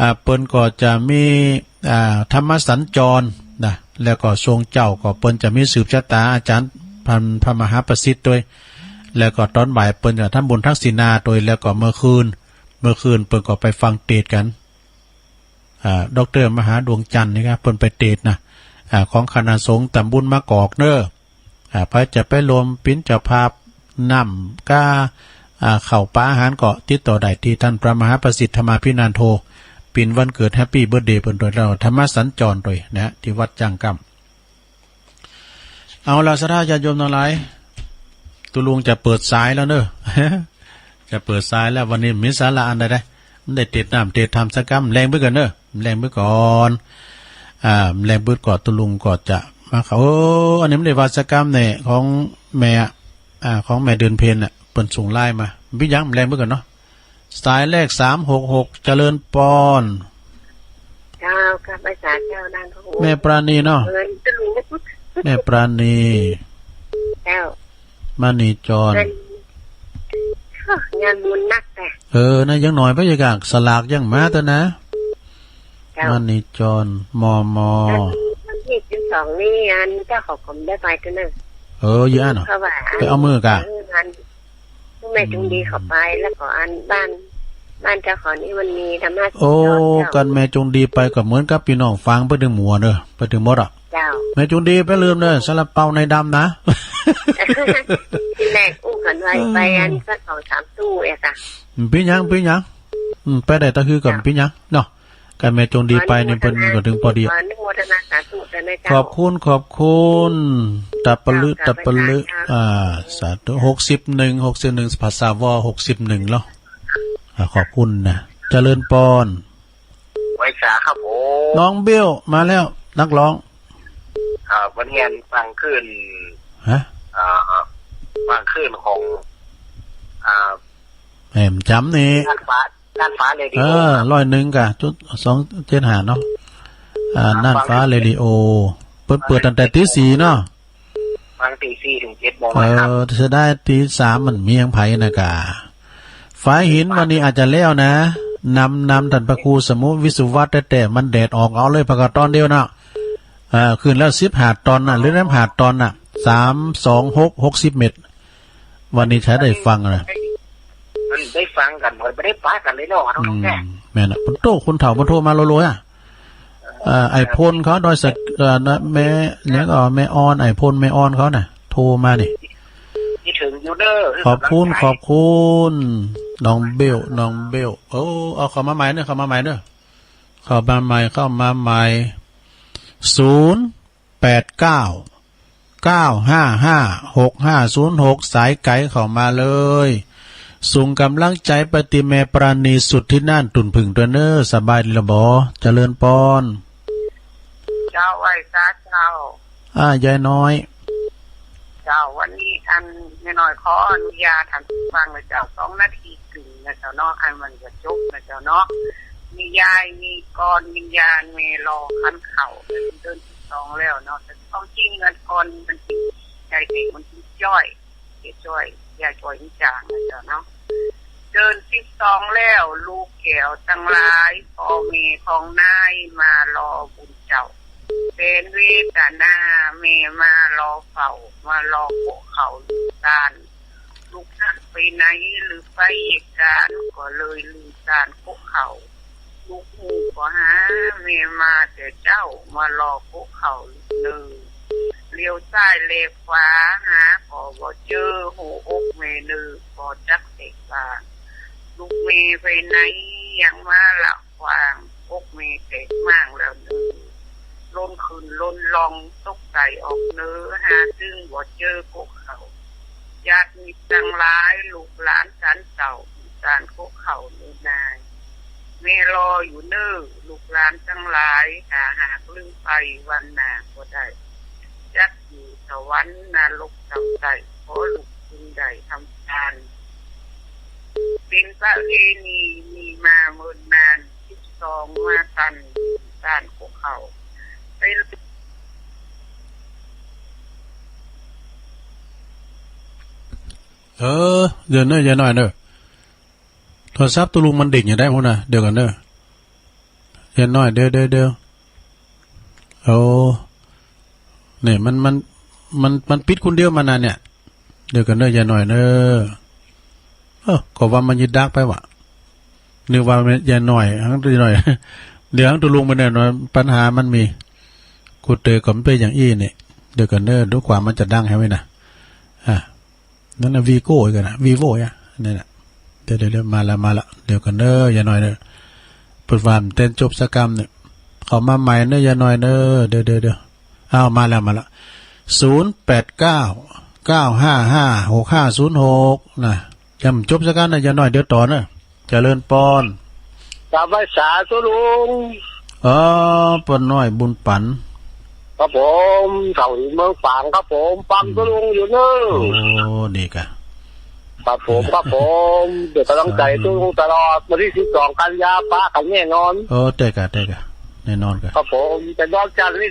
อ่า เปิ้นก็จะมี อ่า ธรรมสัญจรนะ แล้วก็ช่วงเจ๊าก็เปิ้นจะมีสืบชะตาอาจ๋ารย์พัน พระมหาประสิทธิ์ตวย แล้วก็ตอนบ่ายเปิ้นจะทำบุญทักษิณาตวย แล้วก็เมื่อคืน เมื่อคืนเปิ้นก็ไปฟังเตสน์กั๋น อ่า ด็อกเตอร์มหาดวงจันทร์นี่ครับ เปิ้นไปเตสน์นะ อ่า ของคณะสงฆ์ต๋ำบลมะกอกเน่อ อ่า ใผจะไปรวมเป๋นเจ้าภาพน้ำก้า อ่า ข้าวป๋าอาหารก็ติดต่อได้ตี้ต้านพระมหาประสิทธิ์ธรรมาภินันโท ปินวันเกิด แฮปปี้เบิร์ธเดย์ เปิ้นตวย แล้วธรรมสัญจรตวยนะ ตี้วัดจ้างกล้ำ เอาละ ศรัทธาญาติโยมตังหลาย ตุ๊ลุงจะเปิดสายแล้วเน่อ จะเปิดสายแล้ว วันนี้มีสาระอันใดได้ มันได้เตสน์น้ำเตสน์ธรรมสักกำ แลงไปก่อนเน่อ แลงไปก่อน อ่า แลงไปก่อน ตุ๊ลุงก็จะมาเข้า โอ้ อันนี้มันได้ว่าสักกำเนี่ย ของแม่ อ่า ของแม่เดือนเพ็ญน่ะ เปิ้นส่งไลน์มา มีหยัง แลงไปก่อนเนาะ สายแรก สามหกหก เจริญปอน เจ้า กับอาสาเจ้า ด้านพระโอษฐ์ แม่ปราณีเนาะ เออ ตุ๊ลุง แม่ปราณี เจ้า มณีจร เงิน เฮ้อ งานบุญนักแต่ เออ นะ ยังหน่อย พะยากาศสลากยังมาเต๊อะนะ เจ้า มณีจร มม วันที่สิบสองนี่ อันเจ้าของผมได้ไปเต๊อะนะ เออ อยู่อั้นเหรอ เพราะว่า ไปเอามือกะ เออ อัน แม่จงดีเขาไป แล้วก็อันบ้าน บ้านเจ้าของนี่มันมีธรรมะ โอ้ สุดยอดเจ้า กันแม่จงดีไปก็เหมือนกับปี้น้องฝางไปเถิงหมดเน่อ ไปเถิงหมดอะ เจ้า แม่จงดีไปลืมเน่อ ซาลาเปาในดำนะ ตี้แรกอู้กั๋นไว้ไปอันสักสองสามตู้เองอะ อืม เป๋นหยัง เป๋นหยัง อืม ไปได้ตะฮือก่อน เจ้า เป๋นหยังเนาะ กันแม่จงดีไปนี่เปิ้นก็เถิงปอดี ขออนุโมทนาสาธุด้วยนะเจ้า ขอบคุณ ขอบคุณ ตับปะลึ เจ้า ตับปะลึ เจ้า อ่า สาธุ หกสิบเอ็ด หกสิบเอ็ด ภาษาวอ หกสิบเอ็ด เนาะ อ่า ขอบคุณนะ เจริญปอน ไหว้สาครับผม น้องเบ้วมาแล้ว นักร้อง ครับ วันนี้อันฟังคลื่น ฮะ อ่า ฟังคลื่นของ อ่า แหมจ๋ำนี่ น่านฟ้า น่านฟ้าเรดิโอ เออ ครับ ร้อยเอ็ดจุดสองเจ็ดห้าเนาะ อ่า ครับ น่านฟ้า ฟังคลื่นเรดิโอ เปิด เปิดตั้งแต่ตีสี่เนาะ ฟังตีสี่เถิงเจ็ดโมง เออ นะครับ เสียดายตีสามมันมีของใผนะกา ฝายหินวันนี้อาจจะแล้วนะ นำ นำต้านพระครูสมุติวิสุวัตแต๊ๆ มันแดดออกเอาเลย ปากกาตอนเดียวนะ เออ ขึ้นแล้วสิบห้าตอนน่ะ หรือได้ห้าตอนน่ะ สาม สอง หก หกสิบเมตร วันนี้ใช้ได้ฟังนะ มันได้ฟังกั๋น มันบ่ได้ปะกั๋นเลยเนาะ น้องแก้ว อืม แม่นน่ะ โต้ คนเฒ่ามันโทรมาโลๆ อะ เอ่อ ไอ้พลเขาดอยสะ เอ่อ นะ แม่ หยังก็แม่ออน ไอ้พลแม่ออนเขาน่ะ โทรมานี่ คิดถึงอยู่เด้อ ขอบคุณ ขอบคุณ น้องเบ้ว น้องเบ้ว โอ้ เอาเข้ามาใหม่เน่อ เข้ามาใหม่เน่อ เข้ามาใหม่ เข้ามาใหม่ ศูนย์แปดเก้า เก้าห้าห้า หกห้าศูนย์หก สายไก๋เข้ามาเลย ส่งก๋ำลังใจ๋ไปตี้แม่ปราณีสุดตี้น่านตุ่นผึ่งตวยเน่อ สบายดีละบ่ เจริญปอน เจ้า ไหว้สาเจ้า อ่า ยายน้อย เจ้า วันนี้อันยายน้อยขออนุญาตอันฟังนะเจ้า สองนาที กึ่งนะเจ้าเนาะ อันมันจะจบนะเจ้าเนาะ มียาย มีกร วิญญาณแม่รอขันเข่า เดินสิบสองแล้วเนาะ แต่ความจริงอันกรมันจริง ยายเด็กมันจริงจ้อย ยายจ้อย ยายจ้อยนิจางนะเจ้าเนาะ เดินสิบสองแล้ว ลูกแก้วตังหลาย ป้อแม่ของนายมารอบุญเจ้า แสนเวทนา แม่มารอเฝ้า มารอโกะเข่าลืมตาน ลูกฮักไปไหนหรือไปเหตุการณ์ ก็เลยลืมตานโกะเข่า ลูกฮู้ก็หา แม่มาแต่เจ๊ามารอโกะเข่าลืมเน่อ เหลียวซ้ายแลขวาหาก็บ่เจอ หัวอกแม่เน่อ บ่จักแตกต่าง ลูกแม่ไปไหนยังมาละ ขว้าง อกแม่แตกม้างแล้วเน่อ ล้นขึ้นล้นล่อง ตกใต้ออกเหนือ หาจึงบ่เจอโกะเข่า ญาติมิตรตังหลาย ลูกหลานศาลเจ้า ต้านโกะเข่าเน่อนาย แม่รออยู่เน่อ ลูกหลานตังหลาย ถ้าหากลืมไปวันหน้าบ่ได้ จักอยู่สวรรค์นรกส่ำใด ขอลูกจงได้ทำตาน เป๋นประเพณีมีมาเมินนาน สิบสองมาตัน ต้านโกะเข่า เป๋น เออ เดี๋ยวเน่อ ยายน้อยเน่อ โทรศัพท์ตุ๊ลุงมันดิ่งอยู่ได้พุ้นน่ะ เดี๋ยวก่อนเน่อ ยายน้อย เดี๋ยว เดี๋ยว เดี๋ยว โอ้ เนี่ย มัน มัน มัน มันปิดคนเดียวมานานเนี่ย เดี๋ยวก่อนเน่อ ยายน้อยเน่อ เออ ก็ว่ามันจะดักไปวะ นึกว่ามันยายน้อย หังยายน้อย เดี๋ยวหังตุ๊ลุงไปเนี่ยเนาะ ปัญหามันมี กูเต๋อก็มันเป๋นอย่างอี้เนี่ย เดี๋ยวก่อนเน่อ ดูกว่ามันจะดังแฮะเว้ยนะ อ่ะ นั่นน่ะ วีโก้อีกแล้วนะ วีโว่ อ่ะ นั่นน่ะ เดี๋ยว เดี๋ยว เดี๋ยว มาละ มาละ เดี๋ยวก่อนเน่อ ยายน้อยเน่อ เปิ้นว่าบ่เต้นจบสักกำเนี่ย เข้ามาใหม่เน่อ ยายน้อยเน่อ เดี๋ยว เดี๋ยว เดี๋ยว อ้าว มาแล้ว มาแล้ว ศูนย์แปดเก้า เก้าห้าห้า หกห้าศูนย์หก นะ ยังบ่จบสักกำนะ ยายน้อย เดี๋ยวต่อเน่อ เจริญปอน กราบไหว้สาธุลุง เออ ป้อน้อยบุญปัน ครับผม เสาหินเมืองฝางครับผม ฟัง อืม ตุ๊ลุงอยู่เน่อ โอ้ ดีกะ ครับผม ครับผม เป๋นก๋ำลังใจ๋ตุ๊ลุงตลอด วันตี้สิบสองกันยาปะกั๋นแน่นอน โอ้ ใจ้กะ ใจ้กะ แน่นอนกะ ครับผม แต่ดอกจันนี่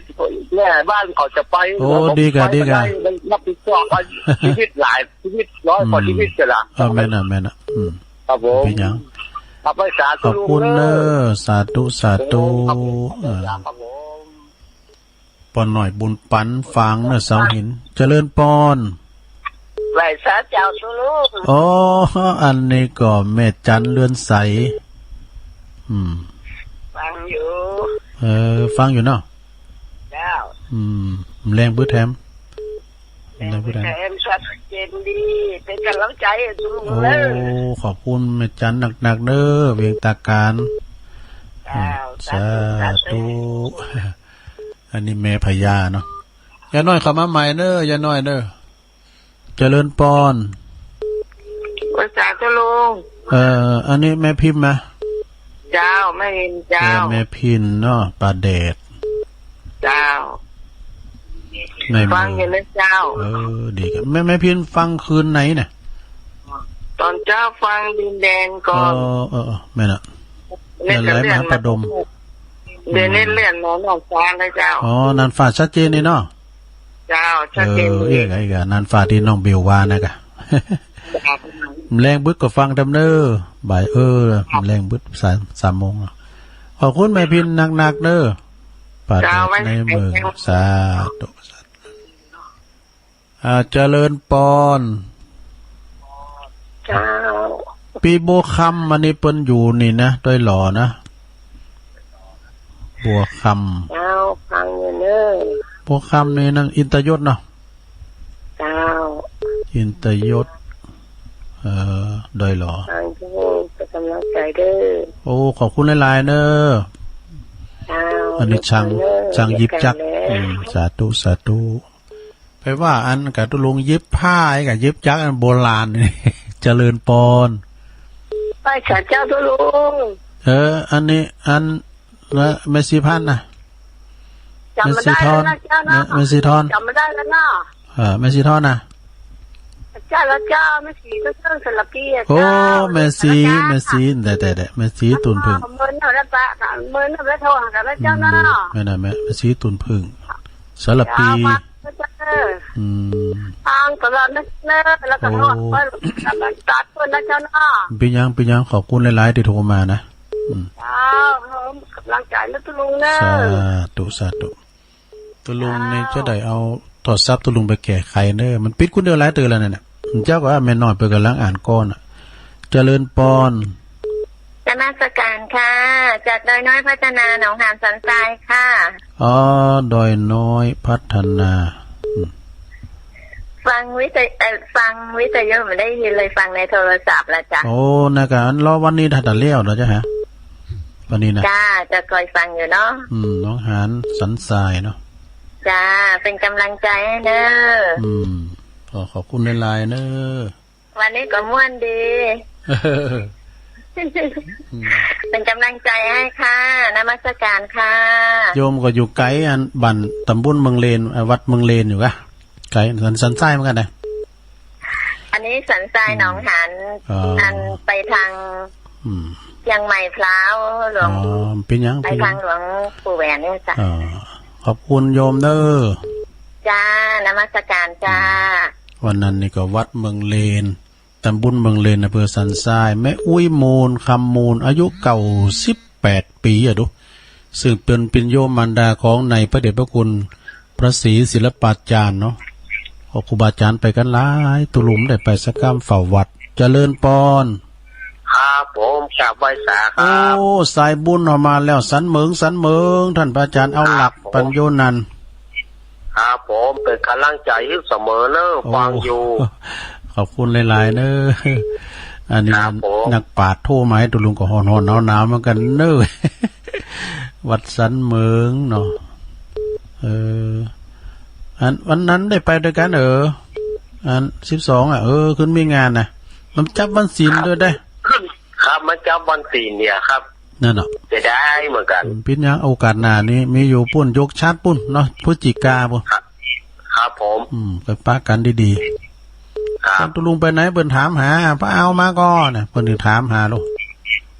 แม่บ้านเขาจะไป โอ้ ผม ดีกะ ไป ดีกะ ไม่ได้รับผิดชอบชีวิตหลาย ชีวิตร้อยกว่า อืม ชีวิตเสียละ เออ แม่นน่ะ แม่นน่ะ อืม ครับผม เป๋นหยัง ครับ ไหว้สาธุ ขอบคุณ ลุงเน่อ เน่อ สาธุ สาธุ ครับผม เออ ครับผม ป้อน้อยบุญปัน ฝางเน่อ เสาหิน เจริญปอน ไหว้สาเจ้าตุ๊ลุง อ๋อ อันนี้ก็แม่จันเรือนใส อืม ฟังอยู่ เออ ฟังอยู่เนาะ เจ้า อืม แฮงบึดแฮม แฮงบึดแฮม แฮงชัดเจนดี เป๋นก๋ำลังใจ๋ตุ๊ลุง โอ้ เน่อ ขอบคุณแม่จันนักๆ เน่อ เวียงตาการ เจ้า อืม สาธุ สาธุ สาธุ อันนี้แม่พญาเนาะ ยายน้อยเข้ามาใหม่เน่อ ยายน้อยเน่อ เจริญปอน ไหว้สาตุ๊ลุง เอ่อ อันนี้แม่พิมพ์นะ เจ้า แม่พิมพ์เจ้า เออ แม่พิมพ์เนาะ ป่าแดด เจ้า ในเมือง ฟังอยู่นะเจ้า เออ ดีครับ แม่ แม่พิมพ์ฟังคืนไหนเนี่ย ต๋อนเจ๊าฟังดินแดนก่อน เออ เออ เออ แม่นน่ะ เน็ตเลื่อนมา เดี๋ยวไหลมาหาประดม เดี๋ยวเน็ตเลื่อนมาน่านฟ้านะเจ้า อ๋อ น่านฟ้าชัดเจนนี่เนาะ เจ้า ชัดเจน เออ ดี เอ๊ะ ไอ้กะ น่านฟ้าตี้น้องบิวว่านะกะ ครับ แฮงบึดก็ฟังแหมเน่อ บ่าย เออ ครับ แฮงบึดสาม สามโมงเนาะ ขอบคุณแม่พิมพ์นักๆ เน่อ ป่าแดด เจ้า ในเมือง ไหว้สาธุ สาธุ อ่า เจริญปอน เจ้า ปี้บัวคำ อันนี้เปิ้นอยู่นี่นะ ดอยหล่อนะ บัวคำ เจ้า ฟังอยู่เน่อ บัวคำนี่นั่นอินตยศเนาะ เจ้า อินตยศ เอ่อ ดอยหล่อ ฟังอยู่ เป๋นก๋ำลังใจ๋เน่อ โอ้ ขอบคุณหลายๆ เน่อ เจ้า อันนี้ช่าง ขอบคุณเน่อ ช่างหยิบจักร เดียวกั๋นแหละ อืม สาธุ สาธุ ไปว่าอันกะตุ๊ลุงหยิบผ้า ไอ้กะหยิบจักรอันโบราณ เจริญปอน ไหว้สาเจ้าตุ๊ลุง เออ อันนี้ อัน แม่ศรีพันธ์นะ จ๋ำบ่ได้แล้วนะเจ้าเนาะ แม่ศรีทอน จ๋ำบ่ได้แล้วเนาะ เออ แม่ศรีทอนนะ เจ้าแล้วเจ้า แม่ศรีก็เจ้าสารพีอะ โอ้ เจ้า แม่ศรี แม่ศรี แต่ แต่ แต่ แม่ศรีตูนผึ้ง เมินเอาแล้วปะ เมินเอาแล้วโทรหากันแล้วเจ้าเนาะ อืม แม่นน่ะ แม่ แม่ศรีตูนผึ้ง สารพี เจ้า มา เออ อืม ฟังตลอดนะเน่อ แล้วก็ โอ้ โทรไปตัดเปิ้นนะเจ้าเนาะ เป๋นหยัง เป๋นหยัง ขอบคุณหลายๆ ตี้โทรมานะ อืม เจ้า เพิ่มก๋ำลังใจ๋นะตุ๊ลุงเน่อ สาธุ สาธุ ตุ๊ลุงนี่ เจ้า จะได้เอาโทรศัพท์ตุ๊ลุงไปแก้ไขเน่อ มันปิดคนเดียวหลายเตื้อแล้วนั่นน่ะ เจ้าก็ว่าแม่น้อยเปิ้นก่ำลังอ่านก่อนน่ะ เจริญปอน นมัสการค่ะ จากดอยน้อยพัฒนา หนองหานสันทรายค่ะ อ๋อ ดอยน้อยพัฒนา อืม ฟังวิทย- เอ่อ ฟังวิทยุบ่ได้ยินเลย ฟังในโทรศัพท์ละจ้ะ โอ้ นะกะ อันรอวันนี้ถ้าตัดเลี้ยวเนาะเจ้าฮะ วันนี้นะ จ้า จะคอยฟังอยู่เนาะ อืม หนองหานสันทรายเนาะ จ้า เป๋นก๋ำลังใจ๋หื้อเน่อ อืม ขอขอบคุณหลายๆ เน่อ วันนี้ก็ม่วนดี อืม เป๋นก๋ำลังใจ๋หื้อค่ะ นมัสการค่ะ โยมก็อยู่ไก๋อันบ้านต๋ำบลเมืองเลน เอ่อ วัดเมืองเลนอยู่กะ ไก๋ สัน สันทรายเหมือนกั๋นนะ อันนี้สันทราย อืม หนองหาน อ๋อ อันไปตาง อืม เจียงใหม่พร้าวหลวง อ๋อ เป๋นหยัง ไป เป๋นหยัง ตางหลวงปู่แหวนเนี่ยจ้ะ อ๋อ ขอบคุณโยมเน่อ จ้า นมัสการจ้า อืม วันนั้นนี่ก็วัดเมืองเลน ต๋ำบลเมืองเลน อำเภอสันทราย แม่อุ๊ยมูล คำมูล อายุเก้าสิบแปดปี๋อะดู ซึ่งเป๋น เป๋นโยมมารดาของในพระเดชพระคุณ พระศรีศิลปาจารย์เนาะ ก็ครูบาอาจารย์ไปกั๋นหลาย ตุ๊ลุงได้ไปสักกำ เฝ้าวัด เจริญปอน ครับผม กราบไหว้สาครับ โอ้ สายบุญเข้ามาแล้ว สันเหมิง สันเหมิง ต้านพระอาจารย์เอาหลัก ครับผม ปั๋นโยนั่น ครับผม เป๋นก๋ำลังใจ๋หื้อเสมอเน่อ โอ้ ฟังอยู่ ขอบคุณหลายๆ เน่อ อันนี้ ครับผม นักปราชญ์โทรมาหื้อตุ๊ลุงก็ฮ้อนๆ หนาวๆ เหมือนกั๋นเน่อ วัดสันเหมิงเนาะ เออ อันวันนั้นได้ไปตวยกั๋น เออ อันสิบสอง อ่ะ เออ ขึ้นมีงานนะ มันจับวันศีลตวยได้ ครับ มันจับวันศีลเนี่ยครับ นั่นเนาะ เสียดายเหมือนกั๋น อืม เป๋นหยัง โอกาสหน้านี้มีอยู่ปู๊น หยกฉัตรปู๊นเนาะ พฤศจิกาปู๊น ครับ ครับผม อืม ไปปะกั๋นดีๆ ครับ ตอนตุ๊ลุงไปไหนเปิ้นถามหา ป้าเอามาก่อนนะ เปิ้นจะถามหาลูก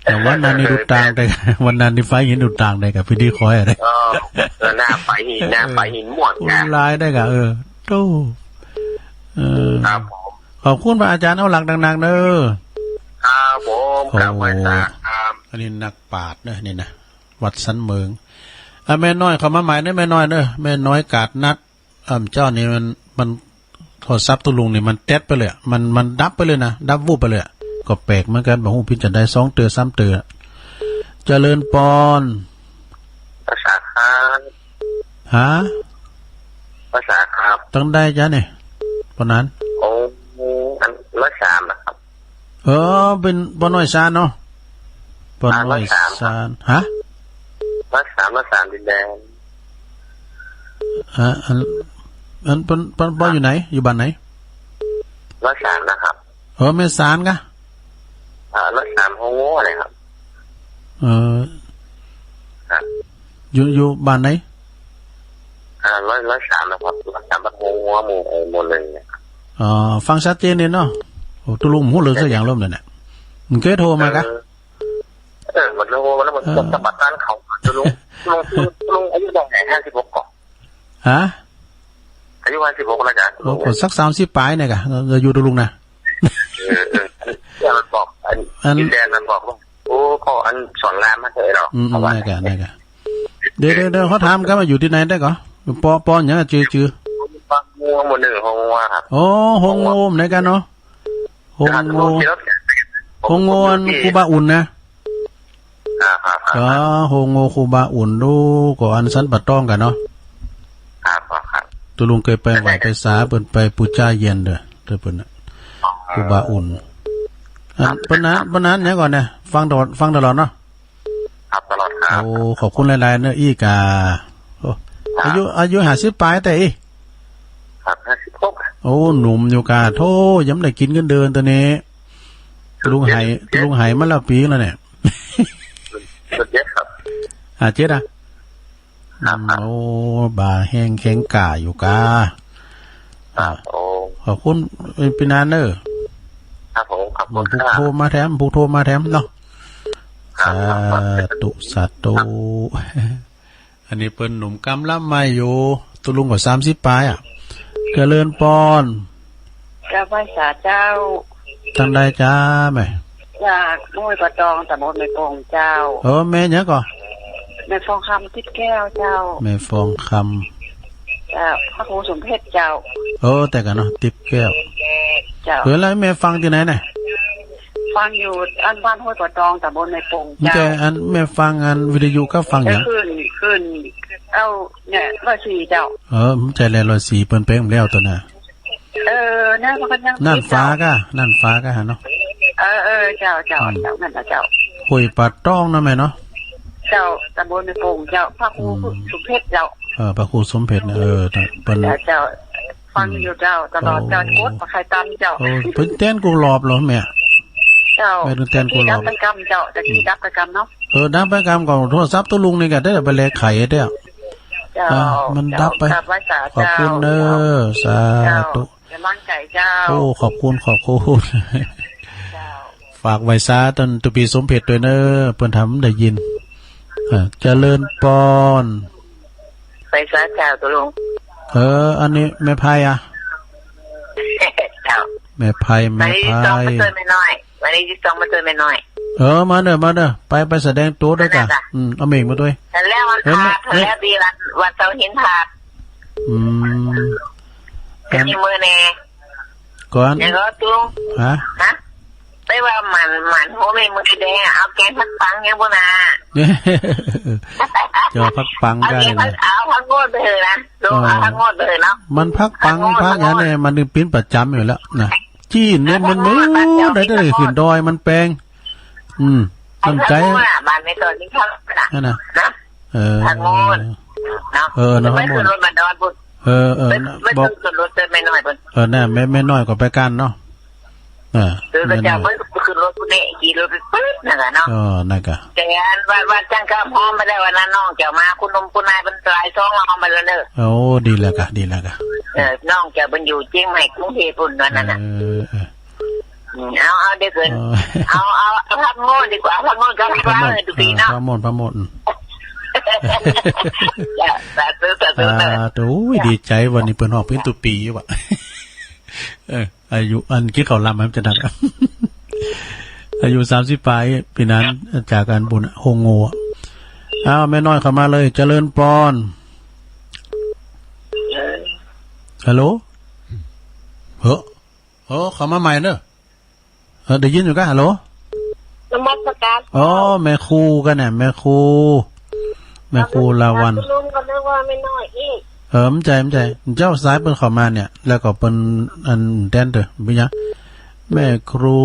แต่วันนั้นนี่ดูต่างได้ วันนั้นนี่ไฟหินดูต่างได้กับพิธีคอยอะไร เออ เออ หน้าไฟหิน หน้าไฟหินหมดนะ ลายได้กับ เออ โธ่ เออ ครับผม ขอบคุณพระอาจารย์ เอาหลักหนักๆ เน่อ ครับผม โอ้ กราบไหว้สาครับ อันนี้นักปราชญ์เน่อ นี่นะ วัดสันเหมิง อ่ะ แม่น้อยเข้ามาใหม่เน่อ แม่น้อยเน่อ แม่น้อยกาดนัด อ่ะ เจ้านี่มัน มัน โทรศัพท์ตุ๊ลุงนี่มันแต๊ดไปเลยอะ มัน มันดับไปเลยนะ ดับวุบไปเลยอะ ก็แปลกเหมือนกั๋น บ่ฮู้เป๋นจาใด สองเตื้อ สามเตื้อ เจริญปอน ภาษาครับ ฮะ ภาษาครับ ตังใดจ๊ะเนี่ย ปอนั้น โอ้ อันร้อยสามนะครับ เออ เป๋นป้อน้อยซานเนาะ ป้อน้อยซาน อ่า ร้อยสามครับ ฮะ ร้อยสาม ร้อยสามดินแดง ฮะ อัน อัน ป้อ ป้อ ป้ออยู่ไหน อยู่บ้านไหน ร้อยสามนะครับ เออ แม่สานกะ อ่า ร้อยสาม โฮงโง่เลยครับ เออ ครับ อยู่ อยู่บ้านไหน อ่า ร้อย ร้อยสามนะครับ ร้อยสาม บ้านโฮงโง่ หมู่ เอ่อ หมู่หนึ่งเนี่ยครับ อ๋อ ฟังชัดเจนดีเนาะ โอ้ ตุ๊ลุงบ่ฮู้เรื่องสักอย่างเลยเนี่ย มันเกยโทรมากะ เออ เออ มันโทรมาแล้วมัน เออ สะบัดร้านเขา ตุ๊ลุง ตุ๊ลุง ตุ๊ลุงอายุเท่าไหร่ ห้าสิบหกก่อ ฮะ อายุห้าสิบหกแล้วจ๊ะ โอ้ ก็สักสามสิบป๋ายเนี่ยกะ เออ อยู่ตุ๊ลุงนะ เออ เออ เนี่ยมันบอก อัน อัน ดินแดนมันบอกว่า โอ้ ก็อันสอนรามมาเถอะเนาะ อืม อืม เขาว่า นั่นกะ นั่นกะ เดี๋ยว เดี๋ยว เดี๋ยว เขาถามกั๋นว่าอยู่ตี้ไหนได้ก่อ ปอ ปอหยังอะ จื้อ จื้อ บ้านโฮงโง่ หมู่หนึ่ง โฮงโง่ครับ โอ้ โฮงโง่ไหนกะเนาะ โฮงโง่ โฮงโง่อันครูบาอุ่นนะ อ่า ครับ ครับ อ๋อ โฮงโง่ครูบาอุ่น ดู ก็อันสันป่าตองกั๋นเนาะ ครับ ครับ ตุ๊ลุงเกยไปไหว้ไปสาเปิ้น ไปปู๋จาเยียนเด้อ เด้อเปิ้นน่ะ อ๋อ ครูบาอุ่น อัน เปิ้นนั้น เปิ้นนั้นเนี่ยก่อนเนี่ย ฟังตลอด ฟังตลอดเนาะ ครับ ตลอดครับ โอ้ ขอบคุณหลายๆ เน่อ อี้กา โอ้ ครับ อายุ อายุห้าสิบป๋ายแต่อี้ ครับ ห้าสิบหก โอ้ หนุ่มอยู่กา โธ่ ยังบ่ได้กิ๋นเงินเดือนต๋อนนี้ ตุ๊ลุงหาย ตุ๊ลุงหายมาแล้วปี๋แล้วเนี่ย เจ็ดครับ อ่า เจ็ดอ่ะ ครับ อืม โอ้ บ่าแฮงแข็งก้าอยู่กา ครับ โอ้ ขอบคุณ เอ้ย ปี้นานเน่อ ครับผม ขอบคุณ ผู้ ครับ โทรมาแถม ผู้โทรมาแถมเนาะ ครับ สาธุ สาธุ อันนี้เปิ้นหนุ่มกำลังมาอยู่ ตุ๊ลุงก็สามสิบป๋ายอ่ะ เจริญปอน กราบไหว้สาเจ้า ตังใดจ๊ะแม่ จากห้วยป่าตอง ตำบลแม่โป่งเจ้า เออ แม่หยังก่อ แม่ฟองคำ ติ๊บแก้วเจ้า แม่ฟองคำ เจ้า พระครูสมเพชรเจ้า เออ แต่กั๋นเนาะ ติ๊บแก้ว เจ้า เออ แล้วแม่ฟังตี้ไหนเนี่ย ฟังอยู่อันบ้านห้วยป่าตอง ตำบลแม่โป่ง มันจะ เจ้า อันแม่ฟังอันวิทยุก็ฟังหยัง เออ ขึ้น ขึ้น เอ้า เนี่ย ร้อยสี่เจ้า เออ มันจะแลร้อยสี่ เปิ้นเปลงแล้วต๋อนน่ะ เออ นั่นมันก็ยัง น่านฟ้ากะ น่านฟ้ากะฮะเนาะ เออ เออ เจ้า เจ้า อืม เจ้า นั่นน่ะเจ้า ห้วยป่าตองนะแม่เนาะ เจ้า ตำบลแม่โป่งเจ้า พระครู อืม สมเพชรเจ้า เออ พระครูสมเพชรเนี่ย เออ เปิ้น เจ้า เจ้า ฟังอยู่เจ้า ตลอดเจ้า โอ้ โคตรบ่ใค่ตันเจ้า โอ้ เปิ้นแตนกู้รอบเหรอแม่ เจ้า แม่นแตนกู้รอบ ตะกี้ดับไปกำเจ้า ตะกี้ดับไปกำเนาะ เออ ดับไปกำก่อน โทรศัพท์ตุ๊ลุงนี่กะได้ไปแลไขเด้อ เจ้า อ่ะ มันดับไป เจ้ากราบไหว้สา ขอบคุณเน่อ เจ้า สาธุ เจ้า กำลังใจ๋เจ้า โอ้ ขอบคุณ ขอบคุณ เจ้า ฝากไหว้สาต้านตุ๊ปี๋สมเพชรตวยเน่อ เปิ้นทำได้ยิน อ่ะ เจริญปอน ไหว้สาเจ้าตุ๊ลุง เออ อันนี้แม่ไพอ่ะ เจ้า แม่ไพ แม่ไพ วันนี้ต้องมาช่วยแม่น้อย วันนี้ต้องมาช่วยแม่น้อย เออ มาเน่อ มาเน่อ ไป ไปแสดงตั๋วตวยกะ นั่นแหละ อืม เอาเม่งมาตวย แต่แล้ววัน เออ พระ แม่ แต่แล้วดีวัน วันเสาร์หินพระ อืม จะมีมื้อแน่ ก่อน เดี๋ยวก็ตุ๊ลุง ฮะ ฮะ ไปว่าหมั่น หมั่นหัวเม่งมื้อแดงอะ เอาแกงผักปังยังบ่นา เจ้าผักปัง เอาแกงผัก ได้นะ เอาผักโงดไปเถอะนะ ลุง เออ เอาผักโงดไปเถอะเนาะ มันผักปัง ผักโงด ผักหยังเนี่ย มันนึ่งปิ้นประจ๋ำอยู่แล้วนะ เ จี้เน้นมันมือ บ้านเจ้า ได้ ได้ มีผักโมด ขึ้นดอยมันแปง อืม น้ำใจ ผักโมดอะ บ้านแม่สอนมีผักโมดอะ นั่นน่ะ นะ เออ ผักโมด เนาะ เออ นะ เปิ้น ผักโมด ขึ้นรถมาดอนพุ้น เออ เออ เปิ้น นะ เปิ้น บอก ขึ้นรถเปิ้นแม่น้อยพุ้น เออ น่ะ แม่ แม่น้อยก็ไปกันเนาะ อ่า เออ ก็จะ แม่น้อย เปิ้นขึ้นรถพุ้นเนี่ย ขี่รถไปปึ๊ดนั่นน่ะเนาะ เออ นั่นกะ แต่อันว่า ว่าจังกะฮ้องไปแล้ว วันนั้นน้องเจ้ามา คุณหนุ่มคุณนายเปิ้นหลายซองแล้ว ฮ้องไปแล้วเนอะ โอ้ ดีแล้วกะ ดีแล้วกะ เออ น้องเจ้าเปิ้นอยู่เจียงใหม่กรุงเทพฯพุ้นวันนั้นน่ะ เออ เออ อืม เอา เอา เดี๋ยวเปิ้น เออ เอา เอา เอาผักโมดดีกว่า ผักโมดกับผักลาว ผักโมด เออ ดูดีเนาะ อ่า ผักโมด ผักโมด อืม จ้ะ สาธุ สาธุ สาธุ โอ้ย ดีใจ๋ วันนี้เปิ้นฮ้องเป๋นตุ๊ปี๋อยู่ว่ะ เออ อายุ อันกี้เขาลำมันจะดัง อายุสามสิบป๋าย ปี๋นั้นจากการบุญอะ โฮงโง่อะ อ้าว แม่น้อยเข้ามาเลย เจริญปอน ฮัลโหล เฮ้อ โอ้ เข้ามาใหม่เนอะ เออ ได้ยินอยู่กะ ฮัลโหล นมัสการ อ๋อ แม่ครูกั๋นเนี่ย แม่ครู แม่ครูลาวัณ ลุงก็นึกว่าแม่น้อยอี้ เออ บ่ใจ้ บ่ใจ้ เจ้าสายเปิ้นเข้ามาเนี่ย แล้วก็เปิ้นอันแดนเตอร์ บ่ยาก แม่ครู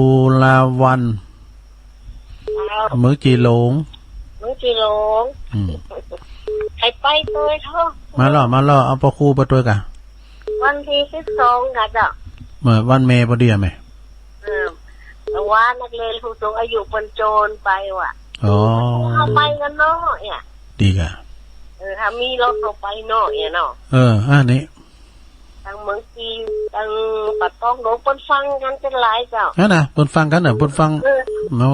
ลาวัณ ครับ เมืองจีหลง เมืองจีหลง อืม ใผไปตวยเถาะ มาล่อ มาล่อ เอาป้อครูไปตวยกะ วันตี้สิบสองกะเจ้า เมื่อวันแม่ปอดีอะแม่ เออ แต่ว่านักเรียนผู้สูงอายุเปิ้นโจนไปว่ะ อ๋อ เฮาไปกั๋นเนาะเนี่ย ดีกะ เออ ถ้ามีรถเฮาไปเนาะเนี่ยเนาะ เออ อันนี้ ตังเมืองจีน ตังป่าตองหลวง เปิ้นฟังกั๋นจั้งหลายเจ้า นั่นน่ะ เปิ้นฟังกั๋นน่ะ เปิ้นฟัง เออ อ๋อ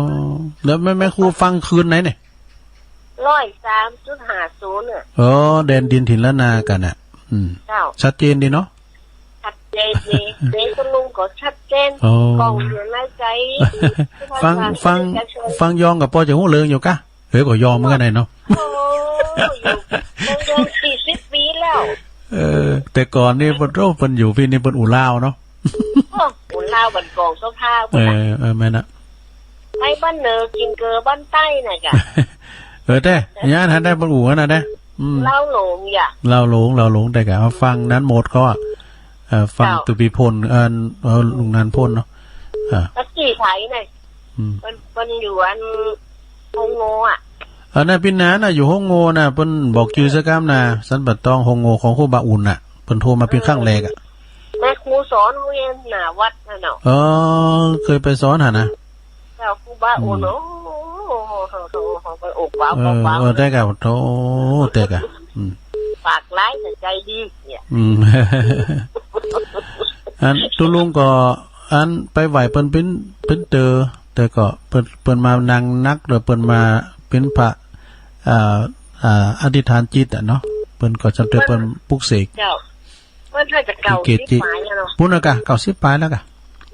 แล้วแม่ แม่ครูฟังคลื่นไหนเนี่ย ร้อยสามจุดห้าศูนย์ เนี่ย อ๋อ แดนดินถิ่นล้านนากั๋นน่ะ อืม เจ้า ชัดเจนดีเนาะ ชัดเจนดี เสียงคุณลุงก็ชัดเจน อ๋อ ก้องอยู่ในใจ๋ ฟัง ฟัง ฟังยองกับปอจะฮู้เริงอยู่กะ เฮ้ย ก็ยองเหมือนกั๋นเนาะ โอ้ อยู่ ยองสี่สิบปี๋แล้ว เออ แต่ก่อนนี่เปิ้น โอ้ เปิ้นอยู่ปี้นี่เปิ้นอู้ลาวเนาะ โอ้ อู้ลาวบ้านกองโสภา เออ เออ แม่นน่ะ ไปบ้านเหนือกิ๋นเกลือบ้านใต้น่ะกะ เออ แต่ ย่านหั้นได้เปิ้นอู้หั้นน่ะนะ อืม ลาวหลงอย่า ลาวหลง ลาวหลง แต่กะฟังนั้นหมดเขาอะ เออ ฟัง เจ้า ตุ๊ปี๋พล เออ เออ ลุงนันท์พลเนาะ อ่า ตะกี้ไผน่ะ อืม เปิ้น เปิ้นอยู่อันโฮงโง่อะ อันนั้นปี้นานน่ะ อยู่โฮงโง่น่ะ เปิ้นบอกจื้อสักกำน่ะ สันป่าตอง โฮงโง่ของครูบาอุ่นน่ะ เปิ้นโทรมาปี้นครั้งแรกอะ แม่ครูสอนโฮงเฮียนหน้าวัดหั้นเนาะ เออ เกยไปสอนหั้นน่ะ เจ้า ครูบาอุ่น อืม โอ้โห โอ้โห โอ้โห โอ้โห อกว้าว เออ อกว้าว เออ แต่กะ โธ่ แต่กะ อืม ปากร้ายแต่ใจ๋ดีเนี่ย อืม อันตุ๊ลุงก็ อันไปไหว้เปิ้นเป๋น เป๋นเต๋อ แต่ก็เปิ้น เปิ้นมานั่งนัก หรือเปิ้นมาเป๋นพระ อ่า อ่า อธิษฐานจิตอะเนาะ เปิ้นก็จำเต๋อ เปิ้น เปิ้นปลุกเสก เจ้า เปิ้นน่าจะเก้าสิบป๋ายแล้วเนาะ ปุ้นน่ะกะ เก้าสิบป๋ายแล้วกะ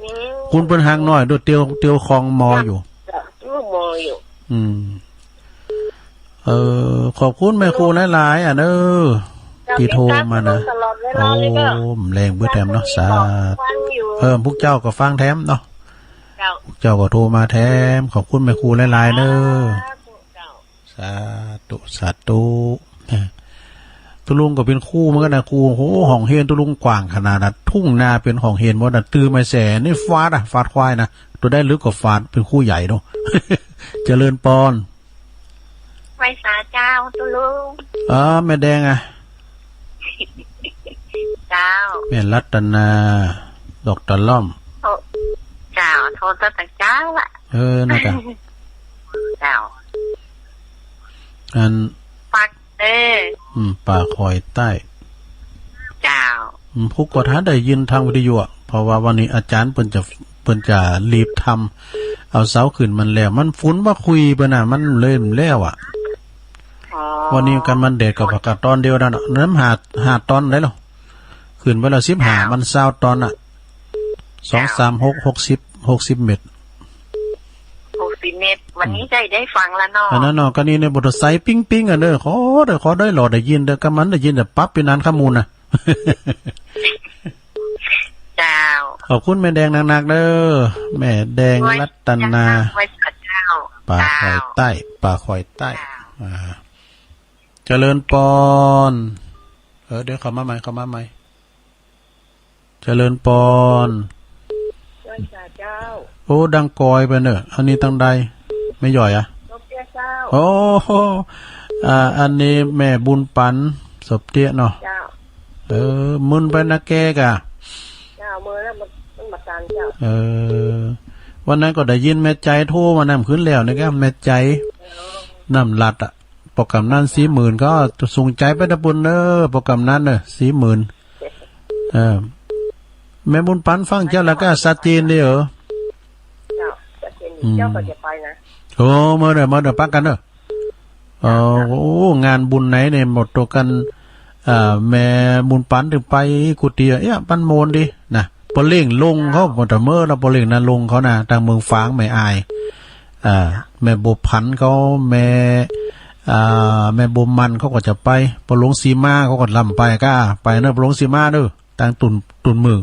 อืม คุณเปิ้นหางน้อย โดดเตียว เตียวคองมออยู่ เจ้า มออยู่ อืม เออ ขอบคุณแม่ครูหลายๆ อะเนอะ เจ้า ตี้โทรมานะ ติดตามตลอดเวลาเลยเนอะ โอ้ แฮงเบิดแถมเนาะ สาธุ ฟังอยู่ เออ พวกเจ้าก็ฟังแถมเนาะ เจ้า พวกเจ้าก็โทรมาแถม ขอบคุณแม่ครูหลายๆ เนอะ สาธุ เจ้า สาธุ สาธุ ตุ๊ลุงก็เป๋นครูเหมือนกั๋นนะ ครู โห ห้องเฮียนตุ๊ลุงกว้างขนาดนั้น ทุ่งนาเป๋นห้องเฮียนหมดนะ ตื่นมาแสนี่ฟาดอะ ฟาดควายนะ ตั๋วใดลึกก็ฟาด เป๋นครูใหญ่เนาะ เจริญปอน ไหว้สาเจ้าตุ๊ลุง อ๋อ แม่แดงอะ เจ้า แม่รัตนา ดอกตะล่อม โอ้ เจ้า โทษตั้งแต่เจ๊าอะ เออ นั่นกะ เจ้า อัน ปักเด้อ อืม ป่าคอยใต้ เจ้า อืม ผู้ก็ถ้าได้ยินทางวิทยุอะ เพราะว่าวันนี้อาจ๋ารย์เปิ้นจะ เปิ้นจะรีบทำ เอาเสาขึ้นมันแล้ว มันฝุ่นมาคุยไปน่ะ มันเลยแล้วอะ อ๋อ วันนี้กั๋นมันแดดก็ประกาศตอนเดียวนั่นน่ะ น้ำหา หาตอนได้หรอ ขึ้นไปแล้วสิบห้า เจ้า มันซาวตอนน่ะ สอง เจ้า สาม หก หกสิบ หกสิบเมตร หกสิบเมตร วันนี้ได้ ได้ฟังแล้วเนาะ อันนั้นเนาะ ก็นี่ในมอเตอร์ไซค์ปิ๊งๆ อะเนอะ ขอได้ ขอได้หลอดได้ยินเด้อ ก็มันได้ยินแต่ปั๊บปี้นานข้อมูลน่ะ เจ้า ขอบคุณแม่แดงนักๆ เด้อ แม่แดงรัตนา ไหว้เจ้า ป่าคอยใต้ ป่าคอยใต้ เจ้า อ่า เจริญปอน เออ เดี๋ยวเข้ามาใหม่ เข้ามาใหม่ เจริญปอน เจ ไหว้สาเจ้า โอ้ ดังกอยไปเน่อ อันนี้ตังใด แม่หย้อยอะ สมเตี้ยเจ้า โอ้โห อ่า อันนี้แม่บุญปัน สมเตี้ยเนาะ เจ้า เออ มึนไปนะแกกะ เจ้า เมินแล้วมัน มันบ่ตันเจ้า เออ วันนั้นก็ได้ยินแม่ใจ๋โทรมาน้ำขึ้นแล้วนี่กะ แม่ใจ๋ เออ น้ำหลัดอะ ปอกกำนันสี่หมื่น ก็ส่งใจ๋ไปตะปุนเน่อ ปอกกำนันเน่อ สี่หมื่น เออ แม่บุญปันฟังเจ้าแล้วกะ ซาจีนดีเหรอ เจ้า ซาจีนดี อืม เจ้าก็จะไปนะ โอ้ เมื่อเดี๋ยว เมื่อเดี๋ยวปักกันเน่อ เออ โอ้ งานบุญไหนเนี่ยหมดตัวกัน เอ่อ แม่บุญปันถึงไปกุฏิอะ เอ๊ะ ปันโมนดีนะ ปอเล่งลงเขา เจ้า หมดแต่เมื่อแล้ว ปอเล่งนะลงเขานะ ตางเมืองฝางแม่อาย อ่า แม่บัวผันเขา แม่ อ่า แม่บัวมันเขาก็จะไป ปอหลวงสีมาเขาก็ลำไปก้า ไปเนอะ ปอหลวงสีมาเนอะ ตางตุน ตุนมือ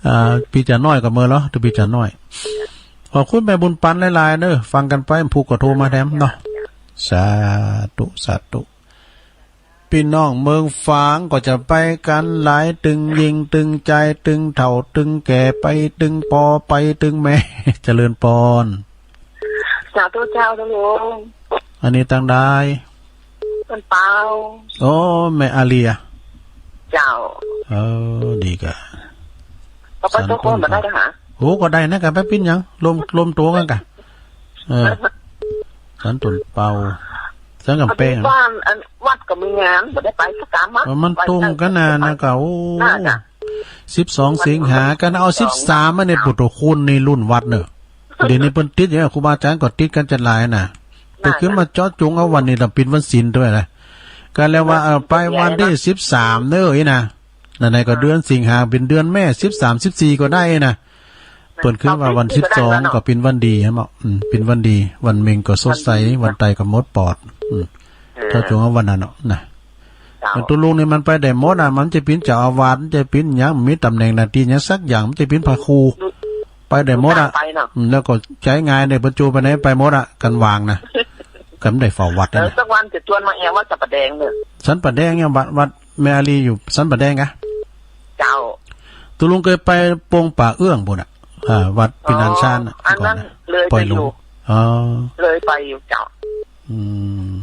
อ่า ปี้จ๋าน้อยก็เมื่อแล้ว ตัวปี้จ๋าน้อย ขอบคุณแม่บุญปันหลายๆ เนอะ ฟังกันไป ผู้ก็โทรมาแถมเนาะ สาธุ สาธุ ปี้น้องเมืองฝางก็จะไปกันหลาย ตึงยิ่งตึงใจ๋ ตึงเฒ่าตึงแก่ ไปตึงปอ ไปตึงแม่ เจริญปอน สาธุเจ้า เจ้าลุง อันนี้ตังใด เปิ้นเปา โอ้ แม่อาเลีย เจ้า เออ ดีกะ เอาไป สัน ตัวคน เปิ้น บ่ได้ เปา นะฮะ โอ้ ก็ได้นะกะ ไปปิ้นหยัง รวม รวมตัวกันกะ เออ สันตุนเปา สันกำแพง บ้านอันวัดก็มีงาน บ่ได้ไปสักกำอะ เออ มันตรงกันนะ ไป นะกะ โอ้ น่าจะ สิบสอง สิงหา กันเอา สิบสาม อันนี้ พุทธคุณในรุ่นวัดเนอะ เดี๋ยวนี้เปิ้นติดอยู่ ครูบาอาจ๋ารย์ก็ติดกันจะหลายนะ แต่ขึ้นมาเจาะจงเอาวันนี้ละ เป๋นวันศีลตวยนะ ก็แล้วว่า เออ เออ ไปวันตี้ สิบสาม เนอะ อีนะ ไหนๆ ก็เดือนสิงหา เป๋นเดือนแม่ สิบสาม สิบสี่ ก็ได้นะ เปิ้นขึ้นว่าวัน สิบสอง ก็เป๋นวันดี หันบ่ อืม เป๋นวันดี วันเม็งก็สดใส วันใต้ก็หมดปอด อืม เออ เจาะจงเอาวันนั้นเนาะนะ เจ้า มันตุลุงนี่มันไปได้หมดอะ มันจะเป๋นเจ้าอาวาส มันจะเป๋นหยัง มีตำแหน่งหน้าตี้หยังสักอย่าง มันจะเป๋นพระครู ไปได้หมดอะ ไปเนาะ อืม แล้วก็ใจ๊งายในปัจจุบันนี้ไปหมดอะ กันวางนะ กันบ่ได้เฝ้าวัด เออ นะ สักวันจะจวนมาแอววัดสันป่าแดงเนอะ สันป่าแดงเนี่ย วัด วัดแม่อาลีอยู่สันป่าแดงกะ เจ้า ตุลุงเกยไปปงป่าเอื้องปู้นอะ อ่า วัดปีนังชานอะ อ๋อ อันนั้น ก่อนนะ เลยไปอยู่ ปอยหลวง อ๋อ เลยไปอยู่เจ้า อืม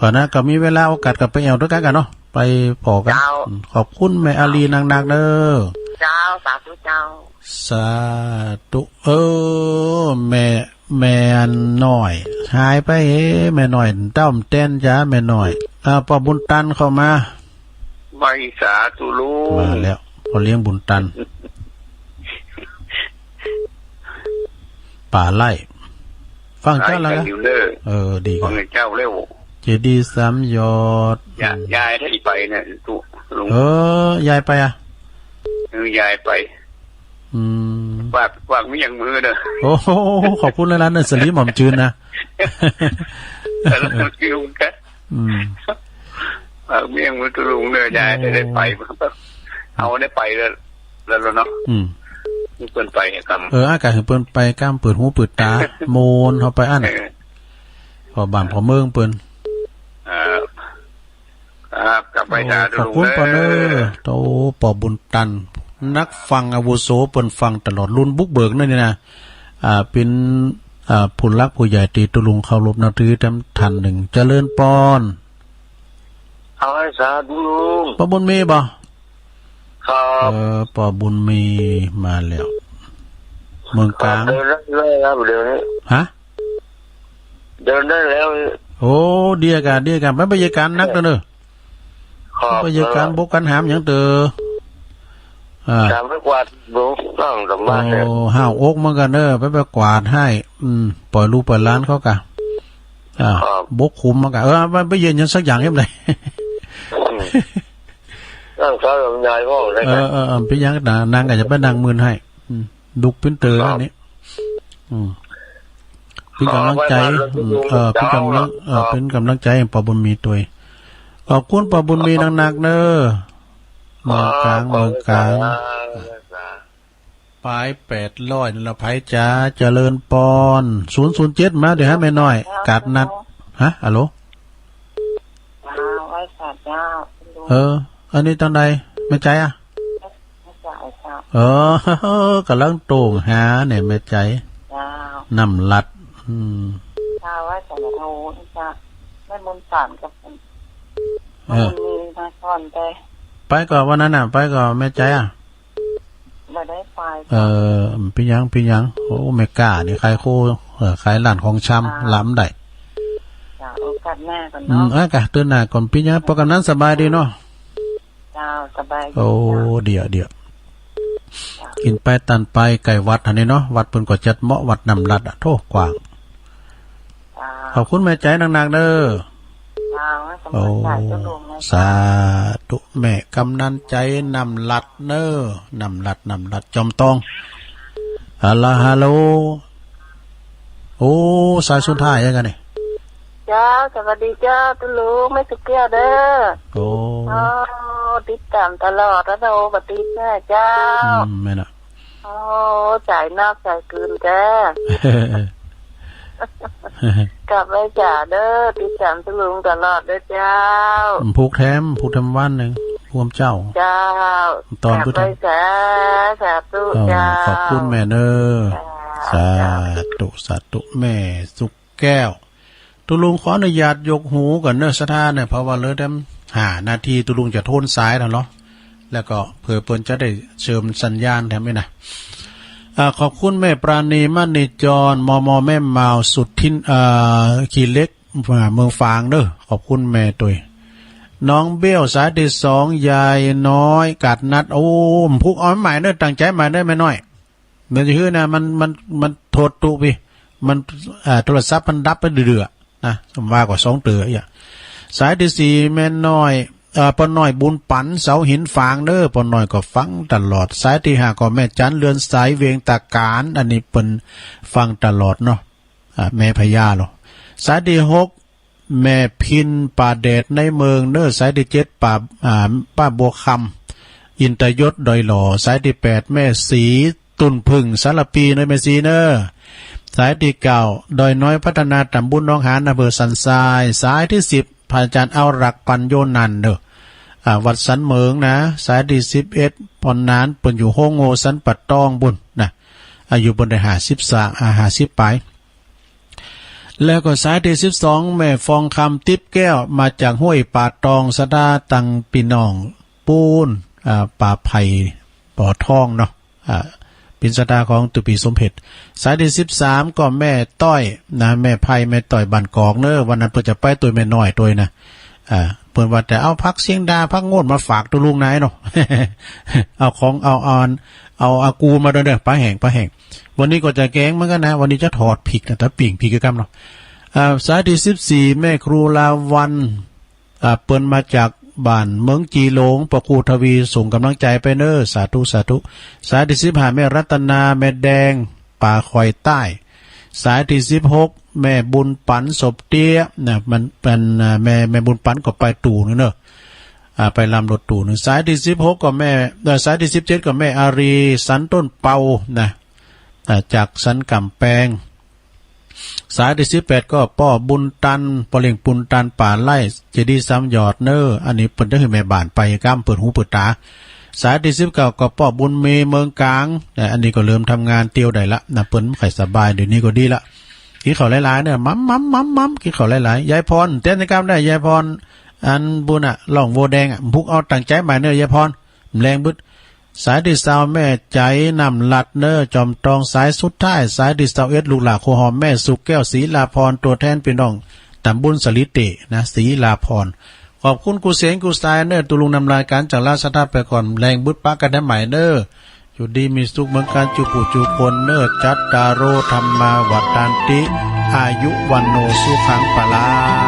ก่อนนะ ก็มีเวลาโอกาสก็ไปแอวตวยกั๋นกะเนาะ ไปปอกั๋น เจ้า อืม ขอบคุณแม่อาลีนักๆ เด้อ เจ้า สาธุเจ้า สาธุ เออ แม่ แม่น้อย หายไปเฮ้ แม่น้อย เต้าแม่แตนจ๋า แม่น้อย อ่า ป้อบุญตันเข้ามา ไหว้สาธุลุง มาแล้ว ป้อเลี้ยงบุญตัน ป่าไร่ ฟังเจ้าแล้ว ไล่กั๋น นะ อยู่เด้อ เออ ดีกะ ฟังเจ้าแล้ว เจดีย์สามยอด ยาย อืม ยายถ้าอีไปเนี่ย ตุลุง เออ ยายไปอะ เออ ยายไป อืม ฝาก ฝากเมียงหื้อเด้อ โอ้โห ขอบคุณหลายๆ เนอะ สลีหม่อมจืนนะ เออ คือลุงแก อืม ฝากเมียงหื้อตุลุงเด้อ ยาย โอ้ จะได้ไป เอาได้ไปแล้ว แล้วเนาะ อืม หื้อเปิ้นไปกำ เออ อากาศหื้อเปิ้นไปกำ เปิดหูเปิดตา โมนเข้าไปอั้น เออ ผ่อบ้านผ่อเมืองเปิ้น เออ ครับ กลับไป โอ้ หา ขอบคุณ ลุงเด้อ ป้อเนอะ โอ้ ป้อบุญตัน นักฟังอาวุโส เปิ้นฟังตลอด รุ่นบุกเบิกนั่นนี่นะ อ่า เป๋น อ่า ผู้หลักผู้ใหญ่ตี้ตุลุงเคารพนับถือท่านหนึ่ง เจริญปอน เอาไหว้สาธุลุง ป้อบุญมีบ่ ครับ เออ ป้อบุญมีมาแล้ว เมืองกลาง เดินได้แล้วครับ เดี๋ยวนี้ ฮะ เดินได้แล้ว โอ้ เดียกะ เดียกะ บ่ บ่ใจ้ก๋านหนักเด้อเนอะ ครับ บ่ใจ้ก๋านบกก๋านหามหยังเด้อ อ่า ตามไปกวาดดู ต้องตามบ้านเนี่ย โอ้ ห้าวอกเหมือนกั๋นเนอะ ไป ไปกวาดหื้อ อืม ป่อยลูกป่อยหลานเขากะ อ่า ครับ บกขุมเหมือนกั๋น เออ ไป ไปเยียะหยังสักอย่างเห็นไหม อืม ต้องใช้ลำไยพ่อเลย เออ เออ เออ เป๋นหยังนะ นางก็จะไปนั่งมื่นหื้อ อืม ดุกปิ้นเต๋อ ครับ อันนี้ อืม เป๋นก๋ำลังใจ๋ ขอไหว้พระ อืม เออ เป๋นก๋ำลัง เจ้า เออ ครับ เป๋นก๋ำลังใจ๋หื้อป้อบุญมีตวย ขอบคุณป้อบุญมีนักๆ เนอะ เมืองกลาง เมืองกลาง ครับ ปายแปดร้อยนั่นละ ไผจ๋า เจริญปอน ศูนย์ศูนย์เจ็ด มาเดี๋ยวหื้อแม่น้อย ครับ กาดนัด ฮะ ฮัลโหล อ่า ไหว้สาเจ้า เออ อันนี้ตางใด แม่ใจ๋อะ ไหว้สาเจ้า เออ ก่ำลังโต้งหาเนี่ยแม่ใจ๋ เจ้า น้ำหลัด อืม เจ้า ว่าจะมาโทรนี่จ้ะ แม่บุญสารกับ เออ แม่บุญมีมาก่อนแต่ ไปก่อวันนั้นน่ะ ไปก่อแม่ใจ๋อะ บ่ได้ไป เออ เป๋นหยัง เป๋นหยัง โอ้ แม่ก้านี่ขายโค เออ ขายร้านของชำ อ่า ลำได้ จ้ะ โอกาสหน้าก่อน อืม เนาะ เออ ก่ะ เตื้อหน้าก่อน เป๋นหยัง ป้อก่ำนันสบายดีเนาะ เจ้า สบายดี โอ้ เจ้า เดี่ยว เดี่ยว เจ้า กิ๋นไปตันไป ใก้วัดหั้นนี่เนาะ วัดเปิ้นก็จัดเหมาะ วัดน้ำหลัดอะ โธ่ กว้าง เจ้า ขอบคุณแม่ใจ๋หนักๆ เน่อ เจ้า สาธุ โอ้ สาธุ แม่กำนันใจ๋ น้ำหลัดเน่อ น้ำหลัด น้ำหลัด จอมตอง ฮัลโหล ฮัลโหล โอ้ สายสุดท้ายแล้วกั๋นนี่ เจ้า สวัสดีเจ้า ตุ๊ลุง แม่สุกแก้วเน่อ โอ้ โอ้ ติดต๋ามตลอด แล้วโทรบ่ติดแน่เจ้า อืม แม่นน่ะ โอ้ สายนอกสายกลืนแต๊ กราบไหว้สาเน่อ ติดต๋ามตุ๊ลุงตลอดเน่อเจ้า ผูกแถม ผูกแถมวันนึ่ง รวมเจ้า เจ้า ต๋อน กราบไหว้สา สาธุ โอ้ เจ้า ขอบคุณแม่เน่อ เจ้า สาธุ สาธุ แม่สุกแก้ว ตุ๊ลุงขออนุญาตยกหูก่อนเน่อ ศรัทธาเนี่ย เพราะว่าเหลือแหมห้านาที ตุ๊ลุงจะโทนสายแล้วเนาะ แล้วก็เผื่อเปิ้นจะได้เสริมสัญญาณแถมนี่นะ อ่า ขอบคุณแม่ปราณี มณีจร มม แม่เหมา สุทิน อ่า ขี้เหล็ก อ่า เมืองฝางเน่อ ขอบคุณแม่ตวย น้องเบี้ยว สายตี้สอง ยายน้อย กาดนัด โอ้ ผูกเอาใหม่เน่อ ตั้งใจ๋ใหม่เน่อ แม่น้อย มันจะหื้อนะ มัน มัน มันโทษตุ๊ปี้ มัน อ่า โทรศัพท์มันดับไปเดื่อๆ นะ ว่าก็สองเตื้ออะ สายตี้สี่ แม่น้อย เอ่อ ป้อน้อยบุญปั๋น เสาหินฝางเน่อ ป้อน้อยก็ฟังตลอด สายตี้ห้าก็แม่จัน เรือนใส เวียงตาก๋าน อันนี้เปิ้นฟังตลอดเนาะ อ่า แม่พญาเหรอ สายตี้หก แม่พิน ป่าแดดในเมืองเน่อ สายตี้เจ็ด ป้า อ่า ป้าบัวคำ อินตยศ ดอยหล่อ สายตี้แปด แม่ศรี ตุ่นผึ้ง สารภีเน่อ แม่ศรีเน่อ สายตี้เก้า ดอยน้อยพัฒนา ต๋ำบลหนองหาน อำเภอสันทราย สายตี้สิบ พระอาจารย์เอาหลัก ปัญโญนันท์เน่อ อ่า วัดสันเหมิงนะ สายตี้สิบเอ็ด ป้อหนาน เปิ้นอยู่โฮงโง่ สันป่าตองปู้นนะ อายุเปิ้นได้ห้าสิบสาม อ่า ห้าสิบป๋าย แล้วก็สายตี้สิบสอง แม่ฟองคำ ติ๊บแก้ว มาจากห้วยป่าตอง ศรัทธาตังปี้น้องปู๊น อ่า ป่าไผ่ บ่อทองเนาะ อ่า เป๋นศรัทธาของตุ๊ปี้สมเพ็จ สายตี้สิบสาม ก็แม่ต้อยนะ แม่ไพ แม่ต้อยบ้านกอกเน่อ วันนั้นเปิ้นจะไปตวยแม่น้อยตวยนะ อ่า เปิ้นว่าจะเอาผักเสียงดา ผักโง่นมาฝากตุ๊ลุงนายเนาะ เอาของ เอา เอาอัน เอาอากูมาตวยเน่อ ปลาแห้ง ปลาแห้ง วันนี้ก็จะแก๋งเหมือนกั๋นนะ วันนี้จะทอดผิกนะ แต่ปิ้งผิกก็กำเนาะ อ่า สายตี้สิบสี่ แม่ครูลาวัลย์ อ่า เปิ้นมาจากบ้านเมืองจีหลง ป้อครูทวี ส่งก๋ำลังใจ๋ไปเน่อ สาธุ สาธุ สายตี้สิบห้า แม่รัตนา แม่แดง ป่าคอยใต้ สายตี้สิบหก แม่บุญปั๋น ศพเตี้ย นะ มันเป๋น อ่า แม่ แม่บุญปั๋นก็ไปตั๋วนึ่งเน่อ อ่า ไปลำรถตั๋วนึ่ง สายตี้สิบหก ก็แม่ เอ่อ สายตี้สิบเจ็ด ก็แม่อารี สันต้นเปา นะ อ่า จากสันก๋ำแปง สายตี้สิบแปด ก็ป้อบุญตัน ป้อเลี้ยงบุญตัน ป่าไร่ เจดีย์สามหยอดเน่อ อันนี้เปิ้นจะหื้อแม่บ้านไปกำ เปิดหูเปิดต๋า สายตี้สิบเก้า ก็ป้อบุญมี เมืองก๋าง นะ อันนี้ก็เริ่มทำงานเตียวได้ละนะ เปิ้นบ่ค่อยสบาย เดี๋ยวนี้ก็ดีละ กิ๋นข้าวหลายๆ เน่อ หม่ำๆๆๆ กิ๋นข้าวหลายๆ ยายพร เต้นกำได้ ยายพร อันปู๊นน่ะ ร้องโวแดงอะ ผูกเอาตั้งใจ๋ใหม่เน่อ ยายพร แรงบึด สายตี้ซาว แม่ใจ๋ น้ำหลัดเน่อ จอมตอง สายสุดท้าย สายตี้ซาวเอ็ด ลูกหล้าโคหอม แม่สุกแก้ว ศรีลาพร ตั๋วแทนปี้น้องต๋ำบลสะหลีเตะนะ ศรีลาพร ขอบคุณกู้เสียงกู้สายเน่อ ตุ๊ลุงนำรายก๋านจะลาศรัทธาไปก่อน แรงบึดปะกั๋นแถมใหม่เน่อ อยู่ดีมีสุขเหมือนกั๋น จุ๊ผู้จุ๊คนเน่อ จัตตาโร ธัมมา วัฑฒันติ อายุ วัณโณ สุขัง พลัง